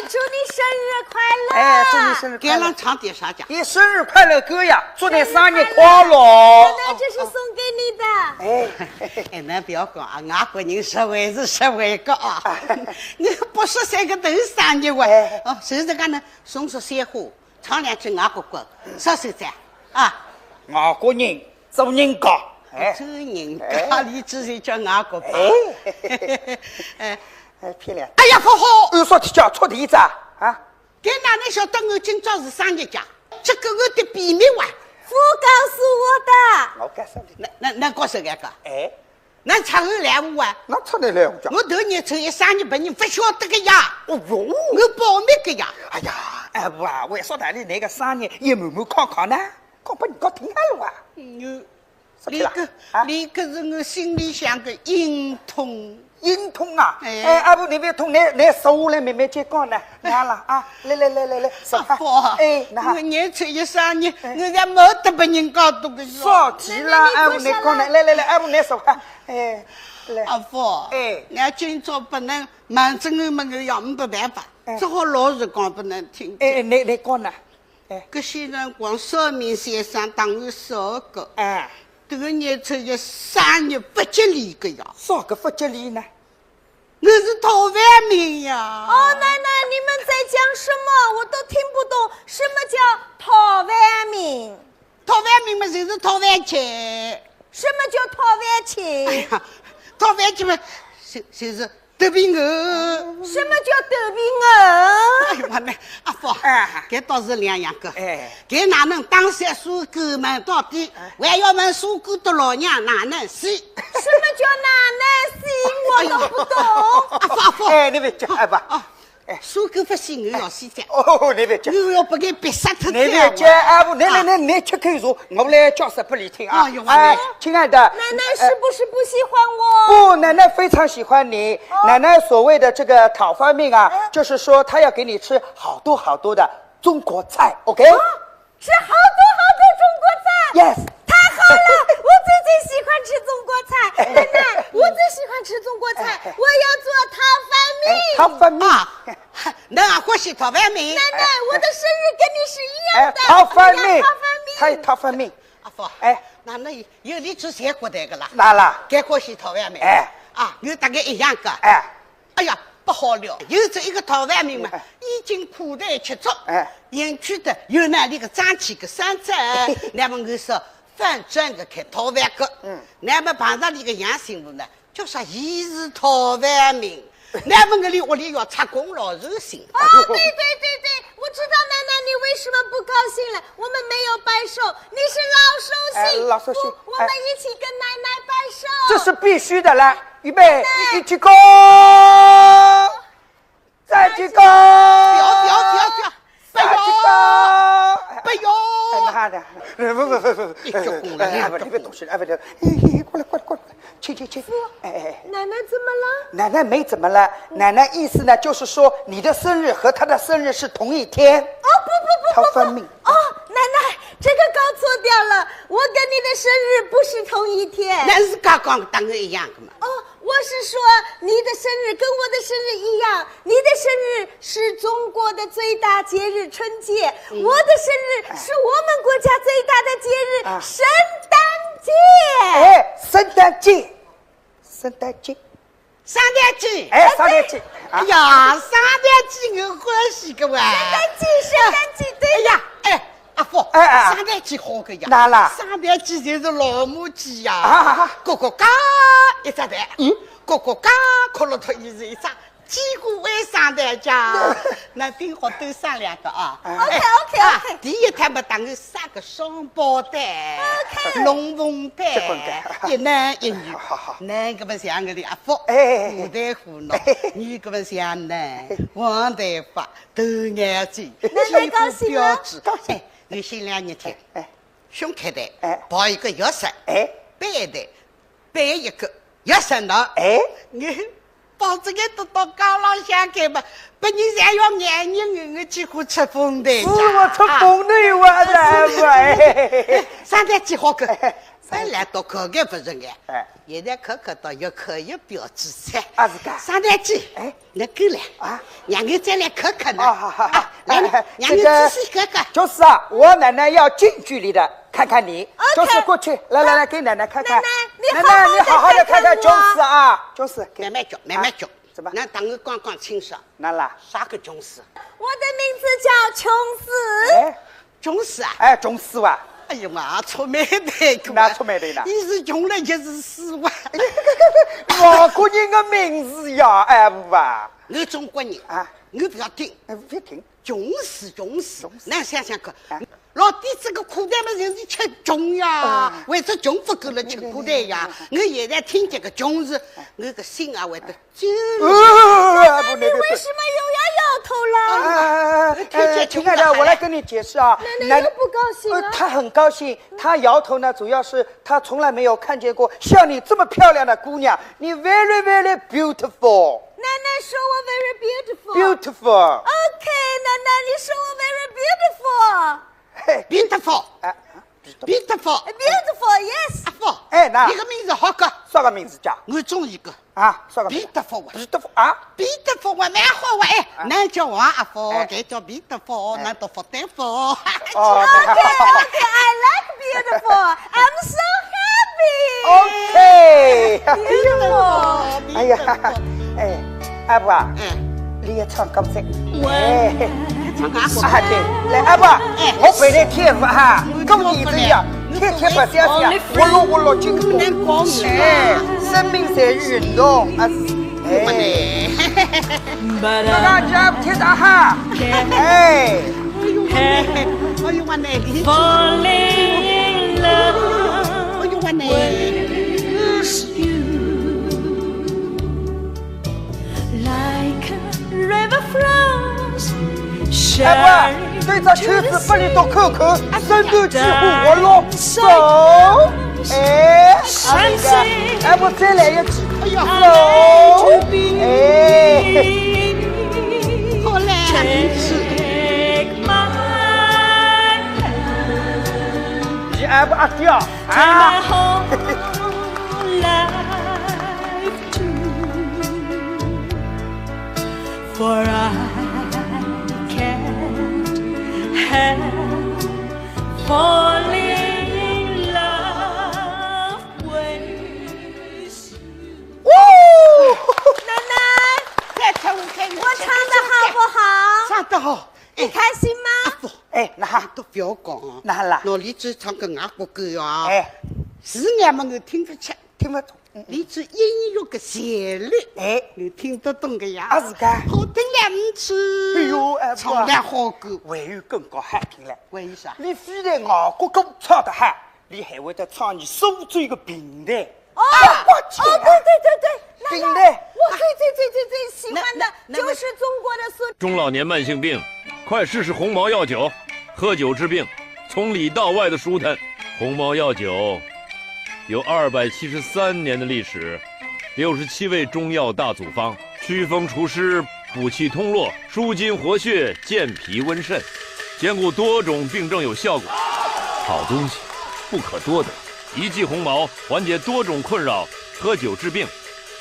祝你生日快乐！哎，祝你生日快乐。搿浪唱点啥讲？哎，生日快乐歌呀，祝你生日快乐。奶奶，这是送给你的。哎。哎，侬覅讲啊，外国人实惠是实惠个啊。侬八十岁个头生日哇。哎。哦，就是讲呢， 送束鲜花，唱两句外国歌，啥啥子啊？外国人，做人家，哎。做人家，哎。伊之前叫外国吧。哎。哎。哎，漂亮。哎呀，好好。按说叫出题子啊？啊？搿哪能晓得我今朝是生日家？这个我的秘密哇。我告诉我的。我告诉你。那，那，那告诉搿个？哎。那出来我啊，那出来了，我讲。我头年初一生日别人勿晓得个呀。哦哟。我保密个呀。哎呀，哎，我啊，为啥道理那个生日也瞒瞒看看呢？讲拨人家听好了啊。嗯，啥体啦？那个，啊？那个是我心里向个隐痛。隐痛啊？哎。哎，阿婆，你别痛，你，你坐下来慢慢再讲呢。 拿了啊，来来来来来，说哈。阿福，哎，拿。我年初一生日，哎。我才没得别人家多个哟。啥体啦？哎，我来讲呢，来来来，哎，我来说哈。哎，来。阿福，哎。俺今朝不能瞒着我们个呀，没办法，哎。只好老实讲拨侬听。哎，哎，你，你讲呢？哎。搿些辰光算命先生搭我说个，哎。迭个年初一生日不吉利个呀。啥个不吉利呢？ 我是讨饭命呀。哦，奶奶，你们在讲什么？我都听不懂。什么叫讨饭命？讨饭命嘛，就是讨饭吃。什么叫讨饭吃？哎呀，讨饭吃嘛，就，就是得病哦。什么叫得病哦？哎呀妈呀，阿福，哎。搿倒是两样个。哎。搿哪能打算算个问到底，哎。还要问算个的老娘哪能死？什么叫哪能死？我都不懂。哎呀，阿福，阿福。哎，你别急，哎，不。啊。哎。算个不死，我要死的。哦，你别急。我要拨伊逼杀脱的。你别急，哎，不，你，你，啊。你，你吃口茶，我来解释拨你听啊。哎呦，我的。哎，亲爱的。奶奶是不是不喜欢我？不，奶奶非常喜欢你。哦。奶奶所谓的这个讨饭命啊，哎。就是说她要给你吃好多好多的中国菜，OK？哦。 吃好多好多中国菜。Yes。太好了，我最最喜欢吃中国菜。奶奶，我最喜欢吃中国菜，哎，哎。我要做讨饭命。哎，讨饭命。啊，侬也欢喜讨饭命？奶奶，哎，我的生日跟你是一样的，哎，讨饭命。我要讨饭命。讨，讨饭命。阿福，哎。那，那有，有你做啥个个啦？哪啦？搿欢喜讨饭命。哎。啊，我大概一样个。哎。 哎呀，不好了，有这一个讨饭命嘛，哎。已经苦头吃足，哎。也吃得有那里个争气个三餐，那么我说反转个开讨饭个，嗯。那么碰着你个杨新武呢，就说伊是讨饭命，那么我里屋里要拆公老寿星。哦，对对对对，我知道奶奶你为什么不高兴了，我们没有拜寿，你是老寿星，哎，老寿星，我，我们，哎。一起跟奶奶拜寿。这是必须的，来。 预备，一起讲，再去讲，不要，不要，不要，不要，不要，再去讲。不要。哎，慢点，不，不，不，不，一鞠躬了，哎，哎，两鞠躬。不，你别动手，哎，不，哎，哎，过来，过来，过来，过来，请，请，请。哎，哎，哎。奶奶怎么了？奶奶没怎么了，奶奶意思呢，就是说你的生日和她的生日是同一天。哦，不，不，不，不，不。讨饭命。哦，奶奶，这个搞错掉了，我跟你的生日不是同一天。那是刚刚当然一样的嘛。哦， 我是说，你的生日跟我的生日一样，你的生日是中国的最大节日春节，嗯。我的生日是我们国家最大的节日，啊。圣诞节。哎，圣诞节，圣诞节。圣诞节。哎，圣诞节。啊。哎呀，圣诞节我欢喜个哇。圣诞节，圣诞节，对。哎呀，哎， 阿福，哎，哎，哎。圣诞节好个呀。哪啦？圣诞节就是老母鸡呀。啊，啊，啊。咯咯嘎一只蛋，嗯。咯咯嘎，咯咯脱伊是一只，几乎为圣诞节。那顶好多生两个啊。哎。OK，OK，OK。哎，啊，第一胎嘛，当然生个双胞胎，OK。龙凤胎，结棍个。一男一女。好，好。男个嘛像我的阿福，哎，哎，哎。舞台胡闹，哎。女个嘛像侬，黄头发， 大眼睛，奶奶高兴啊。几乎标致。高兴。哎，侬歇两日天，哎，哎。胸口的，哎。抱一个月嫂，哎。背的，背一个月嫂呢。哎。侬抱这个都到街浪向去吧，别人侪要眼睛，我几乎出风头呀。是我出风头哇，啊，是。哎，哎，圣诞节好个，哎。 再来到可爱不是哎，哎。现在可可到越可越标致噻。啊，是的。圣诞节，哎。侬过来，啊。让我再来看看呢。啊，好，好，好。啊，来，哎，哎，让我仔细看看。这个，就是啊，我奶奶要近距离的看看你，OK。就是过去，来，来，来，给奶奶看看。奶奶，你好好地奶奶，你好好地看看，看看我。就是啊，就是，给，慢慢叫，慢慢叫。啊，怎么？那等我讲讲清爽。哪啦？啥个就是？我的名字叫琼斯。哎。 琼斯啊？哎，琼斯哇。哎呀妈，触霉头个。哪触霉头呢？伊是穷了也是死哇。外国人的名字呀，哎，不吧？我中国人，啊。我不要听。哎，不要听。琼斯，琼斯。琼斯。那想想看，啊。老底子个苦头嘛，就是吃穷呀，为啥穷勿够了吃苦头呀？我现在听见个穷字，我个心啊会得揪了。呃，不，那个，你为什么又要摇头了？啊，我听见穷的，亲爱的，我来跟你解释啊。奶奶又不高兴了。呃，她很高兴，她摇头呢，主要是她从来没有看见过像你这么漂亮的姑娘。你 very, very beautiful。奶奶说我 very beautiful。Beautiful。OK，奶奶，你说我 very beautiful。嘿。Beautiful。哎，beautiful。Beautiful，yes。阿福，哎，那，你个名字好个。啥个名字叫？我中意个。啊，啥个名字？Beautiful啊。Beautiful啊？Beautiful啊，蛮好啊，哎，啊。侬叫王阿福，哎。搿叫 beautiful，哎。侬读福德福。哦，OK，OK，I like beautiful。I'm so happy。OK。Beautiful。哎呀，哎，阿福啊，哎。你也唱歌噻。哎。唱歌。啊，对，来，阿福，哎。我陪你跳舞哈，跟你这样，跳跳吧，跳跳，我落我落，这个动起来，生命在运动啊，哎。大家跳着哈，哎。哎呦，我的，哎呦，我的。Falling in love。哎呦，我的。Like a river flows。哎，不，对着圈子把你多看看，身段几乎活络，走，哎，啊，那个，哎，不，再来一次，哎呀，走，哎。好嘞。你还不阿掉啊？ For I can't help falling in love with you。哦，奶奶，再唱一遍，我唱得好不好？唱得好。你开心吗？哎，那哈，都不要讲啊。那啦，那李志唱个外国歌啊，哎，是俺们都听不清，听不懂。 你这音乐个旋律，哎，你听得懂个呀？啊，是个。好听了，嗯，吃。哎呦，哎，唱得好个。还有更加好听了。还有啥？你非但外国歌唱得好，你还会得唱你苏州个评弹。哦，啊，我去啊。哦，对，对，对，对，那个，评弹。我最最最最最喜欢的那，那，就是中国的苏州。中老年慢性病，快试试鸿茅药酒，喝酒治病，从里到外的舒坦。鸿茅药酒 有二百七十三年的历史，六十七味中药大组方，祛风除湿、补气通络、舒筋活血、健脾温肾，兼顾多种病症有效果。好东西不可多得，一剂鸿茅缓解多种困扰，喝酒治病，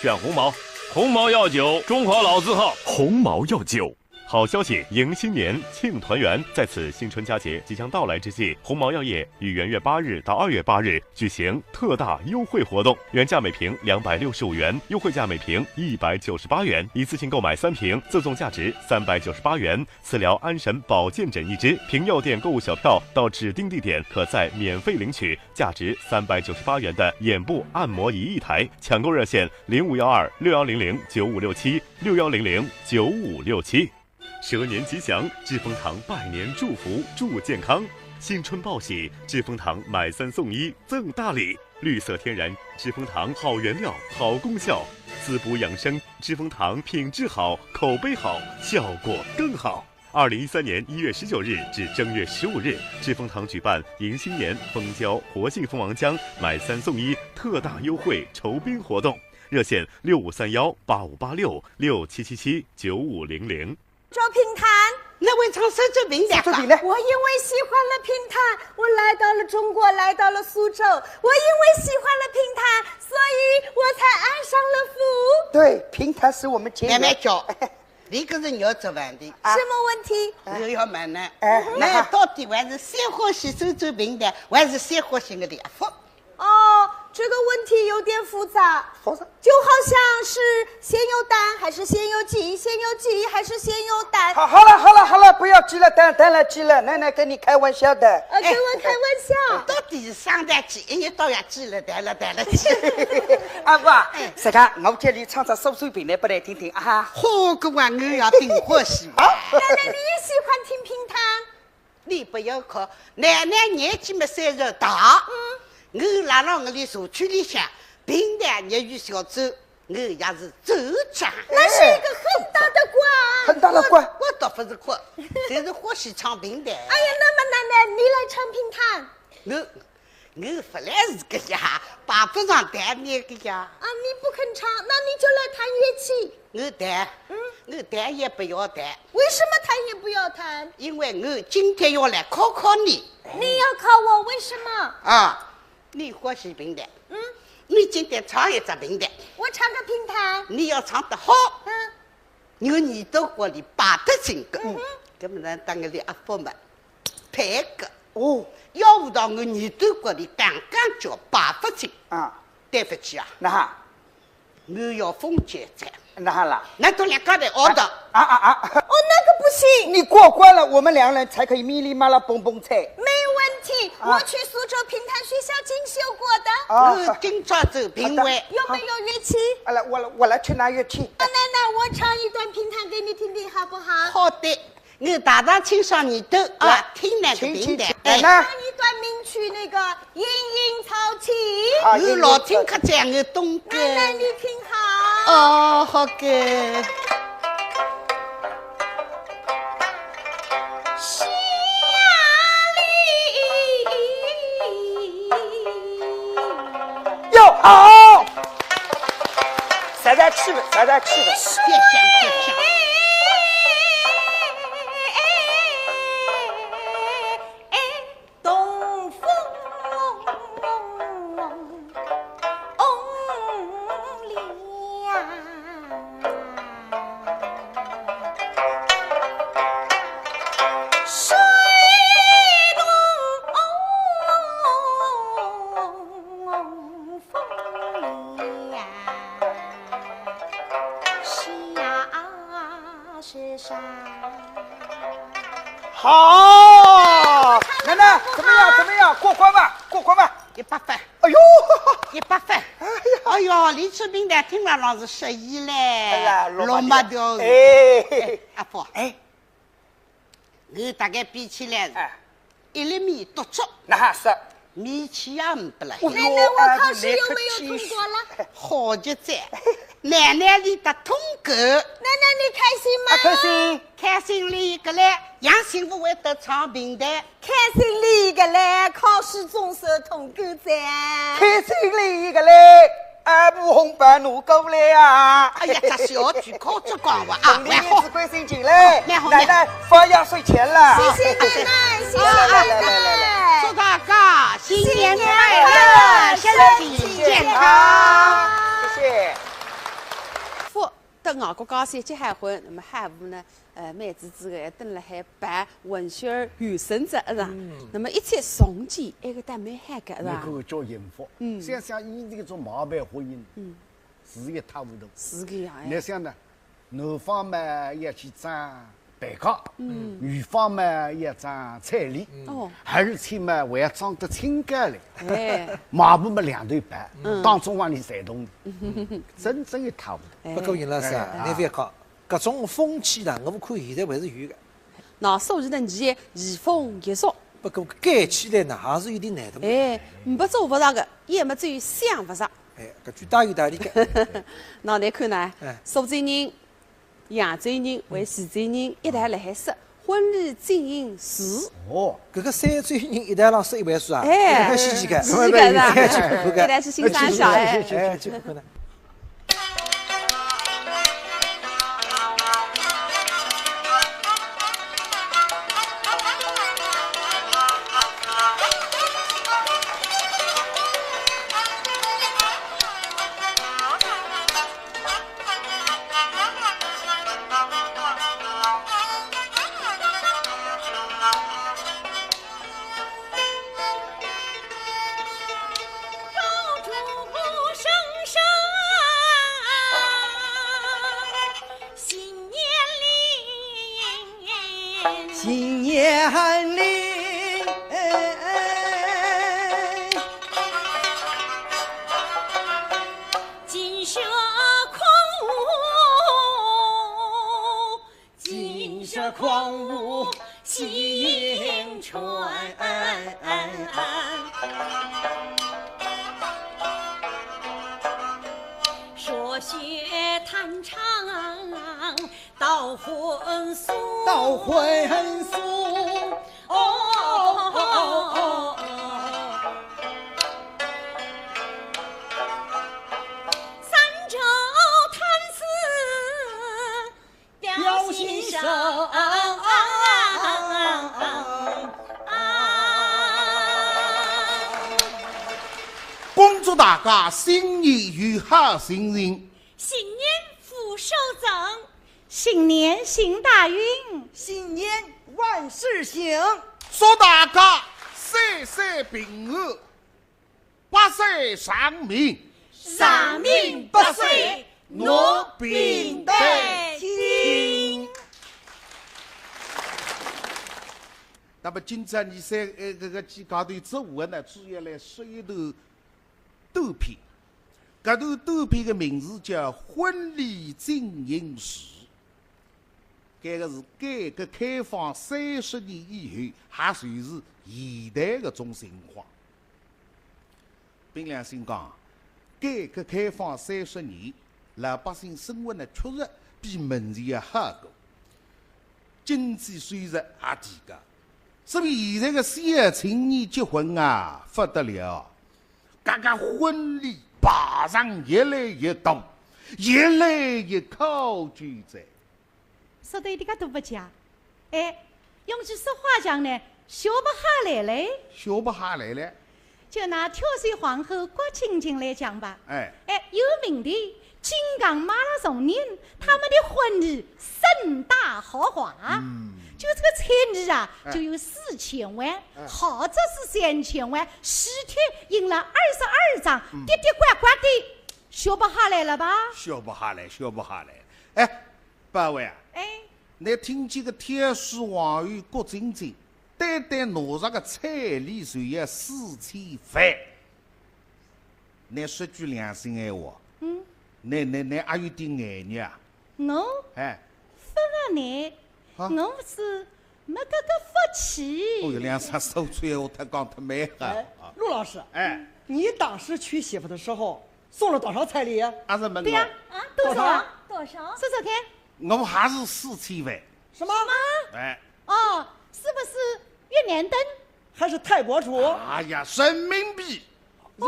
选鸿茅。鸿茅药酒，中华老字号。鸿茅药酒。 好消息，迎新年，庆团圆。在此新春佳节即将到来之际，鸿茅药业于元月八日到二月八日举行特大优惠活动，原价每瓶两百六十五元，优惠价每瓶一百九十八元，一次性购买三瓶，赠送价值三百九十八元磁疗安神保健枕一支。凭药店购物小票到指定地点，可在免费领取价值三百九十八元的眼部按摩仪一台。抢购热线：零五幺二六幺零零九五六七，六幺零零九五六七。 蛇年吉祥，知蜂堂拜年祝福助健康。新春报喜，知蜂堂买三送一赠大礼。绿色天然知蜂堂，好原料，好功效，滋补养生。知蜂堂品质好，口碑好，效果更好。二零一三年一月十九日至正月十五日，知蜂堂举办迎新年蜂胶活性蜂王浆买三送一特大优惠酬宾活动，热线六五三幺八五八六、六七七七九五零零。 周评弹。那我唱苏州评弹吧。苏州评弹。我因为喜欢了评弹，我来到了中国，来到了苏州。我因为喜欢了评弹，所以我才爱上了福。对，评弹使我们节约。慢慢叫，你可是要做饭的。啊。什么问题？我要问呢，哎，那到底还是先欢喜苏州评弹，还是先欢喜我的阿福？ 哦，这个问题有点复杂，复杂。就好像是先有蛋还是先有鸡，先有鸡还是先有蛋。好，好了，好了，好了，不要鸡了，蛋，蛋了，鸡了，奶奶跟你开玩笑的。呃，跟我开玩笑。到底是生蛋鸡，一日到夜鸡了，蛋了，蛋了，鸡。阿福啊，哎。实梗，我叫你唱唱苏州评弹拨我听听啊。好个，我也挺欢喜。好。奶奶，你也喜欢听评弹？你不要哭，奶奶年纪么虽然大，嗯，我辣辣我的社区里向，评弹业余小组，我也是组长。那是一个很大的官。很大的官。我，我倒不是哭，就是欢喜唱评弹。哎呀，那么奶奶，你来唱评弹。我，我本来是个呀，排不上台面个呀。啊，你不肯唱，那你就来弹乐器。我弹，嗯，我弹也不要弹。为什么弹也不要弹？因为我今天要来考考你。你要考我为什么？啊，你欢喜评弹，嗯，你今天唱一只评弹。我唱个评弹。你要唱得好，嗯，我耳朵瓜里拔得进个。嗯哼。搿么呢，当个里阿福嘛，配个。哦。要不到我耳朵瓜里刚刚叫拔不进。啊。对不起啊。那哈。我要封建在。那哈啦。那都两家头熬的。啊，啊，啊。哦，那个不行。你过关了，我们两人才可以咪哩嘛啦蹦蹦菜。没问题，啊，我去苏州评弹学校进修过的。啊。我今朝做评委。好的。有没有乐器？啊，来，我来，我来去拿乐器。啊，奶奶，我唱一段评弹给你听听，好不好？好的。 我大大清爽耳朵啊，来，听那个评弹。请，请，请，哎。来。唱一段名曲，那个《莺莺草起》。好，我老听客讲我懂个。来，来，你听好。哦，好个。哟，好。 啥啥气氛，啥啥气氛。别想，别想。好，奶奶，怎么样？怎么样？过关吧，过关吧。一百分。哎呦，一百分。哎呀。哎呦，李春平呢，听了老是失意嘞，哎呀，落落寞掉。哎。哎，阿福。哎。 我大概比起来，哎，一粒米笃笃，那还是米气也没得了。哦哟，奶奶，我考试有没有通过了？好极哉，奶奶里搭通过。奶奶，你开心吗？啊，开心。开心哩个嘞，杨幸福会得唱评弹。开心哩个嘞，考试总算通过哉。开心哩个嘞。 啊，阿婆红包拿过来啊！哎呀，这小鬼口出讲话啊，等你日子关心进来，蛮好。蛮好，奶奶发压岁钱了。谢谢奶奶，谢谢奶奶。来，来，来，来，来。祝大家新年快乐，新年快乐，身体健康。谢谢。福，到外国家去结好婚，那么还不呢？ 呃，妹子之后还蹲辣海办文学儿有成者，是吧？嗯。那么一切从简，埃个倒蛮好个，是吧？侬看看叫幸福。嗯。想想伊搿种麻烦婚姻，嗯，是一塌糊涂。是个呀，哎。侬想呢，男方嘛要去争陪嫁，嗯，女方嘛要争彩礼，嗯。哦。而且嘛还要争得清高嘞。哎。买卖嘛两头办，嗯，当中往里侪动，嗯。真正一塌糊涂。哎。不过尹老师啊，哎，啊。侬覅讲， 搿种风气呢，我看现在还是有个。那所以呢，侬也移风易俗。不过改起来呢，还是有点难度。哎，没做勿到个，也没只有想勿着。哎，搿句大有道理个。那侬看呢？哎。苏州人、扬州人、为徐州人一道辣海说，婚礼进行时。哦。搿个三州人一道浪说一回书啊，哎，搿个稀奇个。稀奇个是吧？哎，去看看。一道去欣赏一下，哎。哎，去看看呢。 新年里，新年里，哎，金蛇狂舞，金蛇狂舞，喜迎说学弹唱到婚俗，到婚俗。哦，哦，哦，哦，哦。三朝弹词 表心上。恭祝大家新年有好心情。新年福寿增。新年行大运。新年万事兴。祝大家岁岁平安。 百岁长命。长命百岁，我平得清。那么今朝伲三，呃，搿个几家头做完呢，主要来说一段短篇。搿段短篇的名字叫《婚礼进行时》。 搿个是改革开放三十年以后，也就是现在搿种情况。凭良心讲，改革开放三十年，老百姓生活呢，确实比门前要好过，经济收入也提高，所以现在个小青年结婚啊，勿得了，搿个婚礼排场越来越多，越来越考究哉。 说得一点个都勿假。哎，用句俗话讲呢，学不下来嘞。学不下来嘞。就拿挑选皇后郭晶晶来讲吧。哎。哎，有名的金港马拉松人，他们的婚礼盛大豪华。嗯。就这个彩礼啊，哎。就有四千万，哎。豪则是三千万，喜帖印了二十二张，嗯。滴滴呱呱的，学不下来了吧？学不下来，学不下来。哎， 八位啊，哎。倷听见个挑选皇后郭晶晶，单单拿着个彩礼就要四千万，倷说句良心闲话，嗯。倷，倷，倷阿有点眼热啊？我？哎。勿啊倷，啊？我是没搿个福气。哦哟，两声说出闲话，倷讲得蛮好啊。哎，陆老师，哎。你当时娶媳妇的时候， 送了多少彩礼？阿是问我。对呀。啊，多少？多少？多少？说说看。我还是四千万。什么？哎。哦，是不是越南盾？还是泰国图？哎呀，人民币。哦，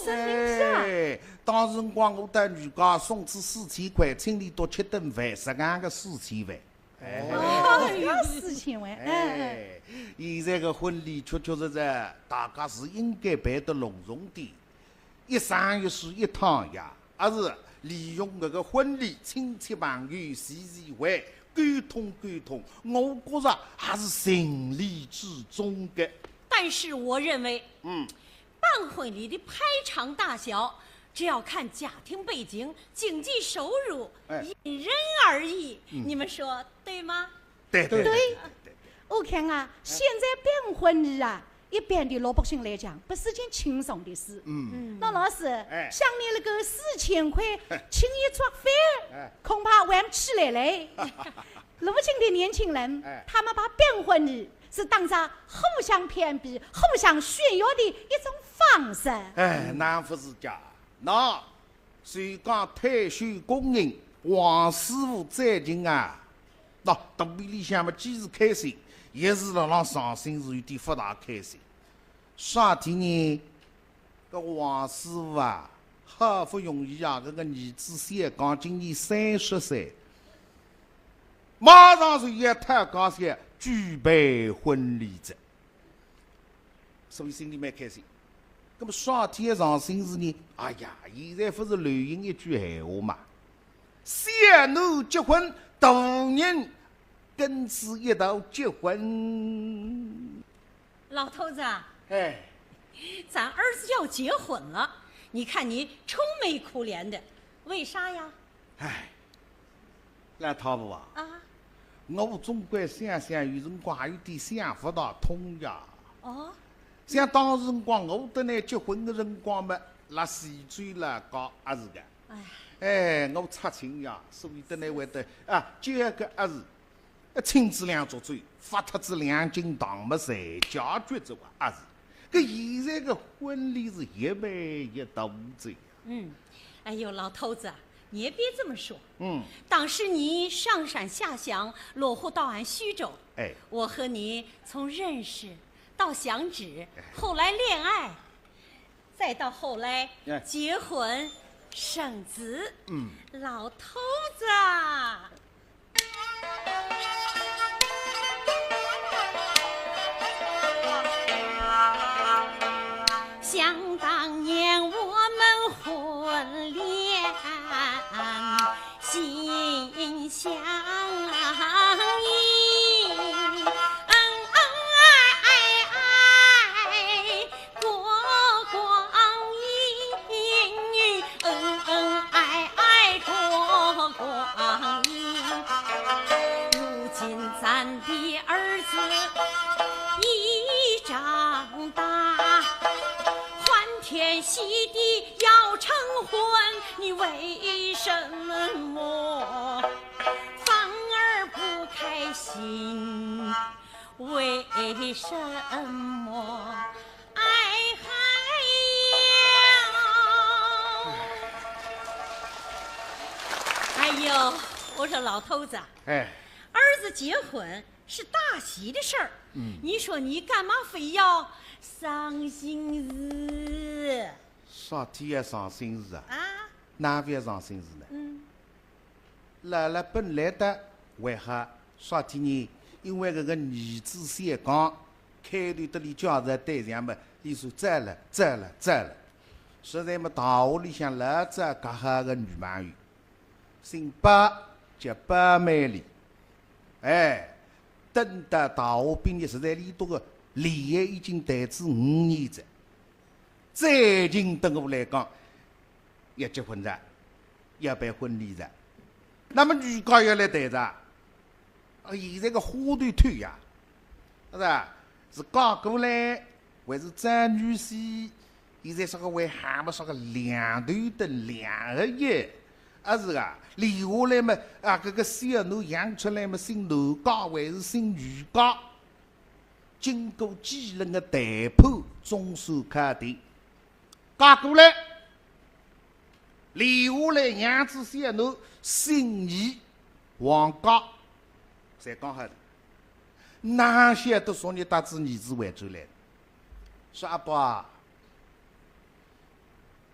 人民币啊。哎，当辰光我到女家送仔四千块，请俚笃吃顿饭，实梗个四千万。 哎。哦，要四千万，哎，哎。哎，现在个婚礼确确实实，大家是应该办得隆重点，一生一世一趟呀，还是利用搿个婚礼，亲戚朋友聚聚会，沟通沟通，我觉着还是情理之中的。但是我认为，嗯。 办婚礼的排场大小，只要看家庭背景、经济收入，哎。因人而异。嗯。你们说对吗？对，对，对。对，对，对，对。我看啊，哎。现在办婚礼啊，一般的老百姓来讲，不是件轻松的事。嗯。嗯。那老师，哎。像你那个四千块，哎。请一桌饭，哎。恐怕玩不起来嘞。 如今的年轻人，哎。他们把办婚礼是当作互相攀比、互相炫耀的一种方式。哎，倷勿是假，倷就讲退休工人王师傅最近啊，倷肚皮里向么既是开心，也是辣浪伤心，是有点勿大开心。啥体呢？ 搿王师傅啊，好不容易啊，搿个儿子小刚今年三十岁，马上就要讨家小举办婚礼哉，所以心里蛮开心。那么啥体上心事呢？哎呀，现在不是流行一句闲话嘛，小囡结婚，大人跟仔一道结婚。 老头子啊，哎。咱儿子要结婚了，你看你愁眉苦脸的，为啥呀？哎，老太婆啊，啊？我总归想想，有辰光还有点想不大通呀。哦？像当时辰光，我搭倷结婚的辰光嘛，辣泉州老家阿是个。哎。哎，我出亲呀，所以搭倷会得，啊，就搿个阿是。请仔两桌酒，发脱仔两斤糖么，侪解决哉哇，阿是？搿现在个婚礼是一万一大哉呀。嗯，哎呦，老头子啊，你也别这么说。嗯。当时你上山下乡，落户到俺徐州，哎。我和你从认识到相知，哎。后来恋爱，再到后来哎。结婚生子。嗯。老头子啊。 想当年我们婚联心相印，恩恩爱爱过光阴，恩恩爱爱过光阴。如今咱的儿子已长大，欢天喜地要成婚，你为什么反而不开心？为什么？ 哎嗨呀！哎呦，我说老头子啊，哎。儿子结婚是大喜的事儿，嗯。你说你干嘛非要伤心事？啥体要伤心事啊？啊？哪勿要伤心事呢？嗯。 辣辣本来的还好，啥体呢？因为搿个儿子小刚，开头搭俚介绍对象么，俚说赞了，赞了，赞了。实在么，大学里向老早交好个女朋友，姓包，叫包美丽。哎，等到大学毕业，实在俚笃个恋爱已经谈仔五年哉。最近等我来讲， 要结婚哉，要办婚礼哉。那么女家要来谈哉，啊，现在个花头透呀，是吧？是嫁过来，还是张女婿？现在啥个还喊么啥个两头等两个月，啊是啊，留下来么，啊，搿个小囡养出来么姓男家还是姓女家？经过几轮个谈判，总算敲定。 嫁过来，留下来养仔小囡，姓倪，王家，侪讲好的。哪晓得昨日搭仔儿子回转来，说：“阿爸啊，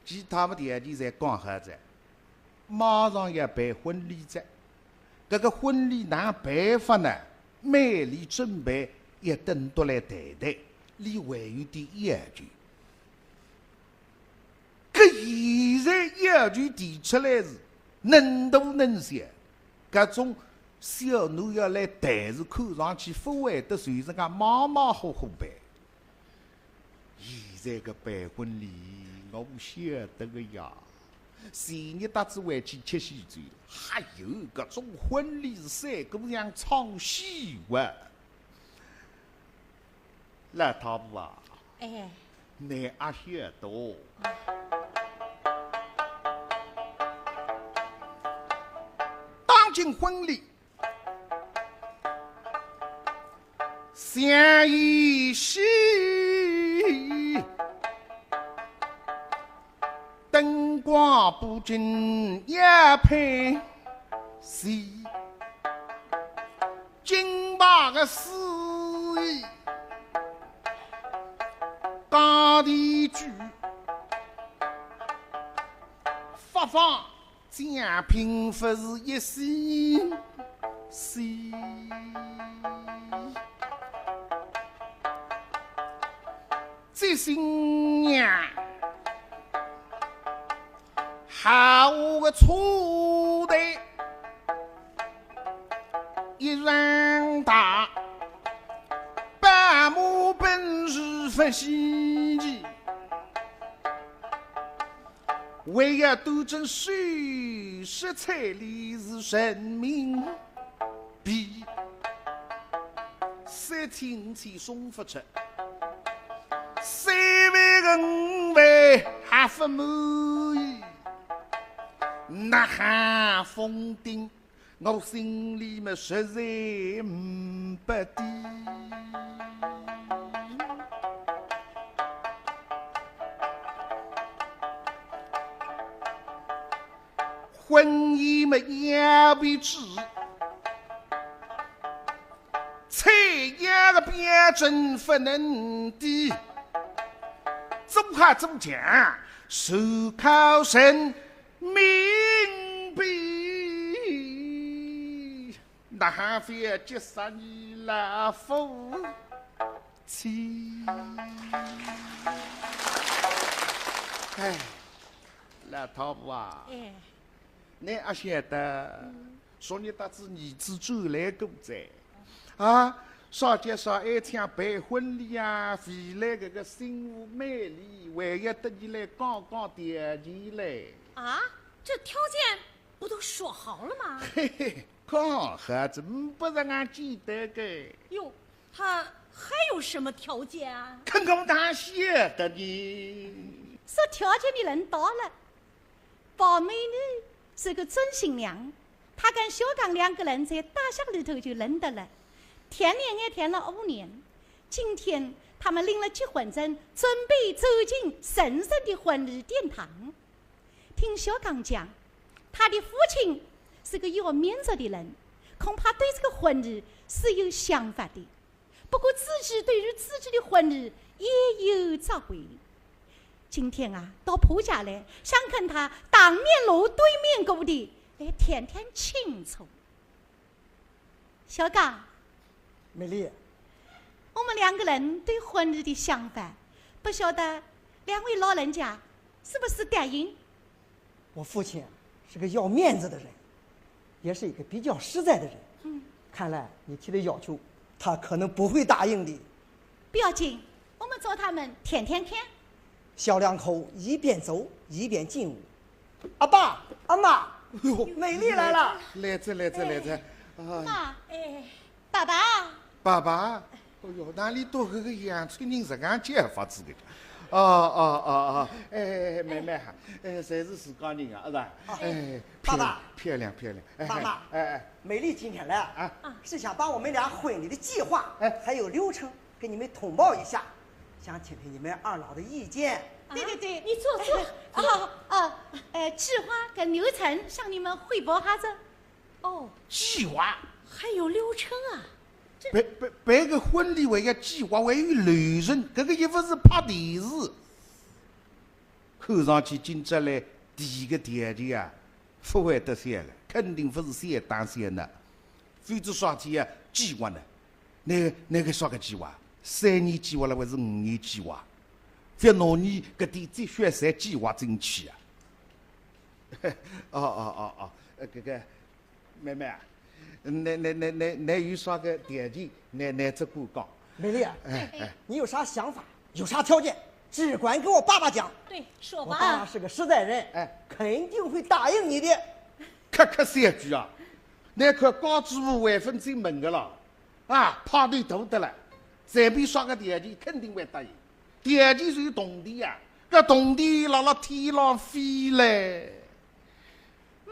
其他么条件侪讲好哉，马上要办婚礼哉。搿个婚礼哪办法呢？美丽准备要等到来谈谈，俚还有点要求。” 搿现在要求提出来是能大能小，搿种小囡要来谈是看上去勿会得随自家马马虎虎办。现在个办婚礼，我晓得个呀，前日搭仔回去吃喜酒，还有搿种婚礼是三姑娘唱戏哇。 老太婆啊，哎。倷阿晓得哦，当今婚礼，想一想，灯光布景也配齐。 金牌个司仪，讲第一句，发放奖品勿是一些些。接新娘 豪华个车队一上大，宝马奔驰勿稀奇，还要端正首饰，彩礼是人民 比三千五千送勿出，三万个五万还勿满意，呐喊封顶，我心里么实在唔不得。婚姻么要不止，采样个标准不能低，做好做强，就靠人 民兵，那还非要结煞你老夫妻？哎，老太婆啊，哎。你阿晓得，嗯。昨日搭仔儿子转来过哉。 啊，啥叫啥爱抢办婚礼啊，未来搿个新妇美丽，还要搭你来讲讲条件嘞。啊，这条件不都说好了吗？嘿嘿，讲好仔，唔不是俺简单个。哟，他还有什么条件啊？看我哪晓得呢？说条件你轮到了。 宝美女是个准新娘，她跟小刚两个人在大学里头就认得了，谈恋爱谈了五年。今天他们领了结婚证，准备走进神圣的婚礼殿堂。听小刚讲，他的父亲是个要面子的人，恐怕对这个婚礼是有想法的。 不过自己对于自己的婚礼也有责备。今天啊，到婆家来，想跟他当面锣对面鼓的来谈谈清楚。小刚，美丽，我们两个人对婚礼的想法，不晓得两位老人家是不是答应？ 我父亲是个要面子的人，也是一个比较实在的人。嗯。看来你提的要求，他可能不会答应的。不要紧，我们找他们谈谈看。小两口一边走一边进屋。阿爸，阿妈，哎呦，美丽来了。来哉，来哉，来哉。哎。啊。妈，哎。 爸爸。爸爸，哎呦，哪里多个个洋春人实梗叫法子个？哦，哦，哦，哦，哎，妹妹哈，哎，侪是自家人啊，是吧？哎，爸爸。漂亮，漂亮，漂亮。哎，爸爸，哎，哎。美丽今天来啊，啊。是想把我们俩婚礼的计划，哎。还有流程给你们通报一下，想听听你们二老的意见。对，对，对，你坐，坐。啊，啊，呃，计划跟流程向你们汇报哈子。 哦，计划。还有流程啊？这，办，办，办个婚礼还要计划，还有流程，搿个又不是拍电视。看上去今朝来第一个条件啊，勿会得小了，肯定勿是小打小闹。否则啥体啊，计划呢？那，那个啥个计划？三年计划了还是五年计划？覅拿你搿点积蓄侪计划进去啊！哦，哦，哦，哦，呃，搿个， 妹妹啊，倷，倷，倷，倷，倷有啥个条件，倷，倷只管讲。美丽啊，哎，哎。你有啥想法，有啥条件，只管给我爸爸讲。对，说吧。我爸爸是个实在人，哎。肯定会答应你的。客客气句啊，倷看家主婆还勿进门个了，啊，派头大得了，随便啥个条件肯定会答应。条件是有铜钿啊，搿铜钿辣辣天浪飞嘞。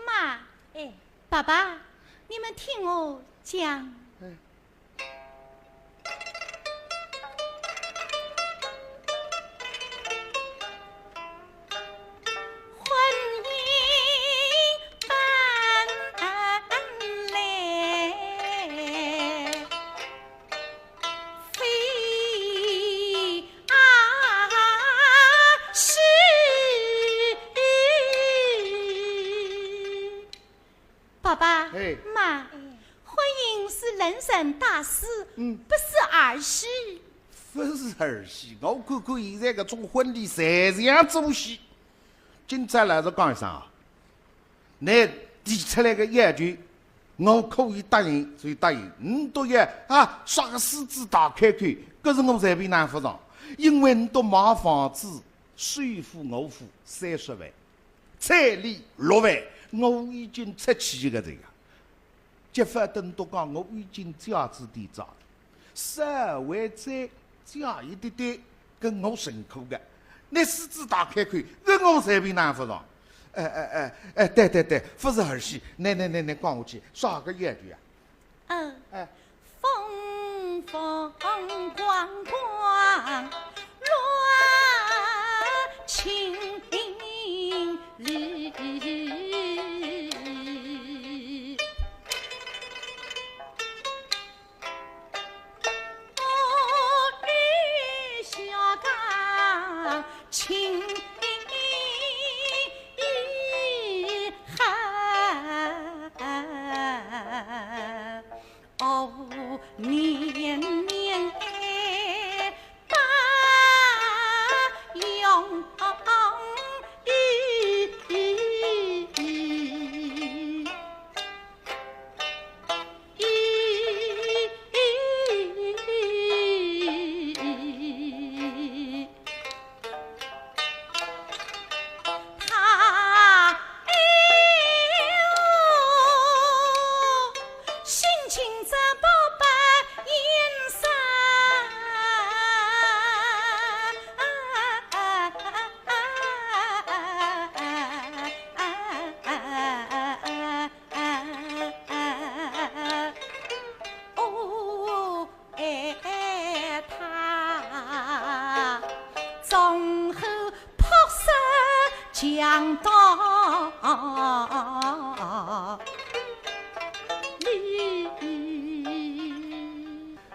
妈，哎。爸爸，你们听我讲。哎。婚姻办来 非啊是。爸爸，哎。妈，婚姻是人生大事，嗯。不是儿戏。勿是儿戏，我看看现在搿种婚礼侪像做戏。今朝老实讲一声啊， 倷提出来个要求，我可以答应就答应，倷笃要啊，啥个狮子大开口，搿是我随便拿勿上，因为倷笃买房子，首付我付三十万，彩礼六万，我已经出去个这个。结婚等倷笃讲，我已经借仔点债， 稍微再借一点点，搿我认可个。倷狮子大开口，搿我随便拿勿上。哎哎哎哎，对对对，勿是儿戏，倷倷倷倷讲下去，啥个演员啊？嗯，哎，风风光光乱青绿。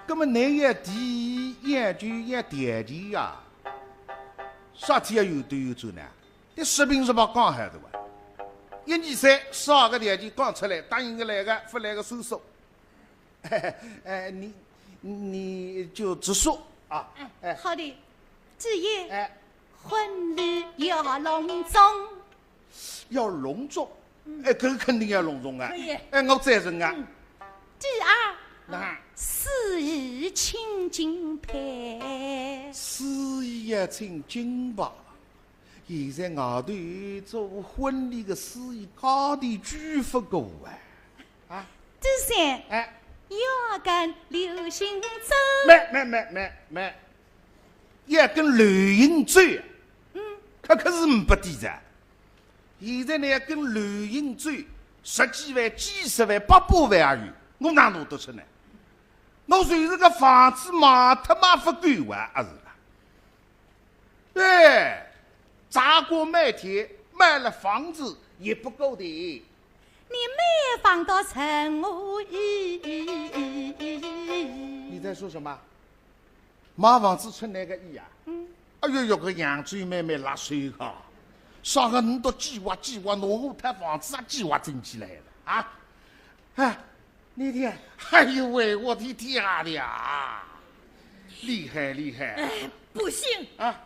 葛么倷要提，要就要条件呀，啥体要有对有错呢？倷实梗实梗讲好个哇。一二三，啥个条件讲出来，答应个来个，勿来个算数。哎，你，你就直说啊。哎，哎。好的，第一，哎。婚礼要隆重。 要隆重？嗯。哎，搿肯定要隆重啊。可以。哎，我赞成啊。嗯。第二，那？司仪请敬佩。司仪要请敬佩。现在外头做婚礼个司仪价钿贵勿贵啊？啊？第三，哎。要跟流行走。慢，慢，慢，慢，慢。要跟流行走啊？嗯。搿可是呒拨底子啊。 现在呢，跟流行走，十几万、几十万、百把万也有，我哪拿得出呢？我就是个房子卖脱卖勿够啊，阿是啦？对，砸锅卖铁，卖了房子也不够的。你卖房到成何意义？你在说什么？ 卖房子出哪个意啊？嗯。哎哟哟，搿扬州妹妹辣手个，啥个倷笃计划计划，拿我套房子也计划进去来了啊？哎，你听，哎呦喂，我的天啊！厉害，厉害。哎，不行。啊？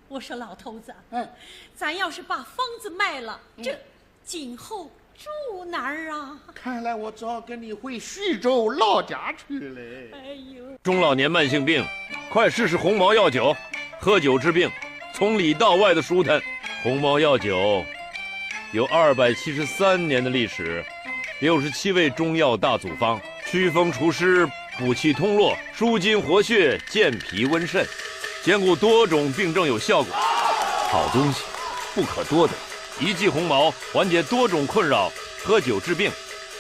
我说老头子，哎。咱要是把房子卖了，嗯。这 今后住哪儿啊？看来我只好跟你回徐州老家去嘞。哎呦。中老年慢性病，快试试鸿茅药酒，喝酒治病，从里到外的舒坦。鸿茅药酒有二百七十三年的历史，六十七味中药大组方，祛风除湿，补气通络，舒筋活血，健脾温肾，兼顾多种病症有效果。好东西，不可多得。 一剂鸿茅，缓解多种困扰，喝酒治病，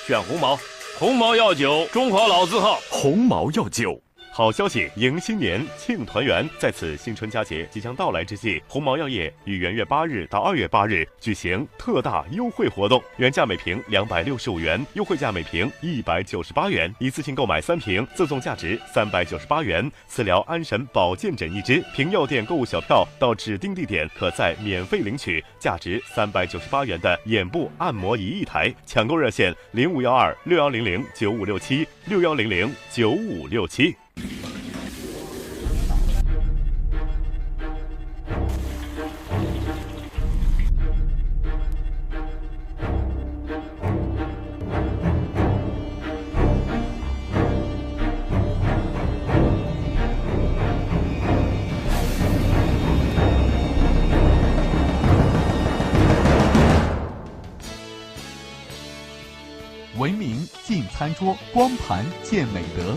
选鸿茅。鸿茅药酒，中华老字号。鸿茅药酒。好消息迎新年，庆团圆。在此新春佳节即将到来之际，鸿茅药业于元月八日到二月八日举行特大优惠活动，原价每瓶两百六十五元，优惠价每瓶一百九十八元，一次性购买三瓶，赠送价值三百九十八元 磁疗安神保健枕一只，凭药店购物小票到指定地点，可再免费领取价值三百九十八元的眼部按摩仪一台。抢购热线零五幺二六幺零零九五六七，六幺零零九五六七。 文明进餐桌，光盘见美德。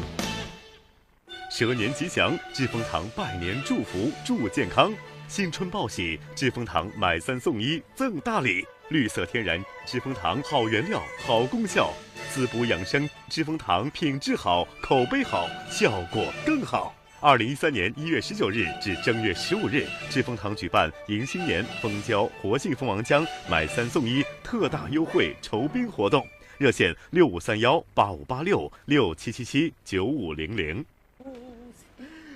蛇年吉祥，志丰堂拜年祝福，祝健康。新春报喜，知蜂堂买三送一赠大礼，绿色天然知蜂堂，好原料，好功效，滋补养生，知蜂堂品质好，口碑好，效果更好。二零一三年一月十九日至正月十五日，知蜂堂举办迎新年蜂胶活性蜂王浆买三送一特大优惠酬宾活动，热线六五三幺八五八六、六七七七九五零零。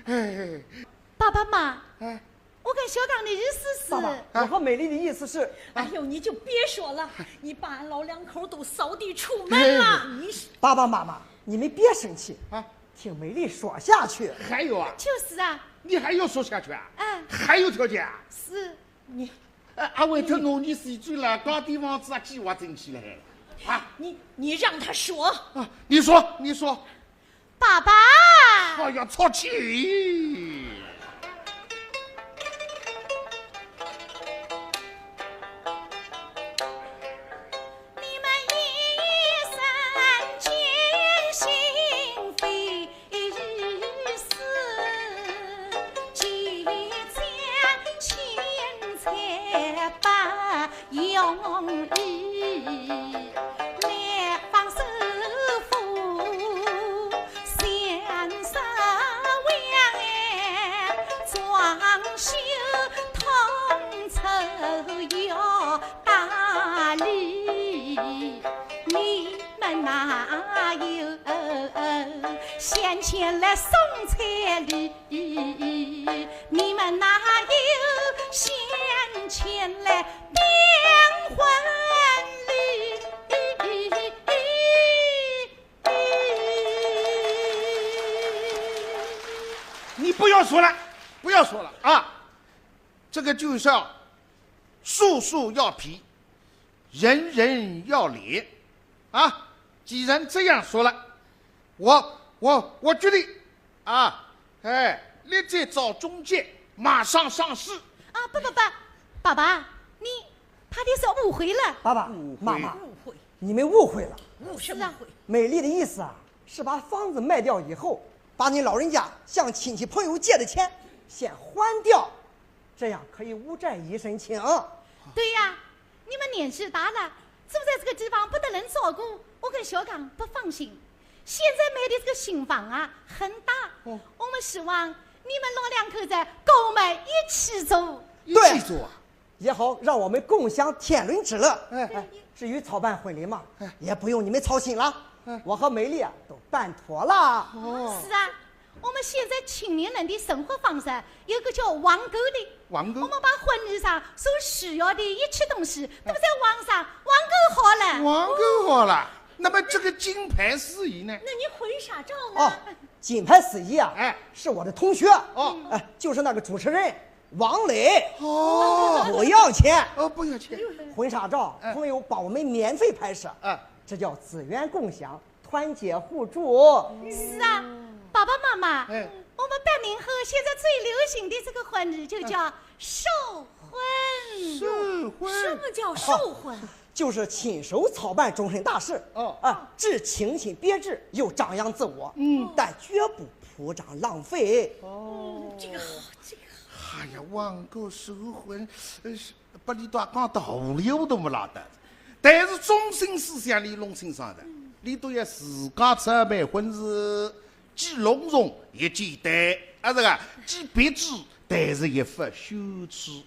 哎，爸爸妈妈，哎，我跟小刚的意思是，爸爸，我和美丽的意思是，哎呦，你就别说了，你把俺老两口都扫地出门了。你是爸爸妈妈，你们别生气啊，听美丽说下去。还有啊，就是啊，你还要说下去啊？哎，还有条件啊？是你哎，阿伟，他拿你死罪了，高地房子啊，计划进去了，啊你你让他说，啊，你说，你说，爸爸，哎呀，操气！你们一生艰辛费时，几番千财不容易。买房首付，先生为俺装修统筹要打理，你们哪有闲钱来送彩礼？你们哪有闲钱来订婚礼？你不要说了，不要说了啊！这个就是要，事事要皮，人人要脸啊！既然这样说了，我我我决定啊，哎，立即找中介，马上上市。啊，不不不，爸爸，你怕的是误会了。爸爸误会妈妈，误会，你们误会了。误什么会？美丽的意思啊，是把房子卖掉以后，把你老人家向亲戚朋友借的钱先还掉，这样可以无债一身轻。对呀，你们年纪大了，住在这个地方不得人照顾，我跟小刚不放心。现在买的这个新房啊，很大，哦我们希望你们老两口子跟我们一起住。一起住啊？也好让我们共享天伦之乐。哎哎，至于操办婚礼嘛哎，也不用你们操心了哎。我和美丽啊都办妥了。哦，是啊，我们现在青年人的生活方式有个叫网购的，网购我们把婚礼上所需要的一切东西都在网上网购好了。网购好了。那么这个金牌司仪呢？那你婚纱照呢？哦，金牌司仪啊，哎是我的同学，哦哎，就是那个主持人王磊，哦不要钱。哦，不要钱。婚纱照哎朋友帮我们免费拍摄，哎这叫资源共享，团结互助。是啊，爸爸妈妈，哎我们八零后现在最流行的这个婚礼就叫寿婚。寿婚。什么叫寿婚？就是亲手操办终身大事，哦啊，既清新别致，又张扬自我，嗯但绝不铺张浪费。哦，这个好，这个好。哎呀，网购寿婚，呃，是把你都讲到无聊都没拉的。但是中心思想你弄清爽的，你都要自家操办婚事，既隆重也简单，啊，这个既别致，但是也不羞耻。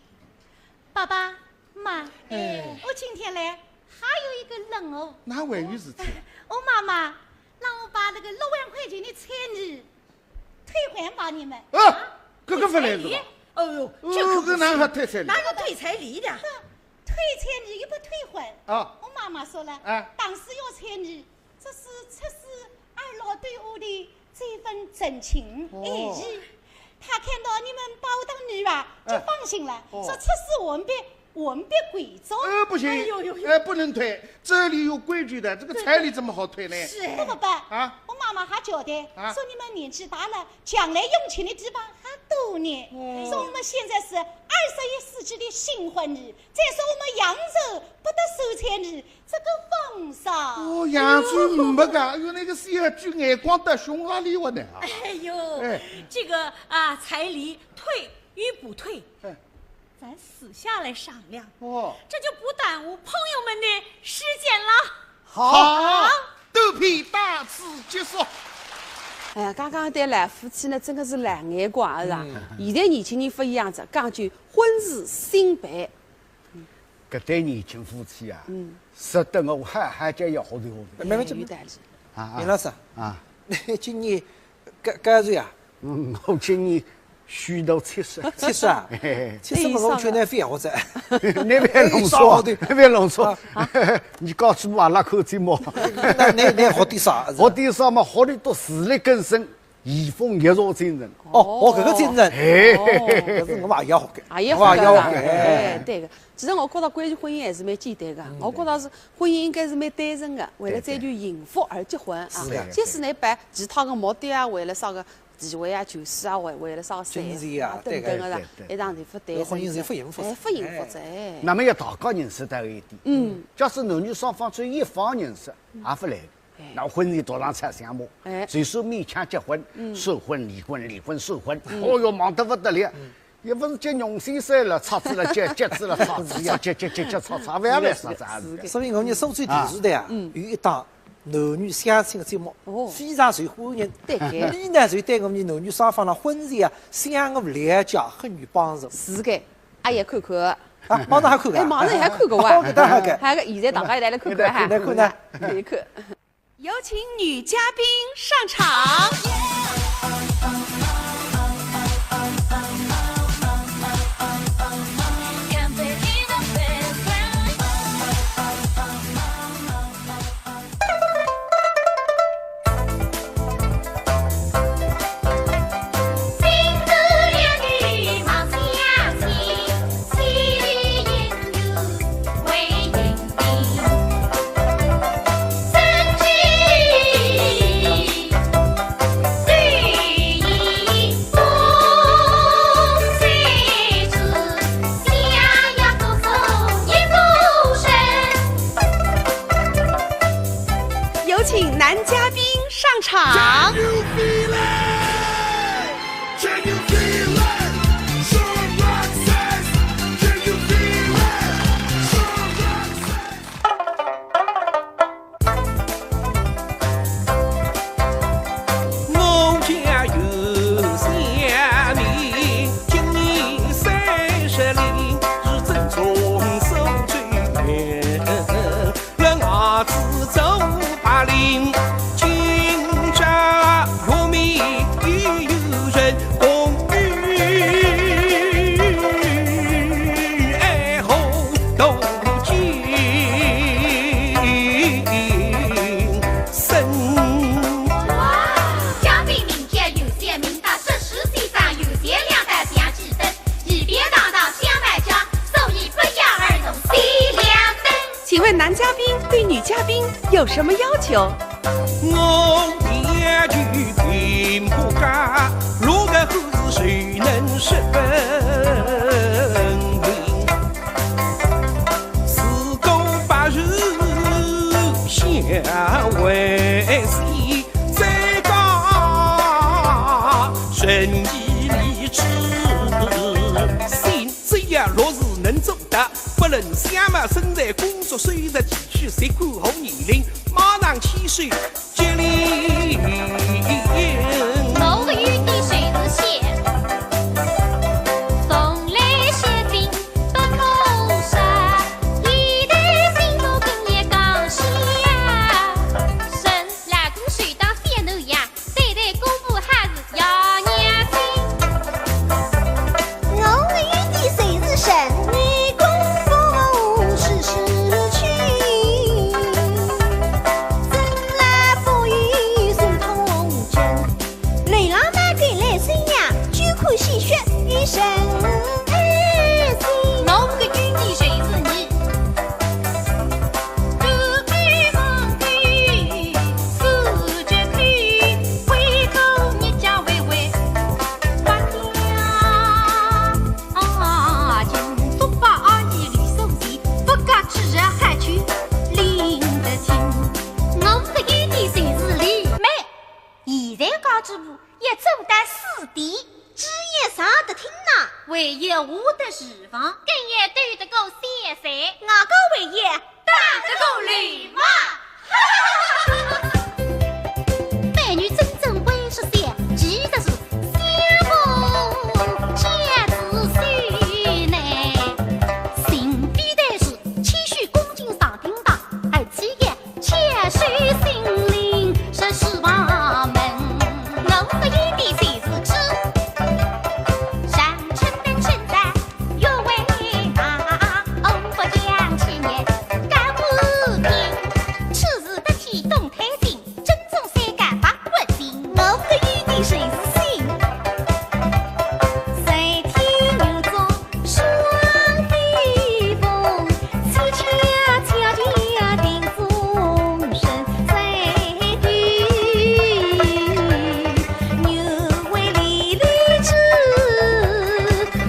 爸爸妈妈，哎我今天来还有一个任务。哪还有事体？我妈妈让我把那个六万块钱的彩礼退还给你们。啊，搿个勿来事吧？哦呦，哦这可不搿哪行还退彩礼哪有退彩礼的？退彩礼又不退婚。啊我妈妈说了，哎当时要彩礼，这是出自二老对我的这份真情哦爱意。她看到你们包大礼吧，就哎放心了，哦说出自我们的我们的贵重。呃，不行，哎呦呦呦哎，不能退，这里有规矩的，这个彩礼怎么好退呢？是不不不，啊我妈妈还交代，啊说你们年纪大了，将来用钱的地方还多呢。哦说我们现在是二十一世纪的新婚礼，再说我们扬州不得收彩礼，这个风尚。哦，扬州没个，哎呦，那个小鬼眼光倒凶啊，你我呢啊？哎呦，哎这个啊，彩礼退与不退，哎咱私下来商量，哦，这就不耽误朋友们的时间了。好，好，短篇到此结束。哎呀，刚刚对老夫妻呢，真的是老眼光啊，是吧？嗯。现在年轻人不一样子，讲究婚事先办。搿对年轻夫妻啊，嗯。值得我好好叫一下学习学习。没问题。哎，有道理。啊，啊。林老师，啊。今年 介，介许啊？嗯，我今年虚度七十。七十啊？嘿嘿嘿。七十嘛，我劝侬覅活哉。侬覅弄错，哎，啥好的？侬覅弄错。啊。侬搞什么阿拉看节目？那，那，那好点啥？好点啥嘛，好得多，自力更生，移风易俗精神。哦，哦，搿个精神。哎。哦，搿是我也要学个，也要学个。我也要学个。哎，对个。其实我觉得关于婚姻还是蛮简单个，嗯，我觉得是婚姻应该是蛮单纯个，为了追求幸福而结婚啊。是的。即使侬办其他个目的啊，为了啥个 地位啊、权势啊，为，为了啥个财富啊，金钱啊，等等个啦，对个。对，对，对。一场幸福单身。婚姻是勿幸福哉。哎，勿幸福哉。哎。那么要大家认识到一点，嗯。假使男女双方只有一方认识，也勿来个。哎。那婚姻大浪拆相骂，哎。就算勉强结婚，嗯。闪婚、离婚、离婚、闪婚，嗯。哦哟，忙得不得了。嗯。也勿是结娘心事了，拆子了结，结子了拆子，结，结，结，结，拆，拆，勿要来啥子啊。是的。所以我们苏州电视台啊，嗯。有一档 男女相亲个节目，哦。非常受欢迎。对个。伊呢，就对我们男女双方个婚姻啊，相互了解很有帮助。是个，阿要看看。啊，马上还看个啊？哎，马上还看个哇。哦，搿倒好个。还有个，现在大家一道来看看哈。来看呢。看一看。有请女嘉宾上场。有请男嘉宾上场。嘉宾名叫尤小明，搭说书先生尤小亮搭相几分，一边堂堂相伴家，所以不约而同三两分。请问男嘉宾对女嘉宾有什么要求？ 只要若是能做到，不论相貌、身材、工作、收入、地区、籍贯和年龄，马上牵手结linng。我的优点就是小，从来小并不可少，一代新妇更要讲究。人老公手当小奴呀， 对待公婆还是要热心。我的优点就是神女公婆事事亲，从来不与人通奸。楼浪那个来新娘，就看鲜血一身腥。我的优点就是你， 我的优点就是美。现在家主婆要做到四点，主意上得听呐。唯一下得厨房，更也斗得过小三，外加唯一打得过流氓。美女真正会说笑，其实是相逢皆知心呢。心地但是谦虚恭敬上厅堂，而且也 且是心灵十四方门。我个一点就是知，上称等身在，越为大，我不讲其言，高不平。此事得体动太平，正中三个八不定。我个一点就是心，在天有座 双飞凤，恰恰恰恰定终身在地，愿为离离之，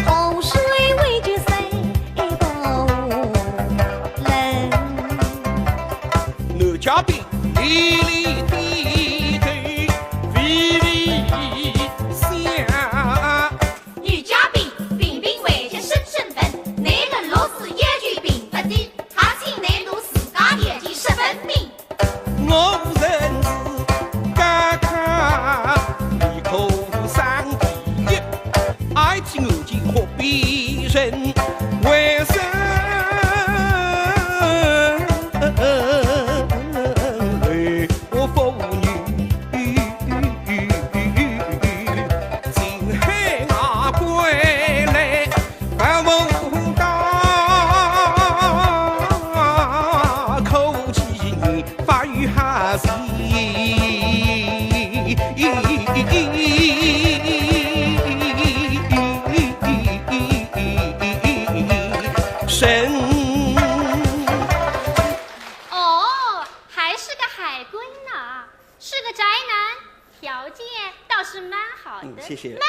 河水为君塞不冷。男嘉宾，立立低头，微微笑。 女嘉宾，平平无奇身身份，男人若是要求并不低，还请男奴自家条件说分明。我无人是家家，你可上第一，爱情无情何必人为生。 我妇女情海外归来，万物大可寄人，发于下谁？神。 哦，还是个海归呢，是个宅男，条件倒是蛮好的。嗯，谢谢。慢，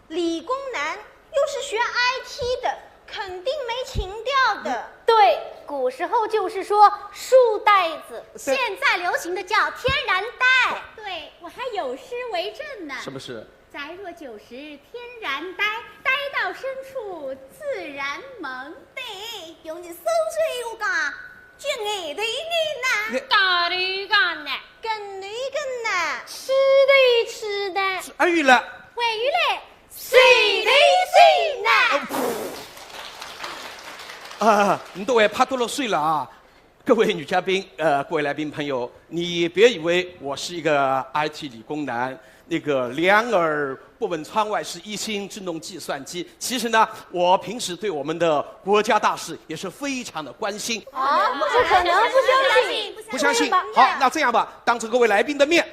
理工男又是学I T的，肯定没情调的。对，古时候就是说书呆子，对。现在流行的叫天然呆。对，我还有诗为证呢。什么诗？ 宅若九十天然呆，呆到深处自然萌。对，用你苏州话讲，就呆头呆脑。呆头呆脑。跟头跟脑。痴头痴脑。哎，语了。还有嘞，睡头睡脑。啊，侬都还拍脱了水了啊？ 各位女嘉宾，呃，各位来宾朋友，你别以为我是一个I T理工男，那个两耳不闻窗外事，一心只弄计算机。其实呢，我平时对我们的国家大事也是非常的关心。啊，不可能，不相信。不相信？不相信吧？好，那这样吧，当着各位来宾的面，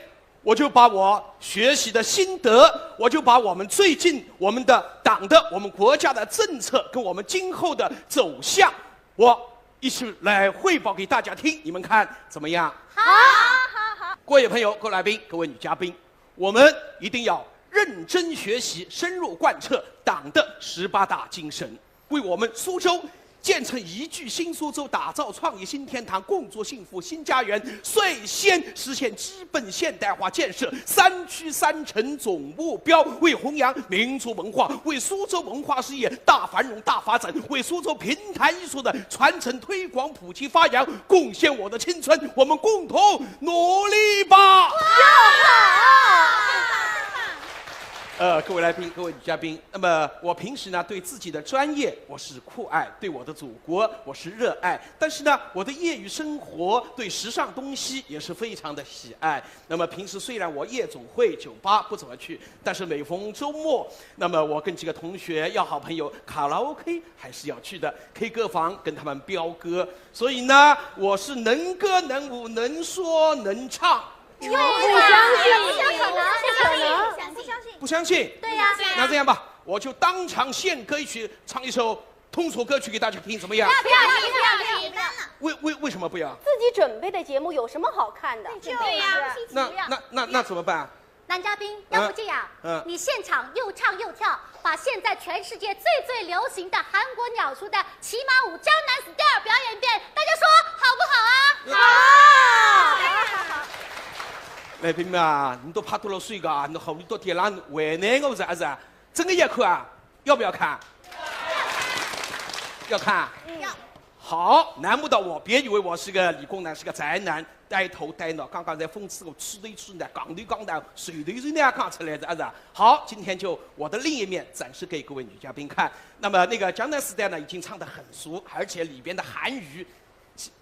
我就把我学习的心得，我就把我们最近我们的党的、我们国家的政策跟我们今后的走向， 我一起来汇报给大家听，你们看怎么样？好，好，好。各位朋友、各位来宾、各位女嘉宾，我们一定要认真学习，深入贯彻党的十八大精神，为我们苏州建成宜居新苏州，打造创业新天堂，共筑幸福新家园，率先实现基 本现代化建设三区三城总目标，为弘扬民族文化，为苏州文化事业大繁荣、大发展，为苏州评弹艺术的传承、推广、普及、发扬贡献我的青春。我们共同努力吧！呃，各位来宾，各位女嘉宾，那么我平时呢，对自己的专业我是酷爱，对我的祖国我是热爱，但是呢，我的业余生活对时尚东西也是非常的喜爱。 那么平时虽然我夜总会、酒吧不怎么去，但是每逢周末，那么我跟几个同学要好朋友卡拉OK还是要去的，K歌房跟他们飙歌。所以呢，我是能歌能舞、能说能唱。不相信，不可能，不可能。不相信？对呀。那这样吧，我就当场献歌一曲，唱一首 通俗歌曲给大家听，怎么样？不要，不要，不要，不要，不要。为，为，为什么不要？自己准备的节目有什么好看的？对呀。那，那，那，那怎么办？男嘉宾，要不这样，嗯，嗯。你现场又唱又跳，把现在全世界最最流行的韩国鸟叔的《骑马舞江南Style》表演一遍，大家说好不好啊？好。好，好，好。来宾们啊，侬都拍脱了水个啊，侬好，侬到天浪为难我是不是啊？真的要看啊？要不要看？要看？要。好，难不倒我，别以为我是个理工男，是个宅男，呆头呆脑。刚刚在风吹过，吃的一吃呢，讲的讲的，水的水呢，讲出来的，是吧？好，今天就我的另一面展示给各位女嘉宾看。那么那个江南四代呢，已经唱得很熟，而且里边的韩语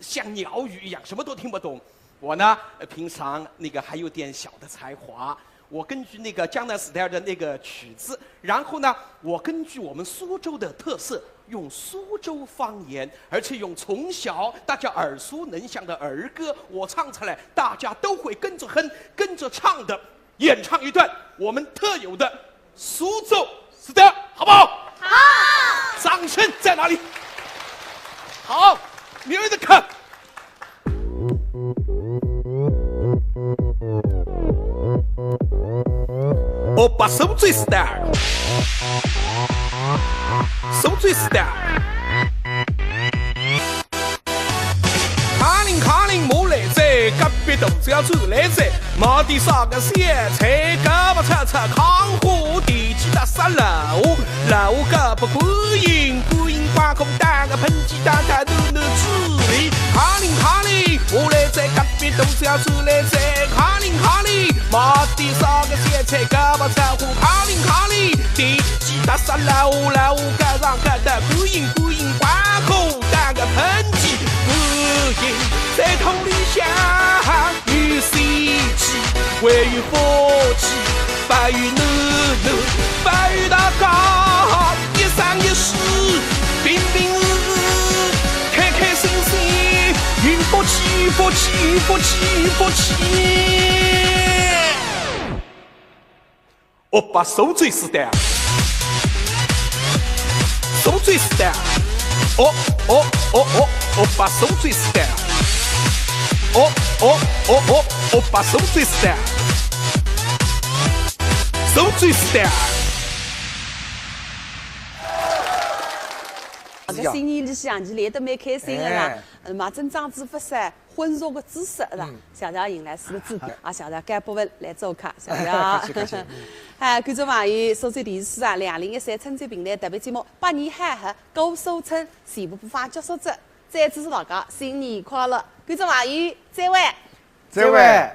像鸟语一样，什么都听不懂。我呢，呃，平常那个还有点小的才华，我根据那个江南四代的那个曲子，然后呢，我根据我们苏州的特色，用苏州方言，而且用从小大家耳熟能详的儿歌，我唱出来，大家都会跟着哼，跟着唱的。演唱一段我们特有的苏州四调，好不好？好。掌声在哪里？好，明儿的看。 我把苏州四调，苏州四调。卡林卡林，我来哉，隔壁大脚走来哉，买点啥个小菜，轧把炒炒炕火，电鸡搭杀老虎，老虎轧把观音，观音刮空打个喷 鸡蛋蛋暖暖滋味。卡林卡林，我来哉，隔壁大脚走来哉，卡林卡林，买点啥个小菜，轧把炒炕，卡林卡林，电鸡搭杀老虎，老虎轧上轧到观音，观音刮空打个喷鸡，观音在桶里向 有仙气，还有福气，保佑囡囡，保佑大家，一生一世，平平安安，开开心心，有福气，有福气，有福气，有福气。 我把苏州四调，苏州四调，哦哦哦哦，我把苏州四调，哦哦哦哦，我把苏州四调，苏州四调。搿个新年里向，伊来得蛮开心个啦，哎。呃，嘛，真正子勿少 婚俗个知识，是吧？嗯。谢谢邢老师个指点，啊，谢谢覅部分来做客，谢谢。客气，客气。哎，观众朋友，苏州电视台两零一三春节评弹特别节目《百年好合》，歌手村全部播放结束哉，再次祝大家新年快乐，观众朋友，再会。再会。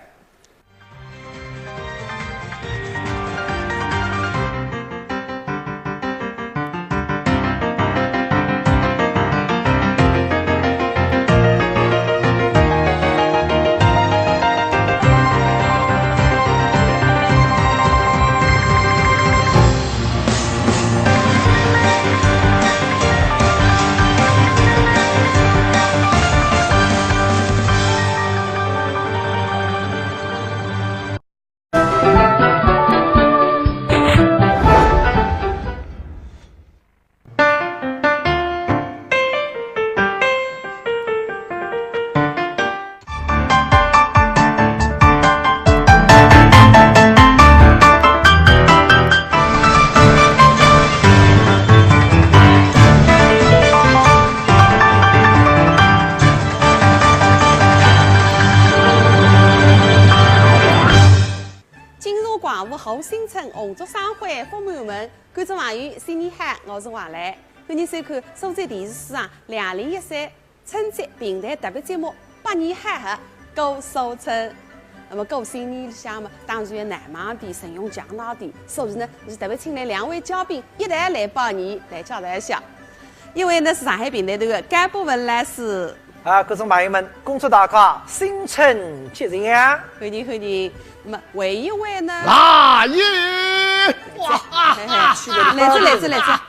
金融广播好新春，红烛生辉福满门。观众朋友，新年好，我是王磊。欢迎收看苏州电视台两零一三 春节评弹特别节目《百年好合》，歌手村。那么过新年里向嘛，当然要闹猛点，阵容强大点，所以呢，是特别请来两位嘉宾一道来拜年，来介绍一下。一位呢是上海评弹团个甘博文老师。啊，观众朋友们，恭祝大家新春吉祥。欢迎，欢迎。那么还有一位呢？来也！哇哈哈！来哉，来哉，来哉。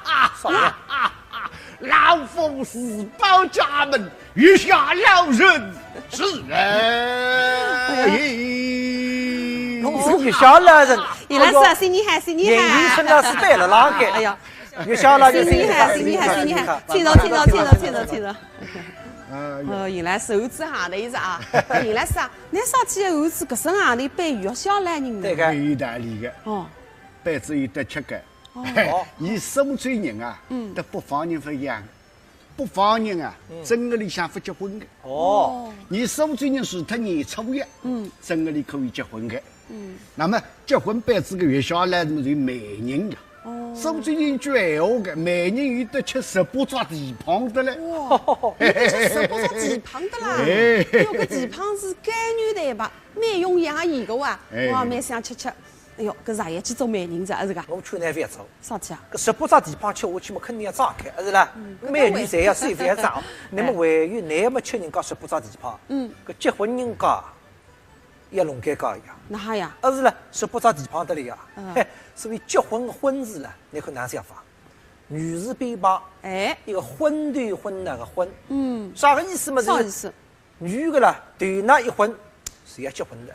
老夫自报家门，月下老人是来。侬是月下老人。邢老师啊，新年好，新年好。年纪真的是对了，啷个？哎呀，月下老人，新年好，新年好，新年好，请坐，请坐，请坐，请坐，请坐。哎呀。哦，邢老师，猴子行头一只啊，邢老师啊，侬啥体猴子搿身行头背月下老人呢？对个。有道理个。哦。背子有得吃个。 哦。伊苏州人啊，嗯。搭北方人勿一样。北方人啊，嗯。正月里向勿结婚个。哦。伊苏州人除脱年初一，嗯。正月里可以结婚个。嗯。那么结婚背子个月下来，那么就媒人个。哦。苏州人句闲话个，每人有得吃十八只蹄髈的嘞。哇，有得吃十八只蹄髈的啦！哎。哎哟，搿蹄髈是该牛蛋白，蛮容易个哇。哎。哇，蛮想吃吃。哎哟，搿爷爷去做媒人哉，是个？我劝㑚覅做。啥体啊？搿十八只蹄髈吃下去嘛，肯定要炸开，是啦？嗯，每人侪要手勿要炸。那么还有，㑚么吃人家十八只蹄髈，嗯。搿结婚人家 也弄尴尬呀。哪哈呀？啊，是了，十八只蹄髈得了呀。嗯。嘿，所以结婚婚事了，侬看哪想法？女字边旁，哎。一个昏头昏脑个昏。嗯。啥个意思嘛？啥意思？女个啦，头脑一昏，是要结婚的。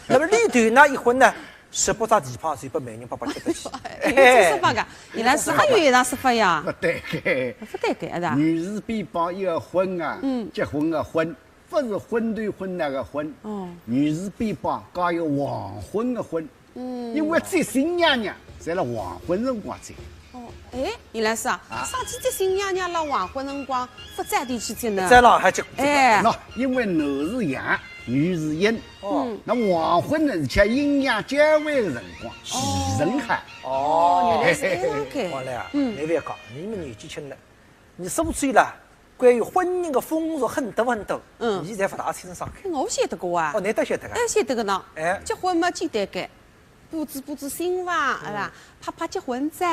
那么侬头脑一昏呢，十八只蹄髈就拨媒人伯伯吃得去。哎，有这说法个，原来是还有一样说法呀。勿对个。勿对个，是吧？女字边旁一个昏啊，嗯。结婚个婚。 勿是昏头昏脑个昏，哦。女字边旁加一个黄昏个昏。嗯。因为接新娘娘，侪辣黄昏辰光接。哦，哎，原来是啊，啊。啥体接新娘娘辣黄昏辰光勿早点去接呢？再辣海接，哎。喏，因为男是阳，女是阴。哦。嗯。那黄昏呢，是叫阴阳交汇个辰光，哦。时辰好。哦，原来是搿样个。王来啊，嗯。侬覅讲，侬么年纪轻了，侬苏州啦， 关于婚姻个风俗很多很多，嗯。侬侪勿大清爽。我晓得个哇。哦，侬倒晓得个。哎，晓得个呢。哎。结婚嘛，简单个，布置布置新房，嗯。是吧？拍拍结婚照，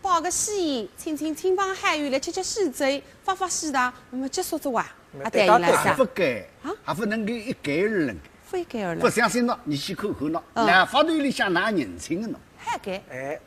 摆个喜宴，请请亲朋好友来吃吃喜酒，发发喜糖，那么结束哉哇。嗯，啊，对，对，对，对。还勿够，啊？还勿能够一概而论。勿一概而论。勿相信喏，侬去看看喏，嗯。老法头里向哪能认亲个喏？还该。哎。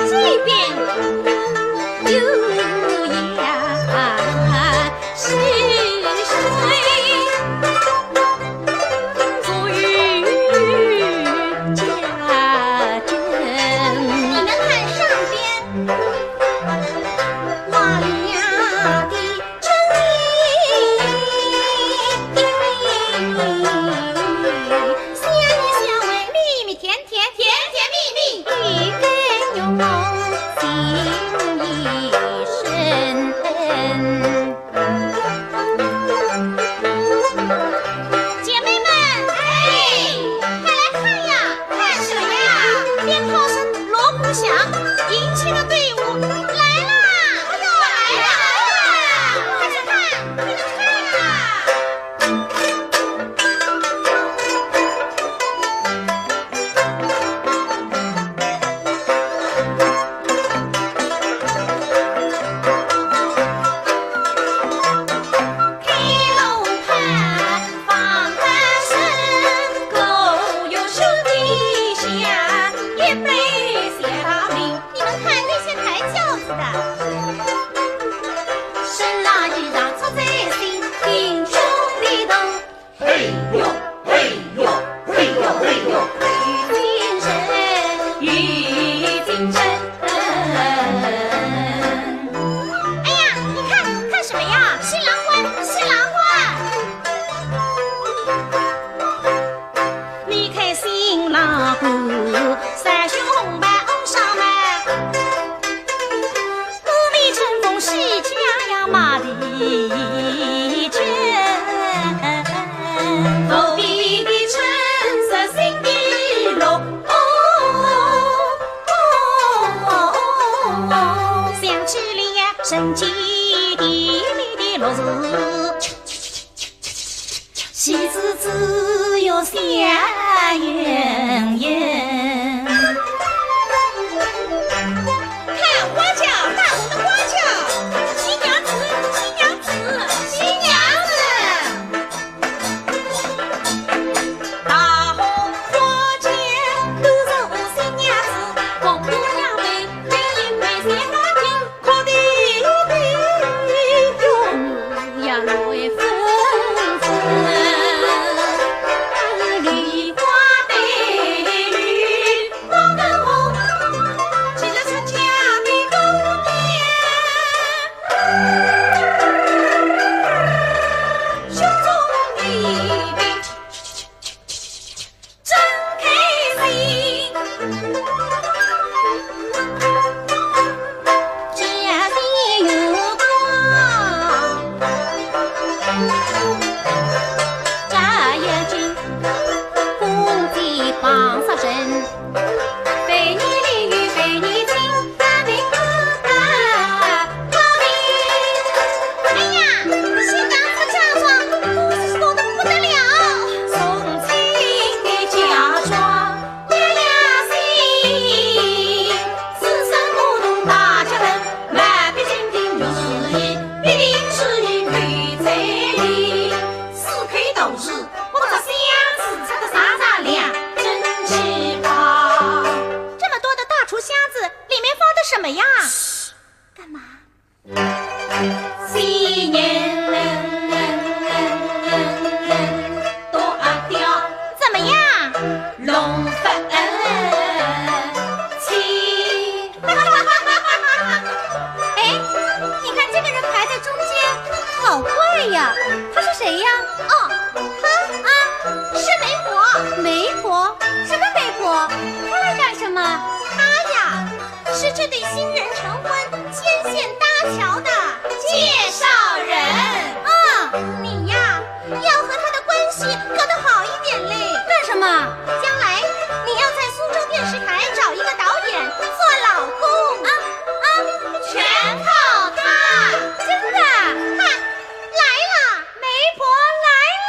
这边有呀，是谁？你们看上边。 甜甜蜜蜜，甜甜蜜蜜。姐妹们，哎，快来看呀！看什么呀？鞭炮声，锣鼓响，迎亲的队伍来啦！哎呦，来啦，来啦！快去看，快去看啊！ 你们看那些抬轿子的。哎呀，你看，看什么呀？新郎官，新郎官。 看花轿，大红的花轿，新娘子，新娘子，新娘子。 哎呀，新娘子嫁妆，公子是多得不得了。 这么多的大厨箱子，里面放的什么呀？干嘛？ 怎么样？哎，你看这个人排在中间，好怪呀！他是谁呀？哦，他啊，是媒婆。媒婆？什么媒婆？她来干什么？她呀， 是这对新人成婚牵线搭桥的介绍人。嗯，你呀，要和他的关系搞得好一点嘞。干什么？将来你要在苏州电视台找一个导演做老公。啊，啊，全靠他。真的？看，来了，媒婆来了。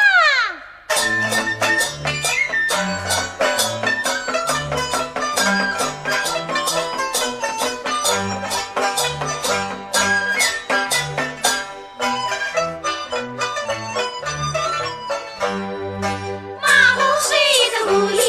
马虎水的无影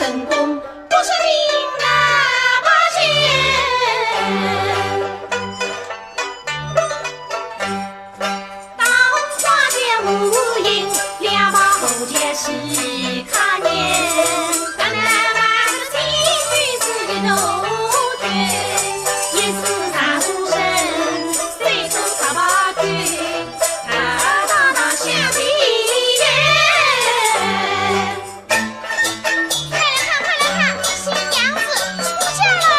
成功不是命难保险。 快来看，快来看，新娘子出嫁了！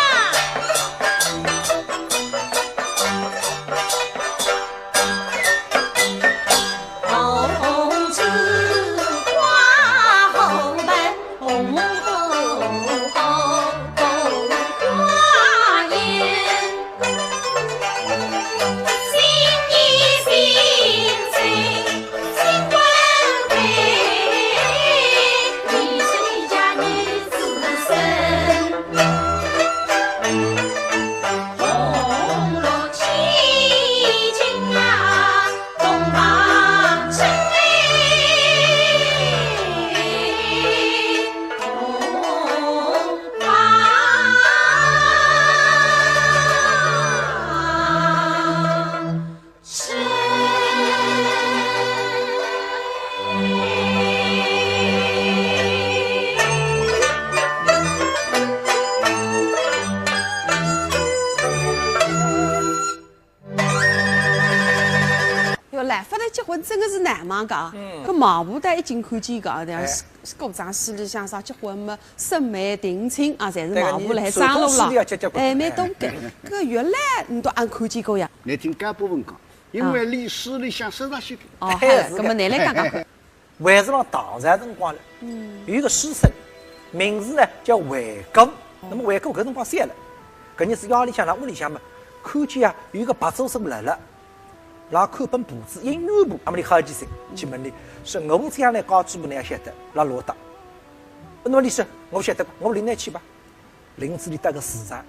哟，来勿来结婚真个是难忙个啊。嗯。搿媒婆倒一径看见个啊，像是，哎，是古装戏里向啥结婚么，审媒定亲啊，侪是媒婆来张罗了。哎，蛮多个。搿原来侬都阿看见过呀？侬听搿部分讲，因为历史里向说上去个。哦，好个，搿么侬来讲讲看。 还是辣唐朝辰光了，嗯，有一个书生，名字呢叫惠姑。那么惠姑搿辰光小了，搿日子夜里向辣屋里向嘛，看见啊有一个白素贞辣辣，辣看本簿子，姻缘簿。那么伊好奇心去问伊，说我将来家主婆哪能晓得辣落搭？那么伊说我晓得，我领侬去吧。 林子里搭个市场，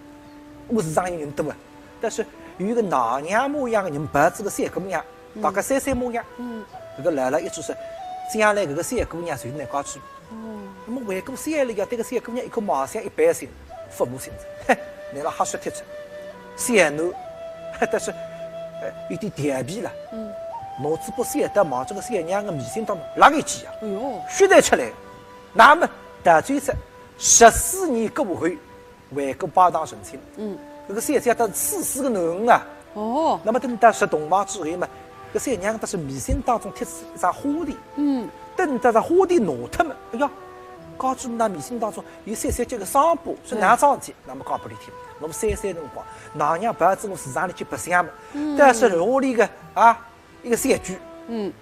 我市场有人多啊。但是有一个奶娘模样个人抱仔个小姑娘，嗯，大概三岁模样。嗯。搿个老老一直说，将来搿个小姑娘就是倷家主婆。哦。那么惠姑小了呀，对搿个小姑娘一看貌相一般性，父母亲子，嘿，倷辣瞎说贴出。小囡，但是，呃，有点调皮了。嗯。拿仔把小刀望仔搿个小娘个眉心当中拉一记啊，哎哟，血侪出来。那么，到最后，十四年过后， 惠姑拜堂成亲。嗯。搿个小姐搭赐死个囡儿啊。哦。那么等到入洞房之后嘛，搿小娘搭是眉心当中贴仔一只花钿。嗯。等到搿花钿拿脱嘛，哎呀，家主婆眉心当中有小小叫个伤疤，是哪桩事体？那么讲拨伊听。那么三岁辰光，奶娘抱仔我市场里去白相嘛，嗯，但是落里个啊， 一个小鬼，嗯，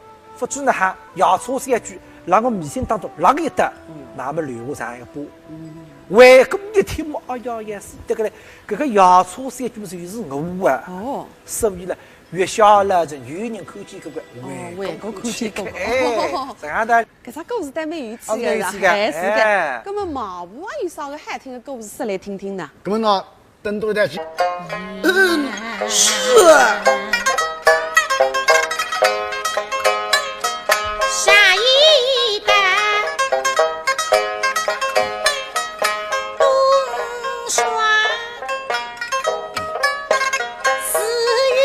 勿知哪哈，夜叉小鬼，辣我眉心当中拉个一搭，嗯，那么留下这样一个疤。嗯。惠姑一听嘛，哎呀，也是，对个嘞，搿个夜叉小鬼就是我啊。哦。所以呢，月下老人有人看见搿个，哦，惠姑看见过。哎，这样的。搿只故事倒蛮有趣个，啊，蛮有趣个，哎，是的。哎。葛么媒婆有啥个好听个故事说来听听呢？葛么呢， 等多一点去。嗯，是啊。下一代冬霜，死于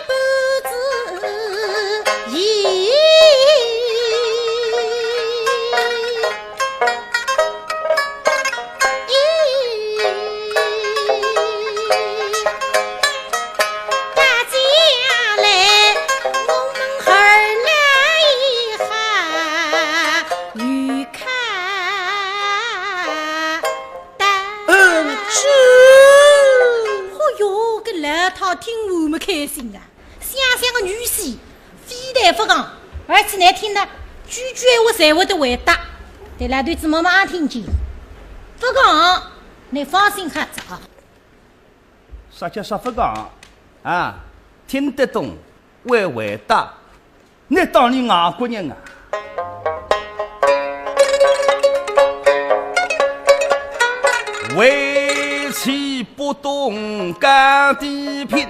不知已。 嗯，是。哦哟，搿老太听完么开心啊。 想想个女婿，非但勿讲，而且难听呢，句句闲话侪会得回答。对老头子慢慢听见，勿讲，倷放心好哉啊。啥叫啥勿讲啊？听得懂，会回答，倷当俚外国人啊？为妻不懂家的贫，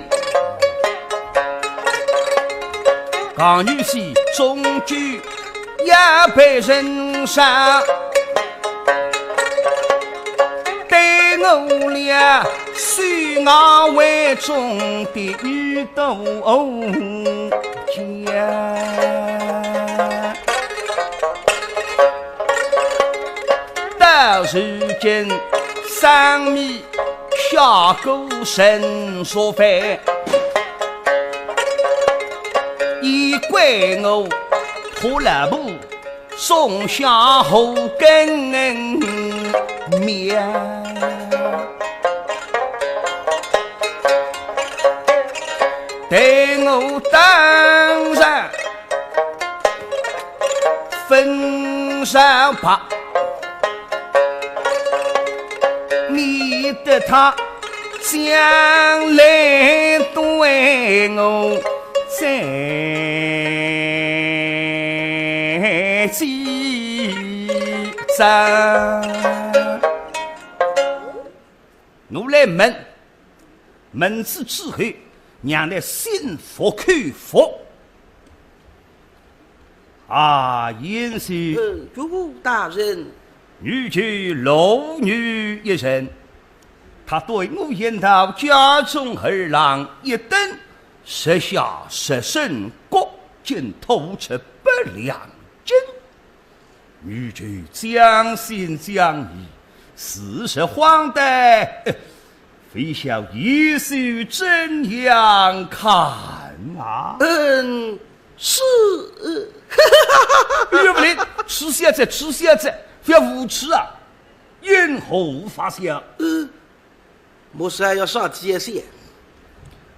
讲女婿终究要被人杀。了，水外为中的女都家。到如今，生米下锅成熟饭，也怪我拖拉布 种下禾根苗，待我当然分上吧，免得他将来对我 再记账。我来问，问仔之后，让伊心服口服。啊，贤婿，呃，岳父大人。女就罗女一人，她对我言道家中儿郎一等， 十下十升，各斤吐出百两金。女就将信将疑，似是荒诞，非晓贤婿怎样看啊？嗯，是。岳父人，痴小子，痴小子，不要无知啊，因何发笑？嗯， 我是要上天去。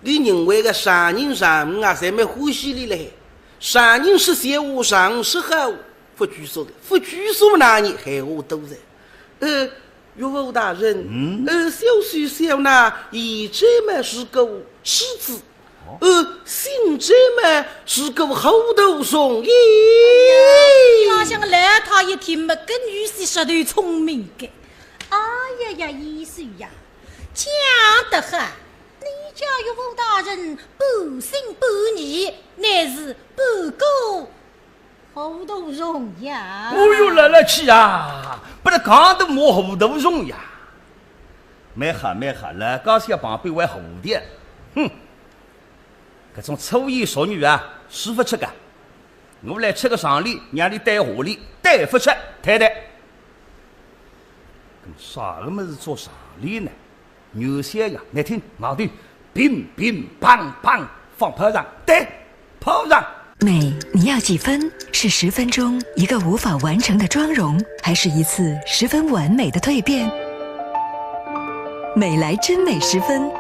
你认为个常人常物啊，侪蛮欢喜你嘞。常人说闲话，常物说好，不拘束的，不拘束哪里闲话多的。呃，岳父大人，嗯？呃，小婿小囡现在么是个妻子，哦。呃，现在么是个糊涂虫耶。哎呀，想来他一听么，跟女婿说的聪明个。哎呀呀，贤婿呀， 讲得好，你家岳父大人半信半疑，乃是半个糊涂虫呀。哦哟，来来去啊，把那讲得么糊涂虫呀。蛮好蛮好，老家小旁边还糊涂。哼，搿种粗言俗语啊，说勿出个。 我来出个上联，让你对下联，对勿出，太太。那么啥个么事做上联呢？原先呀，你听，外头乒乒乓乓放炮仗，对，炮仗。美，你要几分？是十分钟一个无法完成的妆容，还是一次十分完美的蜕变？美莱真美十分，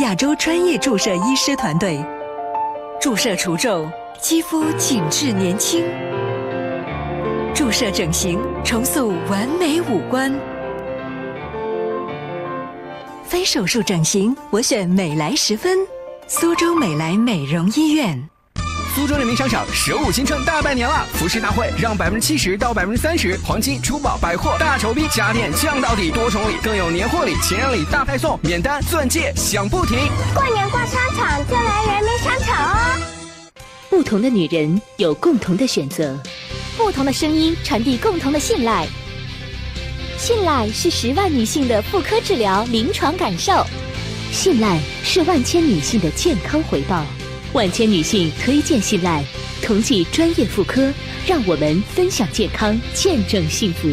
亚洲专业注射医师团队，注射除皱， 肌肤紧致年轻，注射整形重塑完美五官。非手术整形，我选美莱十分，苏州美莱美容医院。苏州人民商场首五新春大拜年了，服饰大会让百分之七十到百分之三十黄金、珠宝、百货大酬宾，家电降到底，多重礼更有年货礼、情人礼大派送，免单钻戒响不停。过年逛商场就来人民商场哦。 不同的女人有共同的选择，不同的声音传递共同的信赖。信赖是十万女性的妇科治疗临床感受，信赖是万千女性的健康回报。万千女性推荐信赖，同济专业妇科，让我们分享健康，见证幸福。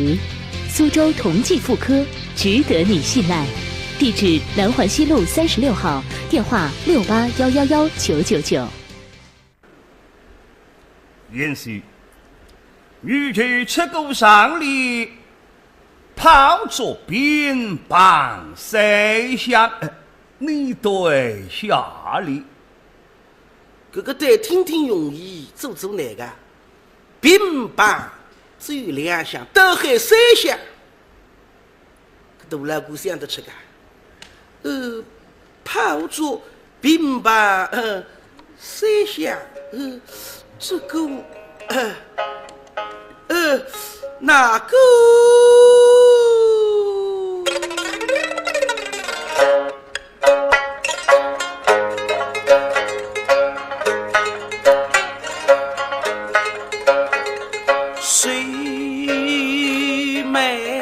苏州同济妇科，值得你信赖。地址：南环西路三十六号，电话：六八幺幺幺九九九。 贤婿，女就出个上联，炮竹乒乓三响，呃，你对下联。搿个对听听容易，做做难个。乒乓只有两响，倒喊三响。 大老倌想得出个。呃，炮竹乒乓，呃，三响，呃，这个，呃，呃，那个。 谁没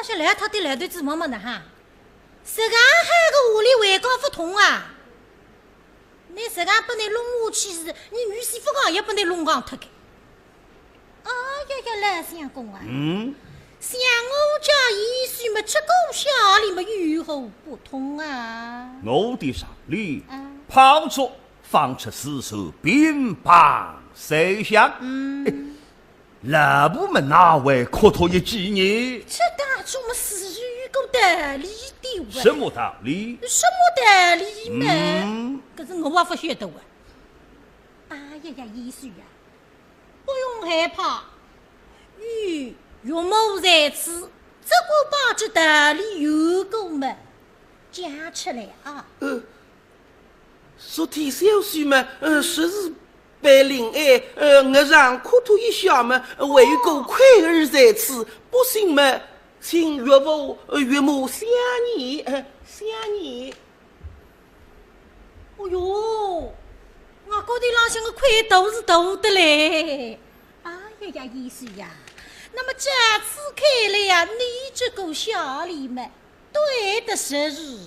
是来他的来对子么么的哈，实梗好个话里还讲勿通啊？你实梗拨你弄下去是，你女婿勿讲也拨你弄讲脱个。哎呀呀，老相公啊，嗯？像我家贤婿么，这个下联么有何不通啊？我的上联，啊。炮竹放出四声，乒乓三响。嗯。 老婆么哪会哭脱一记呢？这当中么是有个道理的哇。什么道理？什么道理嘛？嗯。可是我也勿晓得哇。哎呀呀，贤婿呀，不用害怕，有岳母在此，只管把这道理有个么讲出来啊。呃， 昨天小婿嘛，呃，实是被林爱，呃，额上哭脱一下嘛，还有个愧儿在此，不信嘛，请岳父，呃，岳母相验，呃，相验。哦哟，额角头浪向个愧头是大得嘞。哎呀呀，贤婿呀，那么这次看来呀，你这个下联嘛，对得实是。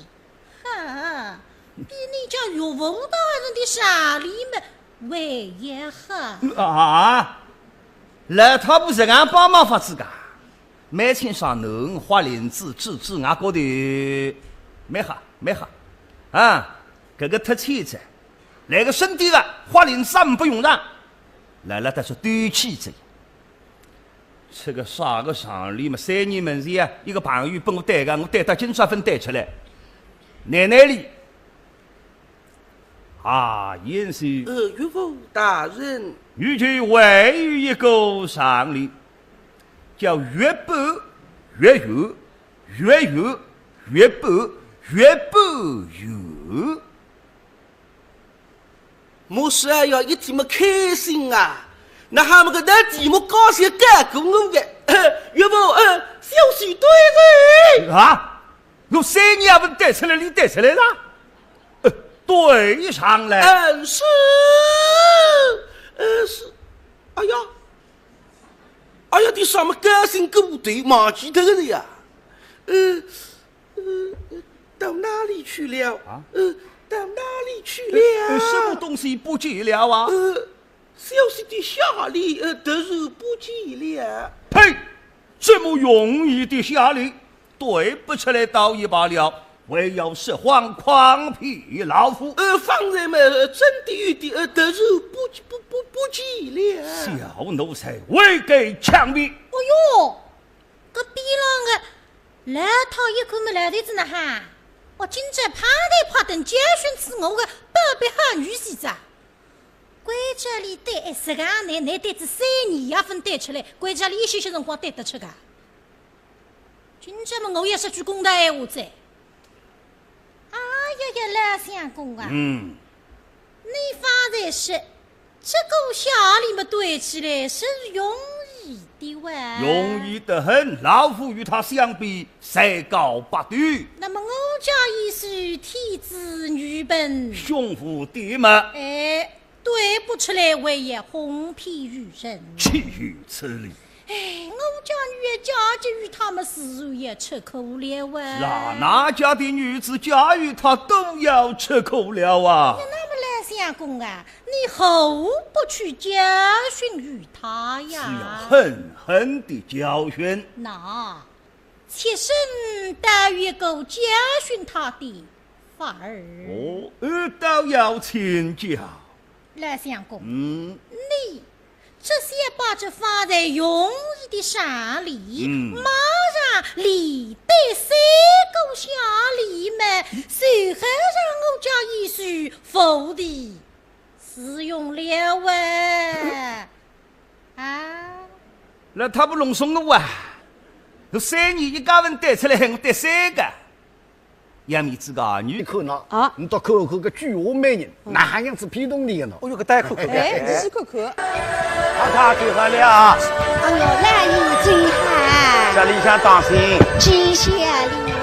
哈，比你家岳父大人的上联么还要好。啊，老太婆实梗帮忙法子噶，蛮清爽能花翎子指指额角头，蛮好，蛮好。啊，搿个太气哉，来个身体个花翎子么勿用场，来了但是对气哉。 这个啥个上联么，三年门前啊，一个朋友拨我对个，我对到今朝勿对出来。奶奶哩，啊，贤婿。呃，岳父大人。你就还有一个上联，叫月半月圆，月圆月半，月半圆。 我是啊，要一天么开心啊，那哈么个难题目高兴盖过我个，岳父，呃，小婿对哉。啊，我三年也勿对出来，你对出来了？呃，对上来。嗯，是，呃，是，哎呀，哎呀，你啥么高兴过头，忘记脱个呀？呃， 呃，到哪里去了？啊？呃，到哪里去了？呃，什么东西不见了啊？呃，小婿的下联，呃，突然不见了。呸！这么容易的下联，对不出来倒也罢了，还要说谎诓骗老夫。呃，方才嘛，呃，真的有的，呃，突然不，不，不，不见了。小奴才，未敢强辩。哎哟，搿边浪个 老太一看么老头子呢哈，哦，今朝拍台拍凳教训仔我个宝贝好女婿哉。关照俚对，哎，实梗倷，倷对仔三年也勿对出来，关照俚一歇歇辰光对得出个。今朝么我也说句公道闲话哉。哎呀呀，老相公啊，嗯。你方才说 这个下联么对起来是容易的哇。容易得很，老夫与他相比，才高八斗。那么我家贤婿天资愚笨，胸无点墨。哎，对不出来还要哄骗于人。岂有此理！哎，我家女儿嫁给于他么自然也吃苦了哇。是啊，哪家的女子嫁与他都要吃苦了啊。那么老相公啊， 你何不去教训于他呀？是要狠狠地教训。那，妾身倒有一个教训他的法儿。哦，呃，倒要请教。老相公，嗯。你只想把这方才容易的上联，嗯。马上连对三个下联么，随后让我家贤婿服的 是用了喂。啊？那他不弄松我啊？我三年一家人带出来，我带三个。杨梅子个女。你看喏，啊？你倒看看个举花美人，哪样子骗动你的呢？哦哟，个带看看。哎，你是看看。太太最好了啊。哎哟，老爷最好。这里向当心。几下哩？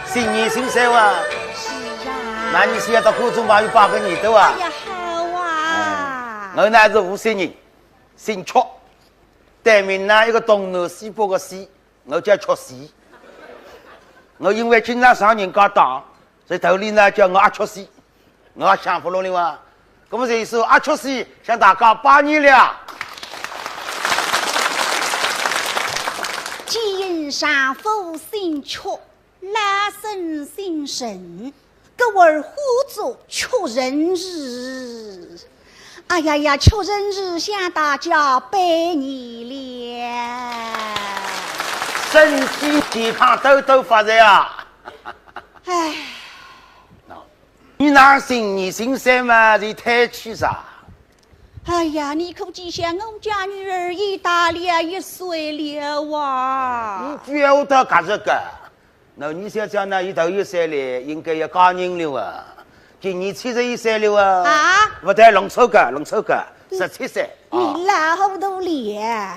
新年新岁哇。是啊。那你是要到观众朋友拜个年头啊？哎呀， 好啊。嗯，我呢是无锡人，姓曲，对名呢一个东南西北个西，我叫曲西。我因为经常上人家当，所以头里呢叫我阿曲西，我也想勿落了哇。那么这一首阿曲西向大家拜年了。见丈夫姓曲，老身姓陈，故而化作曲陈氏。哎呀呀，曲陈氏向大家拜年了。身体健康，多多发财啊！哎，你哪姓你姓啥嘛？你太气啥？哎呀，你可知晓我家女儿已大了一岁了啊！你不要到搿个。那你想想呢，伊大一岁了，应该要嫁人了啊。今年七十一岁了啊。啊？勿对，弄错个，弄错个，十七岁。啊，你老糊涂了。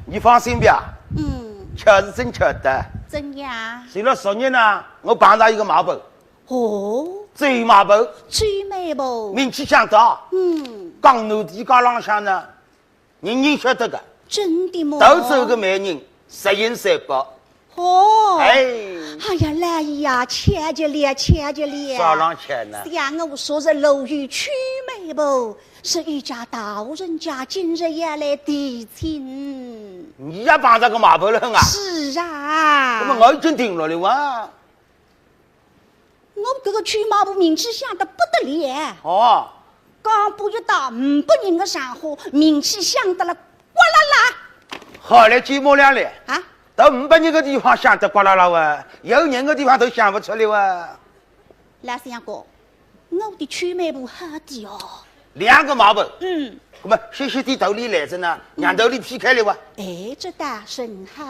你放心吧，嗯，巧是真巧的。怎样？前了十年呢，我碰着一个媒婆，哦，周媒婆，周媒婆。名气响大，嗯，江南地界浪向呢，人人晓得个，真的吗？到处个媒人，十全十美。哦，哎，哎呀，老爷呀，巧极了，巧极了。啥浪巧呢？想我昨日路遇曲媒婆，是一家大户人家今日要来提亲。你也碰着个媒婆了啊？是啊。那么我已经定了的哇。我搿个曲媒婆名气响得不得了，哦，刚步一到五百人的场合，名气响得了呱啦啦。好了，寂寞了嘞。啊，到五百人的地方响得呱啦啦哇，有人的地方都响勿出来哇。老相公，我的曲媒婆好的哦。两个媒婆，嗯，那么歇歇地头里来着呢，让头里劈开了哇。哎，这倒甚好。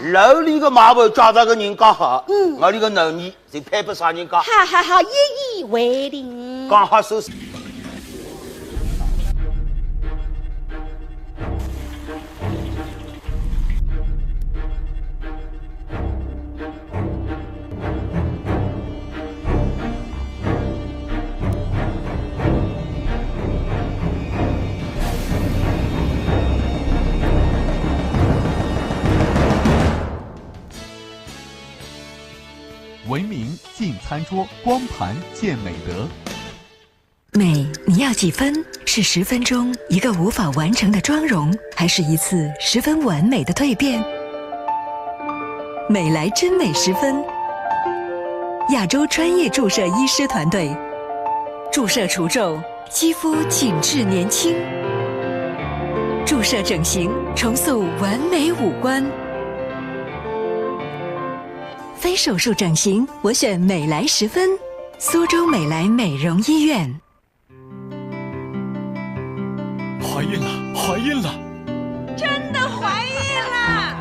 楼里个媒婆找着个人刚好，嗯我里个囡儿就配不上人家，哈哈哈，一言为定。刚好收拾。文明进餐桌，光盘见美德。美，你要几分？是十分钟一个无法完成的妆容，还是一次十分完美的蜕变？美莱真美十分，亚洲专业注射医师团队，注射除皱，肌肤紧致年轻，注射整形，重塑完美五官。非手术整形，我选美莱十分，苏州美莱美容医院。 怀孕了，怀孕了！真的怀孕了！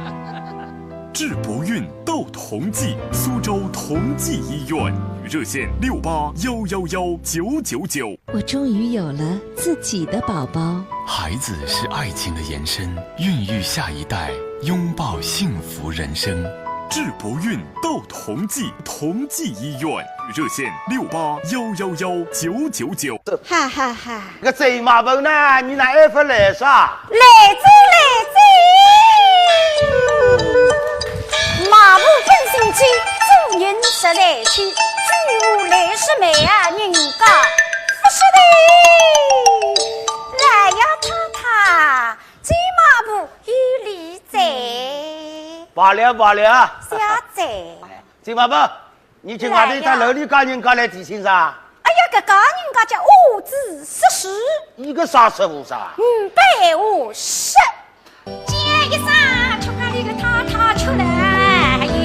治不孕到同济，苏州同济医院，热线六八幺幺幺九九九。我终于有了自己的宝宝。孩子是爱情的延伸，孕育下一代，拥抱幸福人生。治不孕到同济，同济医院，热线六八幺幺幺九九九。哈哈哈。搿周媒婆呢，你哪还勿来啥？来哉，来哉。媒婆本姓周，做人实在气，周屋来是媒啊人家，勿是的。来呀，太太，周媒婆有礼哉。罢了罢了，小姐。周媒婆，你今外头到楼里家人家来提亲啥？哎呀，搿家人家叫五子四十。一个啥十五啥？五百五十。叫一声，吃咖哩个太太吃了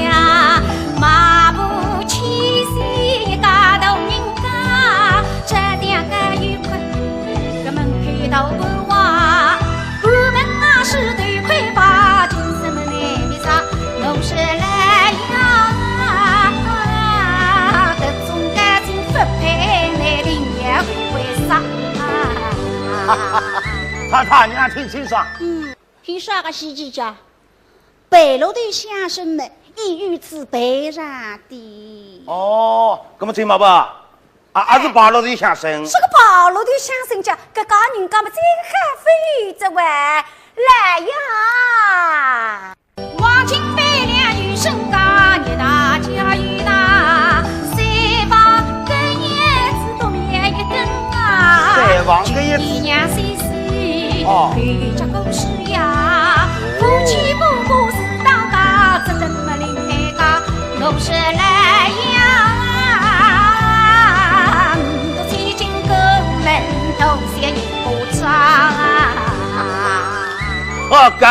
呀，媒婆千岁一家大人家，这点个有困，个门口道个话，关门啊是头块把，金什么来的啥，弄是来呀，搿种感情不配来的也为啥？太太，你还听清爽？嗯，有啥个稀奇家？ 白鹿头乡绅们，已有此备上的。哦，搿么周媒婆，啊，还是白鹿头乡绅。这个白鹿头乡绅家，搿家人家么最好非这位来呀。王金飞了有身家，你大家哦。好个，